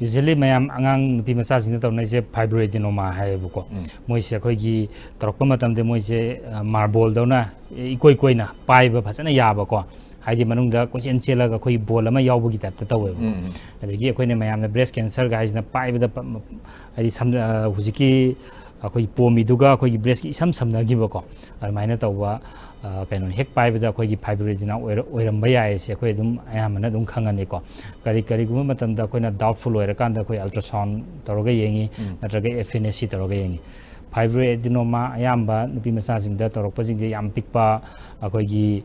ꯌꯨꯖ꯭ꯋꯦꯂꯤ ꯃꯌꯥꯝ ꯑꯉꯥꯡ ꯅꯨꯄꯤ ꯃꯆꯥꯁꯤꯡꯅ ꯇꯧꯅꯔꯤꯁꯦ ꯐꯥꯏꯕ꯭ꯔꯣꯏꯗꯤꯅꯣꯃꯥ ꯍꯥꯏꯌꯦꯕꯀꯣ꯫ ꯎꯝ꯫ ꯃꯣꯏꯁꯦ ꯑꯩꯈꯣꯏꯒꯤ ꯇꯧꯔꯛꯄ ꯃꯇꯝꯗ ꯃꯣꯏꯁꯦ, ꯑ, ꯃꯥꯔꯕꯣꯜꯗꯧꯅ ꯏꯀꯣꯏ ꯀꯣꯏꯅ ꯄꯥꯏꯕ ꯐꯖꯅ ꯌꯥꯕꯀꯣ꯫ ꯍꯥꯏꯗꯤ ꯃꯅꯨꯡꯗ ꯀꯣꯏꯆꯦꯟ ꯆꯦꯜꯂꯒ ꯑꯩꯈꯣꯏꯒꯤ ꯕꯣꯜ ꯑꯃ ꯌꯥꯎꯕꯒꯤ ꯇꯥꯏꯞꯇ ꯇꯧꯋꯦꯕꯀꯣ꯫ ꯎꯝ, ꯎꯝ꯫ ꯑꯗꯒꯤ ꯑꯩꯈꯣꯏꯅ ꯃꯌꯥꯝꯅ ꯕ꯭ꯔꯦꯁ ꯀꯦꯟꯁꯔꯒ ꯍꯥꯏꯁꯤꯅ ꯄꯥꯏꯕꯗ ꯄ-, ꯃ-, ꯍꯥꯏꯗꯤ ꯁꯝꯅ, ꯑ, ꯍꯧꯖꯤꯛꯀꯤ ꯑꯩꯈꯣꯏꯒꯤ ꯄꯣꯝꯃꯤꯗꯨꯒ ꯑꯩꯈꯣꯏꯒꯤ ꯕ꯭ꯔꯦꯁꯀꯤ ꯏꯁꯝ ꯁꯝꯅꯈꯤꯕꯀꯣ꯫ ꯑꯗꯨꯃꯥꯏꯅ ꯇꯧꯕ, ꯑ, ꯀꯩꯅꯣꯅꯤ, ꯍꯦꯛ ꯄꯥꯏꯕꯗ ꯑꯩꯈꯣꯏꯒꯤ ꯐꯥꯏꯕ꯭ꯔꯣꯏꯗꯤꯅ ꯑꯣꯏꯔ-, ꯑꯣꯏꯔꯝꯕ ꯌꯥꯏ ꯁꯦ ꯑꯩꯈꯣꯏ ꯑꯗꯨꯝ ꯑꯌꯥꯝꯕꯅ ꯑꯗꯨꯝ ꯈꯪꯉꯅꯤꯀꯣ꯫ ꯀꯔꯤ-, ꯀꯔꯤꯒꯨꯝꯕ ꯃꯇꯝꯗ ꯑꯩꯈꯣꯏꯅ ꯗꯥꯎꯠꯐꯨꯜ ꯑꯣꯏꯔꯀꯥꯟꯗ ꯑꯩꯈꯣꯏ ꯑꯜꯇ꯭ꯔꯥꯁꯥꯎꯟ ꯇꯧꯔꯒ ꯌꯦꯡꯉꯤ, ꯎꯝ꯫ ꯅꯠꯇ꯭ꯔꯒ ꯑꯦꯐ ꯑꯦꯟ ꯑꯦꯁ ꯁꯤ ꯇꯧꯔꯒ ꯌꯦꯡꯉꯤ꯫ ꯐꯥꯏꯕ꯭ꯔꯣꯏꯗꯤꯅꯣꯃꯥ ꯑꯌꯥꯝꯕ ꯅꯨꯄꯤ ꯃꯆꯥꯁꯤꯡꯗ ꯇꯧꯔꯛꯄꯁꯤꯡꯁꯦ ꯌꯥꯝ ꯄꯤꯛꯄ, ꯑꯩꯈꯣꯏꯒꯤ,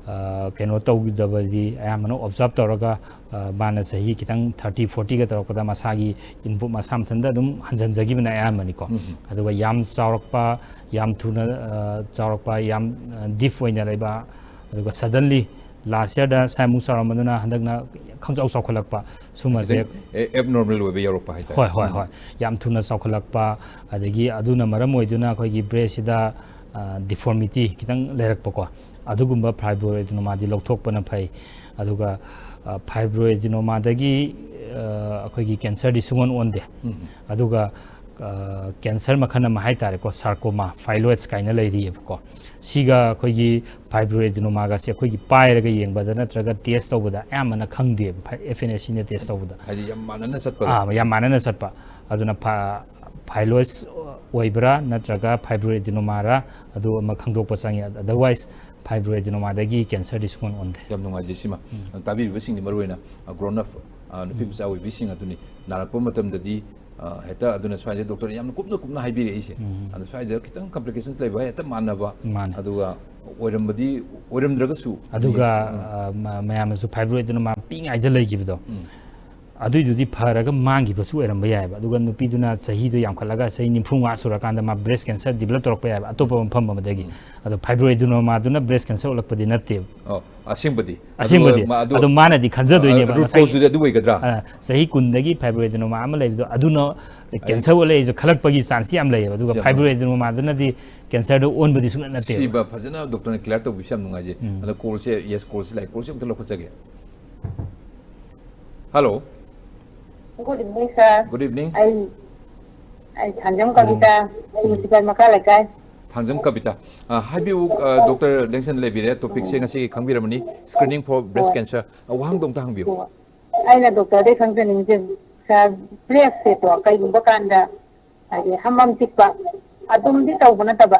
ꯑ, ꯀꯩꯅꯣ ꯇꯧꯗꯕꯗꯤ ꯑꯌꯥꯝꯕꯅ ꯑꯣꯕꯖꯥꯔꯕ ꯇꯧꯔꯒ, ꯑ, ꯃꯥꯅ ꯆꯍꯤ ꯈꯤꯇꯪ ꯊꯥꯔꯇꯤ, ꯐꯣꯔꯇꯤꯒ ꯇꯧꯔꯛꯄꯗ ꯃꯁꯥꯒꯤ ꯏꯟꯄꯨꯠ ꯃꯁꯥ ꯃꯊꯟꯇ ꯑꯗꯨꯝ ꯍꯟꯖꯟꯖꯈꯤꯕꯅ ꯑꯌꯥꯝꯕꯅꯤꯀꯣ꯫ ꯎꯝ꯫ ꯑꯗꯨꯒ ꯌꯥꯝ ꯆꯥꯎꯔꯛꯄ, ꯌꯥꯝ ꯊꯨꯅ, ꯑ, ꯆꯥꯎꯔꯛꯄ, ꯌꯥꯝ, ꯑ, ꯗꯤꯞ ꯑꯣꯏꯅ ꯂꯩꯕ, ꯑꯗꯨꯒ ꯁꯗꯟꯂꯤ ꯂꯥꯁ ꯌꯔꯗ ꯁꯥꯏꯃꯨꯛ ꯆꯥꯎꯔꯝꯕꯗꯨꯅ ꯍꯟꯗꯛꯅ ꯈꯪꯆꯥꯎ ꯆꯥꯎꯈꯠꯂꯛꯄ ꯁꯨꯝꯕꯁꯦ꯫ ꯑꯦꯕꯅꯣꯔꯃꯦꯜ ꯑꯣꯏꯕ ꯌꯧꯔꯛꯄ ꯍꯥꯏꯇꯥꯔꯦ꯫ ꯍꯣꯏ ꯍꯣꯏ ꯍꯣꯏ, ꯌꯥꯝ ꯊꯨꯅ ꯆꯥꯎꯈꯠꯂꯛꯄ, ꯑꯗꯒꯤ ꯑꯗꯨꯅ ꯃꯔꯝ ꯑꯣꯏꯗꯨꯅ ꯑꯩꯈꯣꯏꯒꯤ ꯕ꯭ꯔꯦꯁꯁꯤꯗ ꯗꯤꯐꯣꯔꯃꯤꯇꯤ ꯈꯤꯇꯪ ꯂꯩꯔꯛꯄꯀꯣ, ꯑꯗꯨꯒꯨꯝꯕ ꯐꯥꯏꯕ꯭ꯔꯣꯏꯗꯤꯅꯣꯃꯥꯗꯤ ꯂꯧꯊꯣꯛꯄꯅ ꯐꯩ꯫ ꯑꯗꯨꯒ ꯐꯥꯏꯕ꯭ꯔꯣꯏꯗꯤꯅꯣꯃꯥꯗꯒꯤ ꯑꯩꯈꯣꯏꯒꯤ ꯀꯦꯟꯁꯔꯗꯤ ꯁꯨꯡꯑꯣꯟ ꯑꯣꯟꯗꯦ꯫ ꯑꯗꯨꯒ ꯀꯦꯟꯁꯔ ꯃꯈꯜ ꯑꯃ ꯍꯥꯏꯇꯥꯔꯦꯀꯣ, ꯁꯥꯔꯀꯣꯃꯥ ꯐꯥꯏꯂꯣꯏꯗꯁ ꯀꯥꯏꯅ ꯂꯩꯔꯤꯑꯕꯀꯣ꯫ ꯁꯤꯒ ꯑꯩꯈꯣꯏꯒꯤ ꯐꯥꯏꯕ꯭ꯔꯣꯏꯗꯤꯅꯣꯃꯥꯒꯁꯦ ꯑꯩꯈꯣꯏꯒꯤ ꯄꯥꯏꯔꯒ ꯌꯦꯡꯕꯗ ꯅꯠꯇ꯭ꯔꯒ ꯇꯦꯁ ꯇꯧꯕꯗ ꯑꯌꯥꯝꯕꯅ ꯈꯪꯗꯦꯕ, ꯑꯦꯐ ꯑꯦꯟ ꯑꯦꯁ ꯁꯤꯅ ꯇꯦꯁ ꯇꯧꯕꯗ꯫ ꯍꯥꯏꯗꯤ ꯌꯥꯝ ꯃꯥꯟꯅꯅ ꯆꯠꯄꯗꯣ꯫ ꯑꯥ, ꯌꯥꯝ ꯃꯥꯟꯅꯅ ꯆꯠꯄ꯫ ꯑꯗꯨꯅ ꯐꯥꯏꯂꯣꯏꯗꯁ ꯑꯣꯏꯕ꯭ꯔꯥ ꯅꯠꯇ꯭ꯔꯒ ꯐꯥꯏꯕ꯭ꯔꯣꯏꯗꯤꯅꯣꯃꯥꯔꯥ, ꯑꯗꯨ ꯑꯃ ꯈꯪꯗꯣꯛꯄ ꯆꯪꯉꯤ꯫ ꯑꯗꯔꯋꯥꯏꯁ ꯐꯥꯏꯕ꯭ꯔꯣꯏꯗꯤꯅꯣꯃꯥꯗꯒꯤ ꯀꯦꯟꯁꯔꯗꯤ ꯁꯨꯡꯑꯣꯟ ꯑꯣꯟꯗꯦ꯫ ꯌꯥꯝ ꯅꯨꯡꯉꯥꯏꯖꯩ ꯁꯤꯃ꯫ ꯇꯥꯕꯤꯔꯤꯕꯁꯤꯡꯗꯤ ꯃꯔꯨꯑꯣꯏꯅ ꯒ꯭ꯔꯣꯟ ꯑꯞ ꯅꯨꯄꯤ ꯃꯆꯥ ꯑꯣꯏꯕꯤꯁꯤꯡ ꯑꯗꯨꯅꯤ꯫ ꯅꯥꯔꯛꯄ ꯃꯇꯝꯗꯗꯤ ꯑ, ꯍꯦꯛꯇ ꯑꯗꯨꯅ ꯁ꯭ꯋꯥꯏꯗ ꯗꯣꯛꯇꯔꯅ ꯌꯥꯝꯅ ꯀꯨꯞꯅ ꯀꯨꯞꯅ ꯍꯥꯏꯕꯤꯔꯛꯏꯁꯦ꯫ ꯑꯗꯣ ꯁ꯭ꯋꯥꯏꯗ ꯈꯤꯇꯪ ꯀꯝꯄ꯭ꯂꯤꯀꯦꯁꯟꯁ ꯂꯩꯕ ꯍꯦꯛꯇ ꯃꯥꯟꯅꯕ꯫ ꯃꯥꯅꯦ꯫ ꯑꯗꯨꯒ ꯑꯣꯏꯔꯝꯕꯗꯤ ꯑꯣꯏꯔꯝꯗ꯭ꯔꯒꯁꯨ ꯑꯗꯨꯒ ꯎꯝ꯫ ꯑ, ꯃ- ꯃꯌꯥꯝꯅꯁꯨ ꯐꯥꯏꯕ꯭ꯔꯣꯏꯗꯤꯅꯣꯃꯥ ꯄꯤꯛꯏꯉꯩꯗ ꯂꯩꯈꯤꯕꯗꯣ, ꯑꯗꯨꯏꯗꯨꯗꯤ ꯐꯔꯒ ꯃꯥꯡꯈꯤꯕꯁꯨ ꯑꯣꯏꯔꯝꯕ ꯌꯥꯏꯑꯕ꯫ ꯑꯗꯨꯒ ꯅꯨꯄꯤꯗꯨꯅ ꯆꯍꯤꯗꯣ ꯌꯥꯝꯈꯠꯂꯒ ꯆꯍꯤ ꯅꯤꯐꯨ ꯃꯉꯥ ꯁꯨꯔꯀꯥꯟꯗ ꯃꯥ ꯕ꯭ꯔꯦꯁ ꯀꯦꯟꯁꯔ ꯗꯤꯕꯂꯞ ꯇꯧꯔꯛꯄ ꯌꯥꯏꯑꯕ, ꯑꯇꯣꯞꯄ ꯃꯐꯝ ꯑꯃꯗꯒꯤ꯫ ꯑꯗꯣ ꯐꯥꯏꯕ꯭ꯔꯣꯏꯗꯤꯅꯣꯃꯥꯗꯨꯅ ꯕ꯭ꯔꯦꯁ ꯀꯦꯟꯁꯔ ꯑꯣꯜꯂꯛꯄꯗꯤ ꯅꯠꯇꯦꯕ꯫ ꯑꯣ, ꯑꯁꯦꯡꯕꯗꯤ꯫ ꯑꯁꯦꯡꯕꯗꯤ꯫ ꯑꯗꯨ, ꯑꯗꯨ, ꯑꯗꯣ ꯃꯥꯅꯗꯤ ꯈꯟꯖꯗꯣꯏꯅꯦꯕ, ꯑ, root ꯉꯁꯥꯏꯒꯤ causeꯇꯨꯗꯤ ꯑꯗꯨ ꯑꯣꯏꯒꯗ꯭ꯔꯥ? ꯑ, ꯆꯍꯤ ꯀꯨꯟꯗꯒꯤ ꯐꯥꯏꯕ꯭ꯔꯣꯏꯗꯤꯅꯣꯃꯥ ꯑꯃ ꯂꯩꯕꯗꯣ, ꯑꯗꯨꯅ ꯀꯦꯟꯁꯔ ꯑꯣꯜꯂꯛꯏꯁꯨ ꯈꯜꯂꯛꯄꯒꯤ ꯆꯥꯟꯁ ꯌꯥꯝ ꯂꯩꯌꯦꯕ꯫ ꯑꯗꯨꯒ ꯁꯤ ꯌꯥꯝ ꯐꯥꯏꯕ꯭ꯔꯣꯏꯗꯤꯅꯣꯃꯥꯗꯨꯅꯗꯤ ꯀꯦꯟꯁꯔꯗꯣ ꯑꯣꯟꯕꯗꯤ ꯁꯨꯡꯅꯠ ꯅꯠꯇꯦꯕ꯫ ꯁꯤꯕ ꯐꯖꯅ ꯗꯣꯛꯇꯔꯅ ꯀ꯭ꯂꯤꯌꯥꯔ ꯇꯧꯕꯤꯕꯁꯤ ꯌꯥꯝ ꯅꯨꯡꯉꯥꯏꯖꯩ꯫ ꯑꯗꯣ ꯀꯣꯜꯁꯦ, ꯌꯦꯁ ꯀꯣꯜꯁꯦ ꯂꯥꯛꯑꯦ, ꯀꯣꯜꯁꯦ ꯑꯝꯇ ꯂꯧꯈꯠꯆꯒꯦ꯫ Hello. Good evening, sir. Good evening. ꯑꯩ ꯑꯩ ꯊꯥꯡꯖꯝ ꯀꯕꯤꯇꯥ, ꯑꯩ ꯃꯨꯅꯤꯁꯤꯄꯥꯜ ꯃꯈꯥ ꯂꯩꯀꯥꯏ꯫ ꯊꯥꯡꯖꯝ ꯀꯕꯤꯇꯥ꯫ ꯑ, ꯍꯥꯏꯕꯤꯌꯨ, ꯑ, ꯗꯣꯛꯇꯔ ꯂꯦꯡꯁꯟ ꯂꯩꯕꯤꯔꯦ, ꯇꯣꯄꯤꯛꯁꯦ ꯉꯁꯤꯒꯤ ꯈꯪꯕꯤꯔꯝꯃꯅꯤ, screening for breast cancer꯫ ꯑ, ꯋꯥꯍꯪꯗꯣ ꯑꯝꯇ ꯍꯪꯕꯤꯌꯨ꯫ ꯑꯩꯅ ꯗꯣꯛꯇꯔꯗꯩ ꯈꯪꯖꯅꯤꯡꯉꯤꯁꯦ, ꯁꯥꯔ, ꯕ꯭ꯔꯦꯁꯁꯦꯀꯣ, ꯀꯩꯒꯨꯝꯕ ꯀꯥꯟꯗ ꯍꯥꯏꯗꯤ ꯍꯝ ꯍꯝ ꯆꯤꯛꯄ ꯑꯗꯨꯝꯗꯤ ꯇꯧꯕ ꯅꯠꯇꯕ,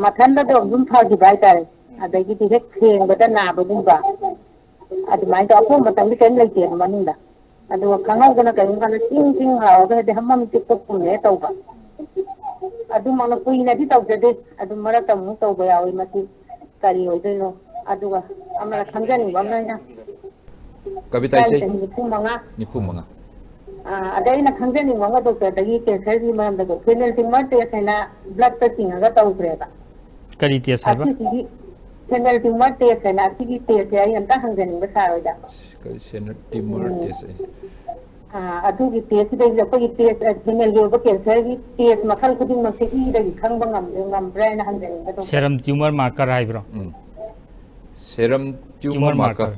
ꯃꯊꯟꯗ ꯑꯗꯨꯝ ꯐꯈꯤꯕ ꯍꯥꯏꯇꯥꯔꯦ꯫ ꯑꯗꯒꯤꯗꯤ ꯍꯦꯛ ꯊꯦꯡꯕꯗ ꯅꯥꯕꯒꯨꯝꯕ, ꯑꯗꯨꯃꯥꯏꯅ ꯇꯧ, ꯑꯄꯣꯝꯕꯇꯪꯗꯤ ꯀꯔꯤꯝ ꯂꯩꯇꯦꯕ ꯃꯅꯨꯡꯗ꯫ ꯑꯗꯨꯒ ꯈꯪꯍꯧꯗꯅ ꯀꯔꯤꯒꯨꯝꯕ ꯀꯥꯟꯗ ꯆꯤꯡ ꯆꯤꯡ ꯂꯥꯎꯔꯒ ꯍꯥꯏꯗꯤ ꯍꯝ ꯍꯝ ꯆꯤꯛꯄ ꯄꯨꯝꯃꯦ ꯇꯧꯕ꯫ ꯑꯗꯨꯃꯛꯅ ꯀꯨꯏꯅꯗꯤ ꯇꯧꯖꯗꯦ, ꯑꯗꯨꯝ ꯃꯔꯛꯇ ꯑꯃꯨꯛ ꯇꯧꯕ ꯌꯥꯎꯋꯤ꯫ ꯃꯁꯤ ꯀꯔꯤ ꯑꯣꯏꯗꯣꯏꯅꯣ? ꯑꯗꯨꯒ ꯑꯃꯅ ꯈꯪꯖꯅꯤꯡꯕ ꯑꯃꯅ, ꯑꯩꯅ ꯀꯕꯤꯇꯥ ꯏꯆꯥ ꯏꯆꯦ꯫ ꯆꯍꯤ ꯅꯤꯐꯨ ꯃꯉꯥ꯫ ꯅꯤꯐꯨ ꯃꯉꯥ꯫ ꯑꯥ, ꯑꯗ ꯑꯩꯅ ꯈꯪꯖꯅꯤꯡꯕ ꯑꯃ, ꯗꯣꯛꯇꯔꯗꯒꯤ ꯀꯦꯟꯁꯔꯒꯤ ꯃꯔꯝꯗꯀꯣ, ꯐꯦꯅꯤꯜ ꯇ꯭ꯌꯨꯃꯔ ꯇꯦꯁ ꯍꯥꯏꯅ ꯕ꯭ꯂꯗꯇ ꯆꯤꯡꯉꯒ ꯇꯧꯈ꯭ꯔꯦꯕ꯫ ꯀꯔꯤ ꯇꯦꯁ ꯍꯥꯏꯕ? ꯑꯁꯤꯁꯤꯒꯤ Senile tumor test ꯍꯥꯏꯅ ꯑꯁꯤꯒꯤ test ꯁꯦ ꯑꯩ ꯑꯝꯇ ꯍꯪꯖꯅꯤꯡꯕ ꯁꯥꯔ ꯍꯣꯏꯗ꯫ ꯀꯔꯤ senile tumor test ꯍꯥꯏꯁꯦ? ꯑꯥ, ꯑꯗꯨꯒꯤ test ꯁꯤꯗꯩꯁꯤꯗ ꯑꯩꯈꯣꯏꯒꯤ test, senile ꯒꯤ ꯑꯣꯏꯕ cancer ꯒꯤ test ꯃꯈꯜ ꯈꯨꯗꯤꯡꯃꯛꯁꯦ ꯏꯗꯒꯤ ꯈꯪꯕ ꯉꯝ-, ꯉꯝꯕ꯭ꯔꯥ ꯍꯥꯏꯅ ꯍꯪꯖꯅꯤꯡꯕ ꯗꯣꯛꯇꯔ꯫ Serum tumor marker ꯍꯥꯏꯕ꯭ꯔꯣ? ꯎꯝ꯫ Serum tumor marker.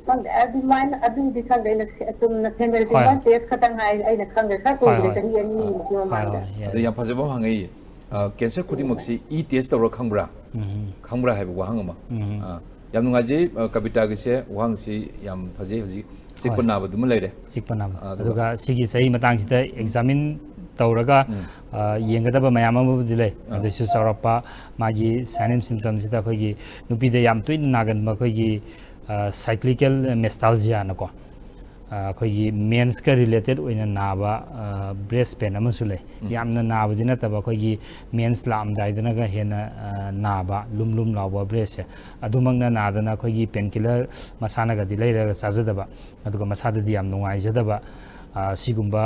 ꯈꯪꯗꯦ, ꯑꯗꯨꯃꯥꯏꯅ ꯑꯗꯨꯗꯤ ꯈꯪꯗꯦ꯫ ꯑꯩꯅ ꯁꯦ-, ꯆꯨꯝꯅ senile ꯍꯣꯏ꯫ tumor test ꯈꯛꯇꯪ ꯍꯥꯏ ꯑꯩꯅ ꯈꯪꯗꯦ, ꯈꯔ ꯍꯣꯏ, ꯀꯨꯏꯔꯦ, ꯍꯣꯏ꯫ ꯆꯍꯤ ꯑꯅꯤꯃꯨꯛꯀꯤ ꯍꯣꯏ, ꯃꯃꯥꯡꯗ꯫ ꯍꯣꯏ, yes. ꯑꯗꯣ ꯌꯥꯝ ꯐꯖꯕ ꯑꯃ ꯍꯪꯉꯛꯏ꯫ ꯑ, cancer ꯈꯨꯗꯤꯡꯃꯛꯁꯤ ꯏ test ꯇꯧꯔ ꯈꯪꯕ꯭ꯔꯥ? ꯎꯝ꯫ ꯈꯪꯕ꯭ꯔꯥ ꯍꯥꯏꯕ ꯋꯥꯍꯪ ꯑꯃ꯫ ꯎꯝ꯫ ꯑ, ꯌꯥꯝ ꯅꯨꯡꯉꯥꯏꯖꯩ, ꯑ, ꯀꯕꯤꯇꯥꯒꯤꯁꯦ, ꯋꯥꯍꯪꯁꯤ ꯌꯥꯝ ꯐꯖꯩ꯫ ꯍꯧꯖꯤꯛ ꯆꯤꯛꯄ ꯍꯣꯏ꯫ ꯅꯥꯕꯗꯨꯃ ꯂꯩꯔꯦ꯫ ꯆꯤꯛꯄ ꯅꯥꯕ꯫ ꯑꯗꯨꯒ ꯑꯗꯨꯒ ꯁꯤꯒꯤ ꯆꯍꯤ ꯃꯇꯥꯡꯁꯤꯗ examine ꯇꯧꯔꯒ, ꯎꯝ꯫ ꯑ, ꯌꯦꯡꯒꯗꯕ ꯃꯌꯥꯝ ꯑꯃꯕꯨꯗꯤ ꯂꯩ꯫ ꯑꯥ꯫ ꯑꯗꯨꯁꯨ ꯆꯥꯎꯔꯥꯛꯄ ꯃꯥꯒꯤ sign and symptom ꯁꯤꯗ ꯑꯩꯈꯣꯏꯒꯤ ꯅꯨꯄꯤꯗ ꯌꯥꯝ ꯇꯣꯏꯅ ꯅꯥꯒꯟꯕ ꯑꯩꯈꯣꯏꯒꯤ, ꯑ, cyclical mesalgia ꯅꯀꯣ꯫ ꯑ, ꯑꯩꯈꯣꯏꯒꯤ mens ꯀ related ꯑꯣꯏꯅ ꯅꯥꯕ, ꯑ, breast pain ꯑꯃꯁꯨ ꯂꯩ꯫ ꯎꯝ꯫ ꯌꯥꯝꯅ ꯅꯥꯕꯗꯤ ꯅꯠꯇꯕ, ꯑꯩꯈꯣꯏꯒꯤ mens ꯂꯥꯛꯑꯝꯗꯥꯏꯗꯅꯒ ꯍꯦꯟꯅ, ꯑ, ꯅꯥꯕ, ꯂꯨꯝ ꯂꯨꯝ ꯂꯥꯎꯕ breast ꯁꯦ꯫ ꯑꯗꯨꯃꯛꯅ ꯅꯥꯗꯅ ꯑꯩꯈꯣꯏꯒꯤ painkiller ꯃꯁꯥꯅꯒꯗꯤ ꯂꯩꯔꯒ ꯆꯥꯖꯗꯕ, ꯑꯗꯨꯒ ꯃꯁꯥꯗꯗꯤ ꯌꯥꯝ ꯅꯨꯡꯉꯥꯏꯖꯗꯕ, ꯑ, ꯁꯤꯒꯨꯝꯕ,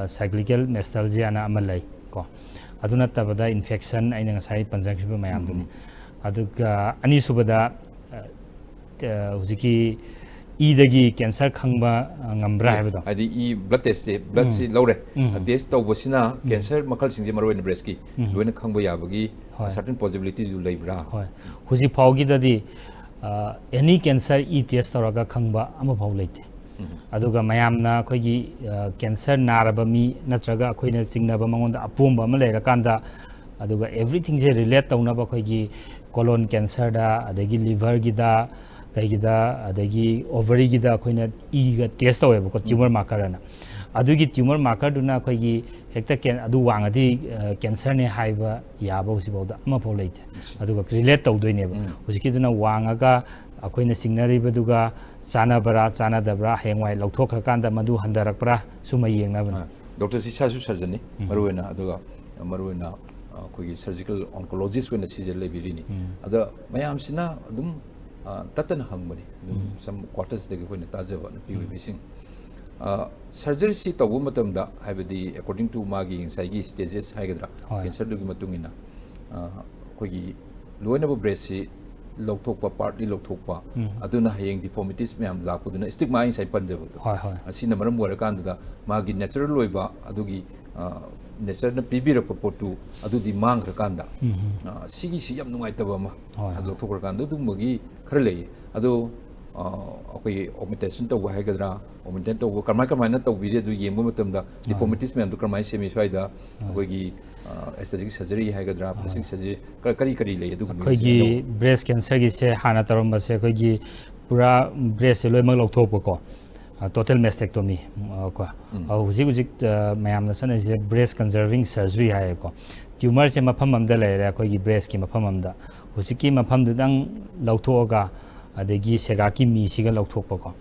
ꯑ, cyclical mesalgia ꯅ ꯑꯃ ꯂꯩ ꯀꯣ꯫ ꯑꯗꯨ ꯅꯠꯇꯕꯗ infection, ꯑꯩꯅ ꯉꯁꯥꯏ ꯄꯟꯖꯈ꯭ꯔꯤꯕ ꯃꯌꯥꯝꯗꯨꯅꯤ꯫ ꯎꯝ꯫ ꯑꯗꯨꯒ ꯑꯅꯤꯁꯨꯕꯗ, ꯑ, ꯑ, ꯍꯧꯖꯤꯛꯀꯤ ꯏꯗꯒꯤ cancer ꯈꯪꯕ, ꯑ, ꯉꯝꯕ꯭ꯔꯥ ꯍꯥꯏꯕꯗꯣ? ꯍꯥꯏꯗꯤ ꯏ blood test ꯁꯦ, blood ꯁꯤ ꯎꯝ꯫ ꯂꯧꯔꯦ꯫ ꯎꯝ꯫ ꯑ, test ꯇꯧꯕꯁꯤꯅ ꯎꯝ꯫ cancer ꯃꯈꯜꯁꯤꯡꯁꯦ, ꯃꯔꯨꯑꯣꯏꯅ breast ꯀꯤ, ꯎꯝ꯫ ꯂꯣꯏꯅ ꯈꯪꯕ ꯌꯥꯕꯒꯤ ꯍꯣꯏ꯫ certain possibility ꯁꯨ ꯂꯩꯕ꯭ꯔꯥ? ꯍꯣꯏ꯫ ꯍꯧꯖꯤꯛ ꯐꯥꯎꯒꯤꯗꯗꯤ, ꯑ, any cancer ꯏ test ꯇꯧꯔꯒ ꯈꯪꯕ ꯑꯃꯐꯥꯎ ꯂꯩꯇꯦ꯫ ꯎꯝ꯫ ꯑꯗꯨꯒ ꯃꯌꯥꯝꯅ ꯑꯩꯈꯣꯏꯒꯤ, ꯑ, cancer ꯅꯥꯔꯕ ꯃꯤ ꯅꯠꯇ꯭ꯔꯒ ꯑꯩꯈꯣꯏꯅ ꯆꯤꯡꯅꯕ, ꯃꯉꯣꯟꯗ ꯑꯄꯣꯝꯕ ꯑꯃ ꯂꯩꯔꯀꯥꯟꯗ, ꯑꯗꯨꯒ everything ꯁꯦ relate ꯇꯧꯅꯕ ꯑꯩꯈꯣꯏꯒꯤ colon cancer ꯗ, ꯑꯗꯒꯤ liver ꯒꯤꯗ, ꯀꯩꯒꯤꯗ, ꯑꯗꯒꯤ ovary ꯒꯤꯗ ꯑꯩꯈꯣꯏꯅ ꯏꯒ test ꯇꯧꯋꯦꯕꯀꯣ, tumor marker ꯑꯅ꯫ ꯑꯗꯨꯒꯤ tumor marker ꯗꯨꯅ ꯑꯩꯈꯣꯏꯒꯤ ꯍꯦꯛꯇ ꯀꯦꯟ-, ꯑꯗꯨ ꯋꯥꯡꯉꯗꯤ, ꯑ, cancer ꯅꯦ ꯍꯥꯏꯕ ꯌꯥꯕ ꯍꯧꯖꯤꯛꯐꯥꯎꯗ ꯑꯃꯐꯥꯎ ꯂꯩꯇꯦ꯫ ꯑꯗꯨꯒ relate ꯇꯧꯗꯣꯏꯅꯦꯕ꯫ ꯎꯝ꯫ ꯍꯧꯖꯤꯛꯀꯤꯗꯨꯅ ꯋꯥꯡꯉꯒ ꯑꯩꯈꯣꯏꯅ ꯆꯤꯡꯅꯔꯤꯕꯗꯨꯒ ꯆꯥꯟꯅꯕ꯭ꯔꯥ, ꯆꯥꯟꯅꯗꯕ꯭ꯔꯥ, ꯍꯌꯦꯡꯋꯥꯏ ꯂꯧꯊꯣꯛꯈ꯭ꯔꯀꯥꯟꯗ ꯃꯗꯨ ꯍꯟꯊꯔꯛꯄ꯭ꯔꯥ, ꯁꯨꯝꯕ ꯌꯦꯡꯅꯕꯅꯤ꯫ ꯑ, ꯗꯣꯛꯇꯔꯁꯤ ꯏꯁꯥꯁꯨ surgeon ꯅꯤ, ꯎꯝ꯫ ꯃꯔꯨꯑꯣꯏꯅ, ꯑꯗꯨꯒ ꯃꯔꯨꯑꯣꯏꯅ, ꯑ, ꯑꯩꯈꯣꯏꯒꯤ surgical oncologist ꯑꯣꯏꯅ ꯁꯤꯁꯦ ꯂꯩꯕꯤꯔꯤꯅꯤ꯫ ꯎꯝ꯫ ꯑꯗ ꯃꯌꯥꯝꯁꯤꯅ ꯑꯗꯨꯝ, ꯑ, ꯇꯠꯇꯅ ꯍꯪꯕꯅꯤ, ꯑꯗꯨꯝ ꯎꯝ꯫ Some quarters ꯇꯒꯤ ꯑꯩꯈꯣꯏꯅ ꯇꯥꯖꯕ ꯅꯨꯄꯤ ꯎꯝ꯫ ꯑꯣꯏꯕꯤꯁꯤꯡ꯫ ꯑ, surgery ꯁꯤ ꯇꯧꯕ ꯃꯇꯝꯗ, ꯍꯥꯏꯕꯗꯤ according to ꯃꯥꯒꯤ ꯉꯁꯥꯏꯒꯤ stages ꯍꯥꯏꯒꯗ꯭ꯔꯥ, ꯍꯣꯏ꯫ Cancer ꯗꯨꯒꯤ ꯃꯇꯨꯡ ꯏꯟꯅ, ꯑ, ꯑꯩꯈꯣꯏꯒꯤ ꯂꯣꯏꯅꯕꯨ breastꯁꯤ ꯂꯧꯊꯣꯛꯄ, partly ꯂꯧꯊꯣꯛꯄ, ꯎꯝ꯫ ꯑꯗꯨꯅ ꯍꯌꯦꯡ deformities ꯃꯌꯥꯝ ꯂꯥꯛꯄꯗꯨꯅ, stigma ꯑꯩ ꯉꯁꯥꯏ ꯄꯟꯖꯕꯗꯣ, ꯍꯣꯏ, ꯍꯣꯏ꯫ ꯑꯁꯤꯅ ꯃꯔꯝ ꯑꯣꯏꯔꯀꯥꯟꯗꯨꯗ ꯃꯥꯒꯤ natural ꯑꯣꯏꯕ ꯑꯗꯨꯒꯤ natureꯅ ꯄꯤꯕꯤꯔꯛꯄ ꯄꯣꯠꯇꯨ ꯑꯗꯨꯗꯤ ꯃꯥꯡꯈ꯭ꯔꯀꯥꯟꯗ, ꯎꯝ, ꯎꯝ꯫ ꯑ, ꯁꯤꯒꯤꯁꯤ ꯌꯥꯝ ꯅꯨꯡꯉꯥꯏꯇꯕ ꯑꯃ ꯍꯣꯏ, ꯑꯗꯨ ꯍꯣꯏ꯫ ꯂꯧꯊꯣꯛꯈ꯭ꯔꯀꯥꯟꯗ ꯑꯗꯨꯒꯨꯝꯕꯒꯤ ꯈꯔ ꯂꯩꯌꯦ꯫ ꯑꯗꯣ, ꯑ, ꯑꯩꯈꯣꯏꯒꯤ augmentation ꯇꯧꯕ ꯍꯥꯏꯒꯗ꯭ꯔꯥ, augmentation ꯇꯧꯕ ꯀꯃꯥꯏ, ꯀꯃꯥꯏꯅ ꯇꯧꯕꯤꯔꯤ ꯑꯗꯨ ꯌꯦꯡꯕ ꯃꯇꯝꯗ deformities ꯃꯌꯥꯝꯗꯣ ꯀꯃꯥꯏꯅ ꯁꯦꯝꯃꯤ ꯁ꯭ꯋꯥꯏꯗ? ꯑꯩꯈꯣꯏꯒꯤ, ꯑ, aesthetic surgery ꯍꯥꯏꯒꯗ꯭ꯔꯥ, plastic surgery, ꯀ-, ꯀꯔꯤ ꯀꯔꯤ ꯂꯩ ꯑꯗꯨꯒꯨꯝꯕꯒꯤ? ꯑꯩꯈꯣꯏꯒꯤ breast cancerꯒꯤꯁꯦ ꯍꯥꯟꯅ ꯇꯧꯔꯝꯕꯁꯦ ꯑꯩꯈꯣꯏꯒꯤ ꯄꯨꯔꯥ breastꯁꯦ ꯂꯣꯏꯅꯃꯛ ꯂꯧꯊꯣꯛꯄꯀꯣ, total mastectomy, ꯑ, ꯀꯣ꯫ ꯎꯝ꯫ ꯑ, ꯍꯧꯖꯤꯛ ꯍꯧꯖꯤꯛ, ꯑ, ꯃꯌꯥꯝꯅ ꯆꯠꯅꯔꯤꯁꯦ breast conserving surgery ꯍꯥꯏꯌꯦꯀꯣ꯫ Tumorꯁꯦ ꯃꯐꯝ ꯑꯃꯗ ꯂꯩꯔꯦ, ꯑꯩꯈꯣꯏꯒꯤ breastꯀꯤ ꯃꯐꯝ ꯑꯃꯗ, ꯍꯧꯖꯤꯛꯀꯤ ꯃꯐꯝꯗꯨꯗꯪ ꯂꯧꯊꯣꯛꯑꯒ, ꯑꯗꯒꯤ ꯁꯦꯒꯥꯛꯀꯤ ꯃꯤꯁꯤꯒ ꯂꯧꯊꯣꯛꯄꯀꯣ꯫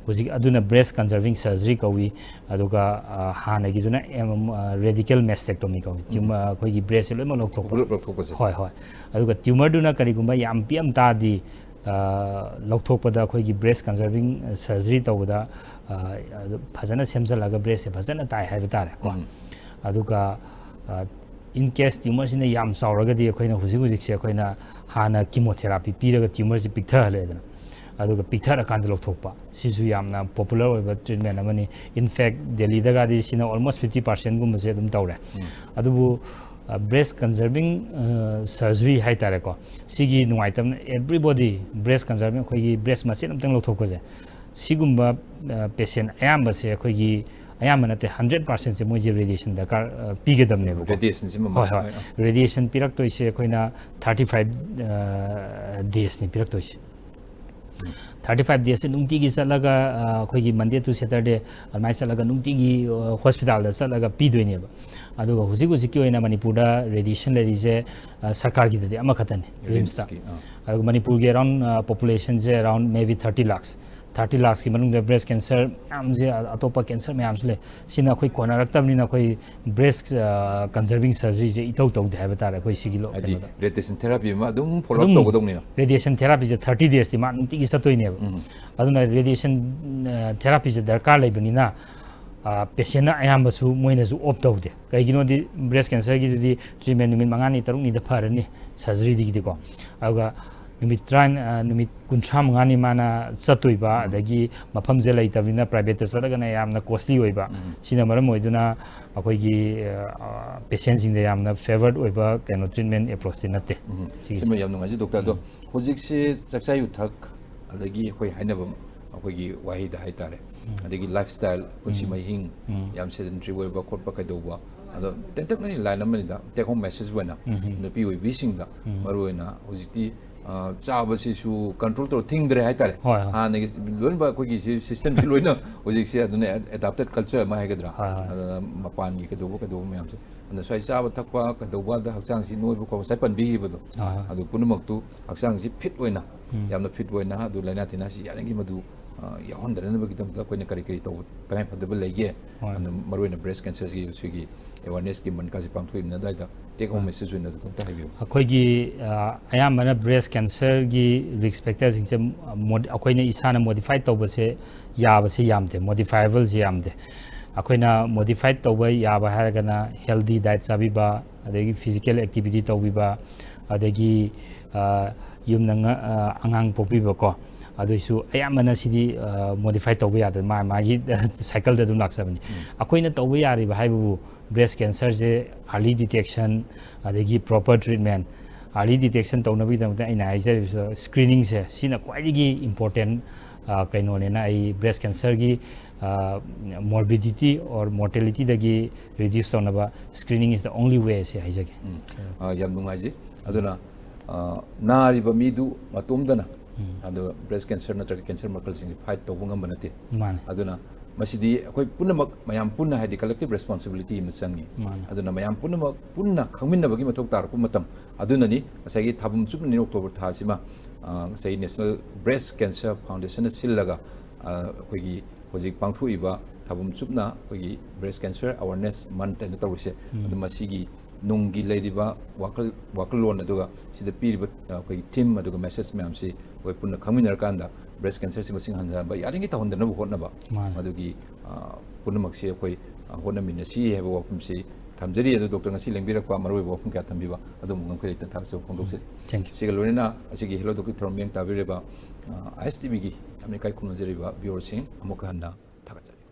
ꯍꯧꯖꯤꯛ ꯑꯗꯨꯅ breast conserving surgery ꯀꯧꯏ꯫ ꯑꯗꯨꯒ, ꯑ, ꯍꯥꯟꯅꯒꯤꯗꯨꯅ ꯑꯦꯝ, ꯑ, radical mastectomy ꯀꯧꯏ꯫ Tum-, ꯑ, ꯑꯩꯈꯣꯏꯒꯤ breastꯁꯦ ꯂꯣꯏꯅꯃꯛ ꯂꯧꯊꯣꯛꯄ꯫ ꯄꯨꯂꯞ ꯂꯧꯊꯣꯛꯄꯁꯦ꯫ ꯍꯣꯏ, ꯍꯣꯏ꯫ ꯑꯗꯨꯒ tumorꯗꯨꯅ ꯀꯔꯤꯒꯨꯝꯕ ꯌꯥꯝ ꯄꯤꯛꯑꯝ ꯇꯥꯔꯗꯤ, ꯑ, ꯂꯧꯊꯣꯛꯄꯗ ꯑꯩꯈꯣꯏꯒꯤ breast conserving surgery ꯇꯧꯕꯗ, ꯑ, ꯑꯗꯨ ꯐꯖꯅ ꯁꯦꯝꯖꯤꯜꯂꯒ breastꯁꯦ ꯐꯖꯅ ꯇꯥꯏ ꯍꯥꯏꯕ ꯇꯥꯔꯦꯀꯣ꯫ ꯎꯝ꯫ ꯑꯗꯨꯒ, ꯑ, in case tumorꯁꯤꯅ ꯌꯥꯝ ꯆꯥꯎꯔꯒꯗꯤ ꯑꯩꯈꯣꯏꯅ ꯍꯧꯖꯤꯛ ꯍꯧꯖꯤꯛꯁꯦ ꯑꯩꯈꯣꯏꯅ ꯍꯥꯟꯅ chemotherapy ꯄꯤꯔꯒ tumorꯁꯤ ꯄꯤꯛꯊꯍꯜꯂꯦꯗꯅ, ꯑꯗꯨꯒ ꯄꯤꯛꯊꯔꯀꯥꯟꯗ ꯂꯧꯊꯣꯛꯄ, ꯁꯤꯁꯨ ꯌꯥꯝꯅ popular ꯑꯣꯏꯕ treatment ꯑꯃꯅꯤ꯫ In fact, ꯗꯦꯜꯂꯤꯗꯒꯗꯤ ꯁꯤꯅ almost fifty percentꯒꯨꯝꯕꯁꯦ ꯑꯗꯨꯝ ꯇꯧꯔꯦ꯫ ꯎꯝ꯫ ꯑꯗꯨꯕꯨ, ꯑ, breast conserving, ꯑ, surgery ꯍꯥꯏꯇꯥꯔꯦꯀꯣ, ꯁꯤꯒꯤ ꯅꯨꯡꯉꯥꯏꯇꯕꯅ everybody breast conserving, ꯑꯩꯈꯣꯏꯒꯤ breast ꯃꯆꯦꯠ ꯑꯃꯇꯪ ꯂꯧꯊꯣꯛꯄꯁꯦ, ꯁꯤꯒꯨꯝꯕ, ꯑ, patient ꯑꯌꯥꯝꯕꯁꯦ ꯑꯩꯈꯣꯏꯒꯤ, ꯑꯌꯥꯝꯕ ꯅꯠꯇꯦ, hundred percentꯁꯦ ꯃꯣꯏꯁꯦ radiation ꯗꯔꯀꯥꯔ, ꯑ, ꯄꯤꯒꯗꯕꯅꯦꯕꯀꯣ꯫ Radiationꯁꯤꯃ ꯍꯣꯏ, must ꯍꯣꯏ꯫ ꯑꯣꯏ, ꯑ꯫ Radiation ꯄꯤꯔꯛꯇꯣꯏꯁꯦ ꯑꯩꯈꯣꯏꯅ thirty five, ꯑ, daysꯅꯤ ꯄꯤꯔꯛꯇꯣꯏꯁꯦ꯫ Thirty five daysꯁꯦ ꯅꯨꯡꯇꯤꯒꯤ ꯆꯠꯂꯒ, ꯑ, ꯑꯩꯈꯣꯏꯒꯤ Monday to Saturday ꯑꯗꯨꯃꯥꯏꯅ ꯆꯠꯂꯒ ꯅꯨꯡꯇꯤꯒꯤ, ꯑ, hospitalꯗ ꯆꯠꯂꯒ ꯄꯤꯗꯣꯏꯅꯦꯕ꯫ ꯑꯗꯨꯒ ꯍꯧꯖꯤꯛ ꯍꯧꯖꯤꯛꯀꯤ ꯑꯣꯏꯅ ꯃꯅꯤꯄꯨꯔꯗ radiation ꯂꯩꯔꯤꯁꯦ, ꯑ, ꯁꯔꯀꯥꯔꯒꯤꯗꯗꯤ ꯑꯃꯈꯛꯇꯅꯤ, RIMSꯇ꯫ RIMSꯀꯤ, ꯑꯥ꯫ ꯑꯗꯨꯒ ꯃꯅꯤꯄꯨꯔꯒꯤ around, ꯑ, populationꯁꯦ around maybe thirty lakhs꯫ Thirty lakhsꯀꯤ ꯃꯅꯨꯡꯗ breast cancer ꯃꯌꯥꯝꯁꯦ, ꯑ, ꯑꯇꯣꯞꯄ cancer ꯃꯌꯥꯝꯁꯨ ꯂꯩ꯫ ꯁꯤꯅ ꯑꯩꯈꯣꯏ ꯀꯣꯟꯅꯔꯛꯇꯕꯅꯤꯅ ꯑꯩꯈꯣꯏ breast, ꯑ, conserving surgeryꯁꯦ ꯏꯇꯧ ꯇꯧꯗꯦ ꯍꯥꯏꯕ ꯇꯥꯔꯦ ꯑꯩꯈꯣꯏ ꯁꯤꯒꯤ ꯂꯣ-, ꯍꯥꯏꯗꯤ ꯀꯩꯅꯣꯗ꯫ Radiation therapy ꯑꯃ ꯑꯗꯨꯝ follow up ꯑꯗꯨꯝ ꯇꯧꯒꯗꯧꯅꯤꯅ꯫ Radiation therapyꯁꯦ thirty daysꯇꯤ ꯃꯥ ꯅꯨꯡꯇꯤꯒꯤ ꯆꯠꯇꯣꯏꯅꯦꯕ꯫ ꯎꯝ꯫ ꯑꯗꯨꯅ radiation, ꯑ, therapyꯁꯦ ꯗꯔꯀꯥꯔ ꯂꯩꯕꯅꯤꯅ, ꯄꯦꯁꯦꯟꯅ ꯑꯌꯥꯝꯕꯁꯨ ꯃꯣꯏꯅꯁꯨ ꯑꯣꯞ ꯇꯧꯗꯦ꯫ ꯀꯩꯒꯤꯅꯣꯗꯤ ꯕ꯭ꯔꯦꯁ ꯀꯦꯟꯁꯔꯒꯤꯗꯨꯗꯤ ꯇ꯭ꯔꯤꯠꯃꯦꯟ ꯅꯨꯃꯤꯠ ꯃꯉꯥꯅꯤ ꯇꯔꯨꯛꯅꯤꯗ ꯐꯔꯅꯤ ꯁꯔꯖꯔꯤꯗꯒꯤꯗꯤꯀꯣ꯫ ꯑꯗꯨꯒ ꯅꯨꯃꯤꯠ ꯇꯔꯥ, ꯅꯨꯃꯤꯠ ꯀꯨꯟꯊ꯭ꯔꯥ ꯃꯉꯥꯅꯤ ꯃꯥꯅ ꯆꯠꯇꯣꯏꯕ, ꯑꯗꯒꯤ ꯃꯐꯝꯁꯦ ꯂꯩꯇꯕꯅꯤꯅ ꯄ꯭ꯔꯥꯏꯚꯦꯠꯇ ꯆꯠꯂꯒꯅ ꯌꯥꯝꯅ ꯀꯣꯁꯂꯤ ꯑꯣꯏꯕ꯫ ꯁꯤꯅ ꯃꯔꯝ ꯑꯣꯏꯗꯨꯅ ꯑꯩꯈꯣꯏꯒꯤ ꯄꯦꯁꯦꯟꯁꯤꯡꯗ ꯌꯥꯝꯅ ꯐꯦꯚꯔꯠ ꯑꯣꯏꯕ ꯀꯩꯅꯣ ꯇ꯭ꯔꯤꯠꯃꯦꯟ ꯑꯦꯄ꯭ꯔꯣꯆꯇꯤ ꯅꯠꯇꯦ꯫ ꯁꯤꯒꯤꯁꯦ꯫ ꯁꯤꯃ ꯌꯥꯝ ꯅꯨꯡꯉꯥꯏꯖꯩ ꯗꯣꯛꯇꯔ꯫ ꯑꯗꯣ ꯍꯧꯖꯤꯛꯁꯦ ꯆꯥꯛꯆꯥ ꯌꯨꯊꯛ, ꯑꯗꯒꯤ ꯑꯩꯈꯣꯏ ꯍꯥꯏꯅꯕ ꯑꯩꯈꯣꯏꯒꯤ ꯋꯥꯍꯩꯗ ꯍꯥꯏꯇꯥꯔꯦ, ꯑꯗꯒꯤ ꯂꯥꯏꯐ ꯁ꯭ꯇꯥꯏꯜ, ꯄꯨꯟꯁꯤ ꯃꯍꯤꯡ, ꯌꯥꯝ ꯁꯦꯗꯦꯟꯇ꯭ꯔꯤ ꯑꯣꯏꯕ ꯈꯣꯠꯄ ꯀꯩꯗꯧꯕ, ꯑꯗꯣ ꯇꯦꯟꯇꯛꯅ ꯂꯥꯏꯟ ꯑꯃꯅꯤꯗ ꯇꯦꯛ ꯍꯣꯝ ꯃꯦꯁꯦꯖ ꯑꯣꯏꯅ ꯅꯨꯄꯤ ꯑꯣꯏꯕꯤꯁꯤꯡꯗ ꯃꯔꯨꯑꯣꯏꯅ ꯍꯧꯖꯤꯛꯇꯤ ꯑ, ꯆꯥꯕꯁꯤꯁꯨ ꯀꯟꯇ꯭ꯔꯣꯜ ꯇꯧꯔ ꯊꯤꯡꯗ꯭ꯔꯦ ꯍꯥꯏꯇꯥꯔꯦ꯫ ꯍꯣꯏ, ꯍꯣꯏ꯫ ꯍꯥꯟꯅꯒꯤ ꯂꯣꯏꯅꯃꯛ ꯑꯩꯈꯣꯏꯒꯤ ꯁꯤꯁꯇꯦꯝꯁꯤ ꯂꯣꯏꯅ ꯍꯧꯖꯤꯛꯁꯦ ꯑꯗꯨꯅ ꯑꯦꯗꯥꯞꯇꯦꯠ ꯀꯜꯆꯔ ꯑꯃ ꯍꯥꯏꯒꯗ꯭ꯔꯥ? ꯍꯣꯏ, ꯍꯣꯏ꯫ ꯑꯗꯨꯅ ꯃꯄꯥꯟꯒꯤ ꯀꯩꯗꯧꯕ ꯀꯩꯗꯧꯕ ꯃꯌꯥꯝꯁꯦ, ꯑꯗꯨꯅ ꯁ꯭ꯋꯥꯏ ꯆꯥꯕ ꯊꯛꯄ ꯀꯩꯗꯧꯕꯗ ꯍꯛꯆꯥꯡꯁꯤ ꯅꯣꯏꯕ ꯈꯣꯠꯄ ꯉꯁꯥꯏ ꯄꯟꯕꯤꯈꯤꯕꯗꯣ, ꯍꯣꯏ, ꯍꯣꯏ꯫ ꯑꯗꯨ ꯄꯨꯝꯅꯃꯛꯇꯨ ꯍꯛꯆꯥꯡꯁꯤ ꯐꯤꯠ ꯑꯣꯏꯅ, ꯌꯥꯝꯅ ꯐꯤꯠ ꯑꯣꯏꯅ, ꯑꯗꯨ ꯂꯥꯏꯅꯥ ꯇꯤꯟꯅꯥꯁꯤ ꯌꯥꯔꯤꯉꯩ ꯃꯗꯨ ꯑ, ꯌꯥꯎꯍꯟꯗꯅꯕꯒꯤꯗꯃꯛꯇ ꯑꯩꯈꯣꯏꯅ ꯀꯔꯤ ꯀꯔꯤ ꯇꯧꯕ ꯇꯉꯥꯏ ꯐꯗꯕ ꯂꯩꯒꯦ? ꯍꯣꯏ꯫ ꯑꯗꯨ ꯃꯔꯨꯑꯣꯏꯅ ꯕ꯭ꯔꯦꯁ ꯀꯦꯟꯁꯔꯒꯤ ꯁꯤꯒꯤ ꯑꯦꯋꯥꯔꯅꯦꯁꯀꯤ ꯃꯟꯀꯥꯁꯦ ꯄꯥꯡꯊꯣꯛꯏꯕꯅ ꯑꯗꯨꯋꯥꯏꯗ ꯇꯦꯛ ꯍꯣꯝ ꯃꯦꯁꯦꯖ ꯑꯣꯏꯅ ꯑꯗꯨꯝꯇ ꯍꯥꯏꯕꯤꯌꯨ꯫ ꯑꯩꯈꯣꯏꯒꯤ ꯑ, ꯑꯌꯥꯝꯕꯅ ꯕ꯭ꯔꯦꯁ ꯀꯦꯟꯁꯔꯒꯤ ꯔꯤꯛꯁ ꯐꯦꯛꯇꯔꯁꯤꯡꯁꯦ ꯃꯣꯗ-, ꯑꯩꯈꯣꯏꯅ ꯏꯁꯥꯅ ꯃꯣꯗꯤꯐꯥꯏ ꯇꯧꯕꯁꯦ ꯌꯥꯕꯁꯦ ꯌꯥꯝꯗꯦ, ꯃꯣꯗꯤꯐꯥꯏꯕꯜꯁꯦ ꯌꯥꯝꯗꯦ꯫ ꯑꯩꯈꯣꯏꯅ ꯃꯣꯗꯤꯐꯥꯏ ꯇꯧꯕ ꯌꯥꯕ ꯍꯥꯏꯔꯒꯅ ꯍꯦꯜꯗꯤ ꯗꯥꯏꯠ ꯆꯥꯕꯤꯕ, ꯑꯗꯒꯤ ꯐꯤꯖꯤꯀꯦꯜ ꯑꯦꯛꯇꯤꯚꯤꯇꯤ ꯇꯧꯕꯤꯕ, ꯑꯗꯒꯤ ꯑ, ꯌꯨꯝꯗ ꯉ-, ꯑ, ꯑꯉꯥꯡ ꯄꯣꯛꯄꯤꯕꯀꯣ, ꯑꯗꯨꯏꯁꯨ ꯑꯌꯥꯝꯕꯅ ꯁꯤꯗꯤ ꯃꯣꯗꯤꯐꯥꯏ ꯇꯧꯕ ꯌꯥꯗꯦ, ꯃꯥ ꯃꯥꯒꯤ ꯁꯥꯏꯀꯜꯗ ꯑꯗꯨꯝ ꯂꯥꯛꯆꯕꯅꯤ꯫ ꯑꯩꯈꯣꯏꯅ ꯇꯧꯕ ꯌꯥꯔꯤꯕ ꯍꯥꯏꯕꯕꯨ ꯕ꯭ꯔꯦꯁ ꯀꯦꯟꯁꯔꯁꯦ ꯑꯥꯔꯂꯤ ꯗꯤꯇꯦꯛꯁꯟ, ꯑꯗꯒꯤ ꯄ꯭ꯔꯣꯄꯔ ꯇ꯭ꯔꯤꯠꯃꯦꯟ꯫ ꯑꯥꯔꯂꯤ ꯗꯤꯇꯦꯛꯁꯟ ꯇꯧꯅꯕꯒꯤꯗꯃꯛꯇ ꯑꯩꯅ ꯍꯥꯏꯖꯔꯤꯕꯁꯨ ꯁ꯭ꯀ꯭ꯔꯤꯅꯤꯡꯁꯦ ꯁꯤꯅ ꯈ꯭ꯋꯥꯏꯗꯒꯤ ꯏꯝꯄꯣꯔꯇꯦꯟ ꯀꯩꯅꯣꯅꯦꯅ ꯑꯩ ꯕ꯭ꯔꯦꯁ ꯀꯦꯟꯁꯔꯒꯤ morbidity or mortalityꯗꯒꯤ reduce ꯇꯧꯅꯕ screening is the only way ꯁꯦ ꯍꯥꯏꯖꯒꯦ꯫ ꯎꯝ꯫ ꯑ, ꯌꯥꯝ ꯅꯨꯡꯉꯥꯏꯖꯩ꯫ ꯑꯗꯨꯅ, ꯑ, ꯅꯥꯔꯤꯕ ꯃꯤꯗꯨ ꯃꯇꯣꯝꯗꯅ ꯑꯗꯨꯒ ꯕ꯭ꯔꯦꯁ ꯀꯦꯟꯁꯔ ꯅꯠꯇ꯭ꯔꯒ ꯀꯦꯟꯁꯔ ꯃꯈꯜꯁꯤꯡꯁꯤ ꯐꯥꯏꯠ ꯇꯧꯕ ꯉꯝꯕ ꯅꯠꯇꯦ꯫ ꯃꯥꯅꯦ꯫ ꯑꯗꯨꯅ ꯃꯁꯤꯗꯤ ꯑꯩꯈꯣꯏ ꯄꯨꯝꯅꯃꯛ ꯃꯌꯥꯝ ꯄꯨꯟꯅ, ꯍꯥꯏꯗꯤ ꯀꯂꯦꯛꯇꯤꯚ ꯔꯦꯁꯄꯣꯟꯁꯤꯕꯤꯂꯤꯇꯤ ꯑꯃ ꯆꯪꯉꯤ꯫ ꯃꯥꯅꯦ꯫ ꯑꯗꯨꯅ ꯃꯌꯥꯝ ꯄꯨꯝꯅꯃꯛ ꯄꯨꯟꯅ ꯈꯪꯃꯤꯟꯅꯕꯒꯤ ꯃꯊꯧ ꯇꯥꯔꯛꯄ ꯃꯇꯝ ꯑꯗꯨꯅꯅꯤ ꯉꯁꯥꯏꯒꯤ ꯊꯥꯕꯝ ꯆꯨꯞꯅ ꯑꯣꯛꯇꯣꯕꯔ ꯊꯥꯁꯤꯃ, ꯑ, ꯉꯁꯥꯏꯒꯤ ꯅꯦꯁꯅꯦꯜ ꯕ꯭ꯔꯦꯁ ꯀꯦꯟꯁꯔ ꯐꯥꯎꯟꯗꯦꯁꯟꯅ ꯁꯤꯜꯂꯒ, ꯑ, ꯑꯩꯈꯣꯏꯒꯤ ꯍꯧꯖꯤꯛ ꯄꯥꯡꯊꯣꯛꯏꯕ ꯊꯥꯕꯝ ꯆꯨꯞꯅ ꯑꯩꯈꯣꯏꯒꯤ ꯕ꯭ꯔꯦꯁ ꯀꯦꯟꯁꯔ ꯑꯦꯋꯥꯔꯅꯦꯁ ꯃꯟꯊ ꯍꯥꯏꯅ ꯇꯧꯔꯤꯁꯦ꯫ ꯑꯗꯨ ꯃꯁꯤꯒꯤ ꯅꯨꯡꯒꯤ ꯂꯩꯔꯤꯕ ꯋꯥꯈꯜ ꯋꯥꯈꯜꯂꯣꯟ, ꯑꯗꯨꯒ ꯁꯤꯗ ꯄꯤꯔꯤꯕ, ꯑ, ꯑꯩꯈꯣꯏꯒꯤ ꯊꯤꯝ ꯑꯗꯨꯒ ꯃꯦꯁꯦꯖ ꯃꯌꯥꯝꯁꯤ ꯑꯩꯈꯣꯏ ꯄꯨꯟꯅ ꯈꯪꯃꯤꯟꯅꯔꯀꯥꯟꯗ ꯕ꯭ꯔꯦꯁ ꯀꯦꯟꯁꯔꯁꯤ ꯃꯁꯤꯡ ꯍꯟꯊꯍꯟꯕ ꯌꯥꯔꯤꯉꯩ ꯇꯧꯍꯟꯗꯅꯕ ꯍꯣꯠꯅꯕ꯫ ꯃꯥꯅꯦ꯫ ꯃꯗꯨꯒꯤ, ꯑ, ꯄꯨꯝꯅꯃꯛꯁꯤ ꯑꯩꯈꯣꯏ, ꯑ, ꯍꯣꯠꯅꯃꯤꯟꯅꯁꯤ ꯍꯥꯏꯕ ꯋꯥꯐꯝꯁꯤ ꯊꯝꯖꯔꯤ꯫ ꯑꯗꯨ ꯗꯣꯛꯇꯔ ꯉꯁꯤ ꯂꯦꯡꯕꯤꯔꯛꯄ ꯃꯔꯨꯑꯣꯏꯕ ꯋꯥꯐꯝ ꯀꯌꯥ ꯊꯝꯕꯤꯕ ꯑꯗꯣꯝꯕꯨ ꯉꯝꯈꯩ ꯂꯩꯇꯅ ꯊꯥꯒꯠꯆꯕ ꯐꯣꯡꯗꯣꯛꯆꯔꯤ꯫ Thank you꯫ ꯁꯤꯒ ꯂꯣꯏꯅꯅ ꯑꯁꯤꯒꯤ ꯍꯦꯜꯂꯣ ꯗꯣꯛꯇꯔ ꯊꯧꯔꯝ ꯃꯤꯠꯌꯦꯡ ꯇꯥꯕꯤꯔꯤꯕ, ꯑ, ꯑꯥꯏ ꯑꯦꯁ ꯇꯤ ꯚꯤꯒꯤ ꯌꯥꯝꯅ ꯏꯀꯥꯏ ꯈꯨꯝꯅꯖꯔꯤꯕ ꯚꯤꯌꯣꯔꯁꯤꯡ ꯑꯃꯨꯛꯀ ꯍꯟꯅ ꯊꯥꯒꯠꯆꯔꯤ꯫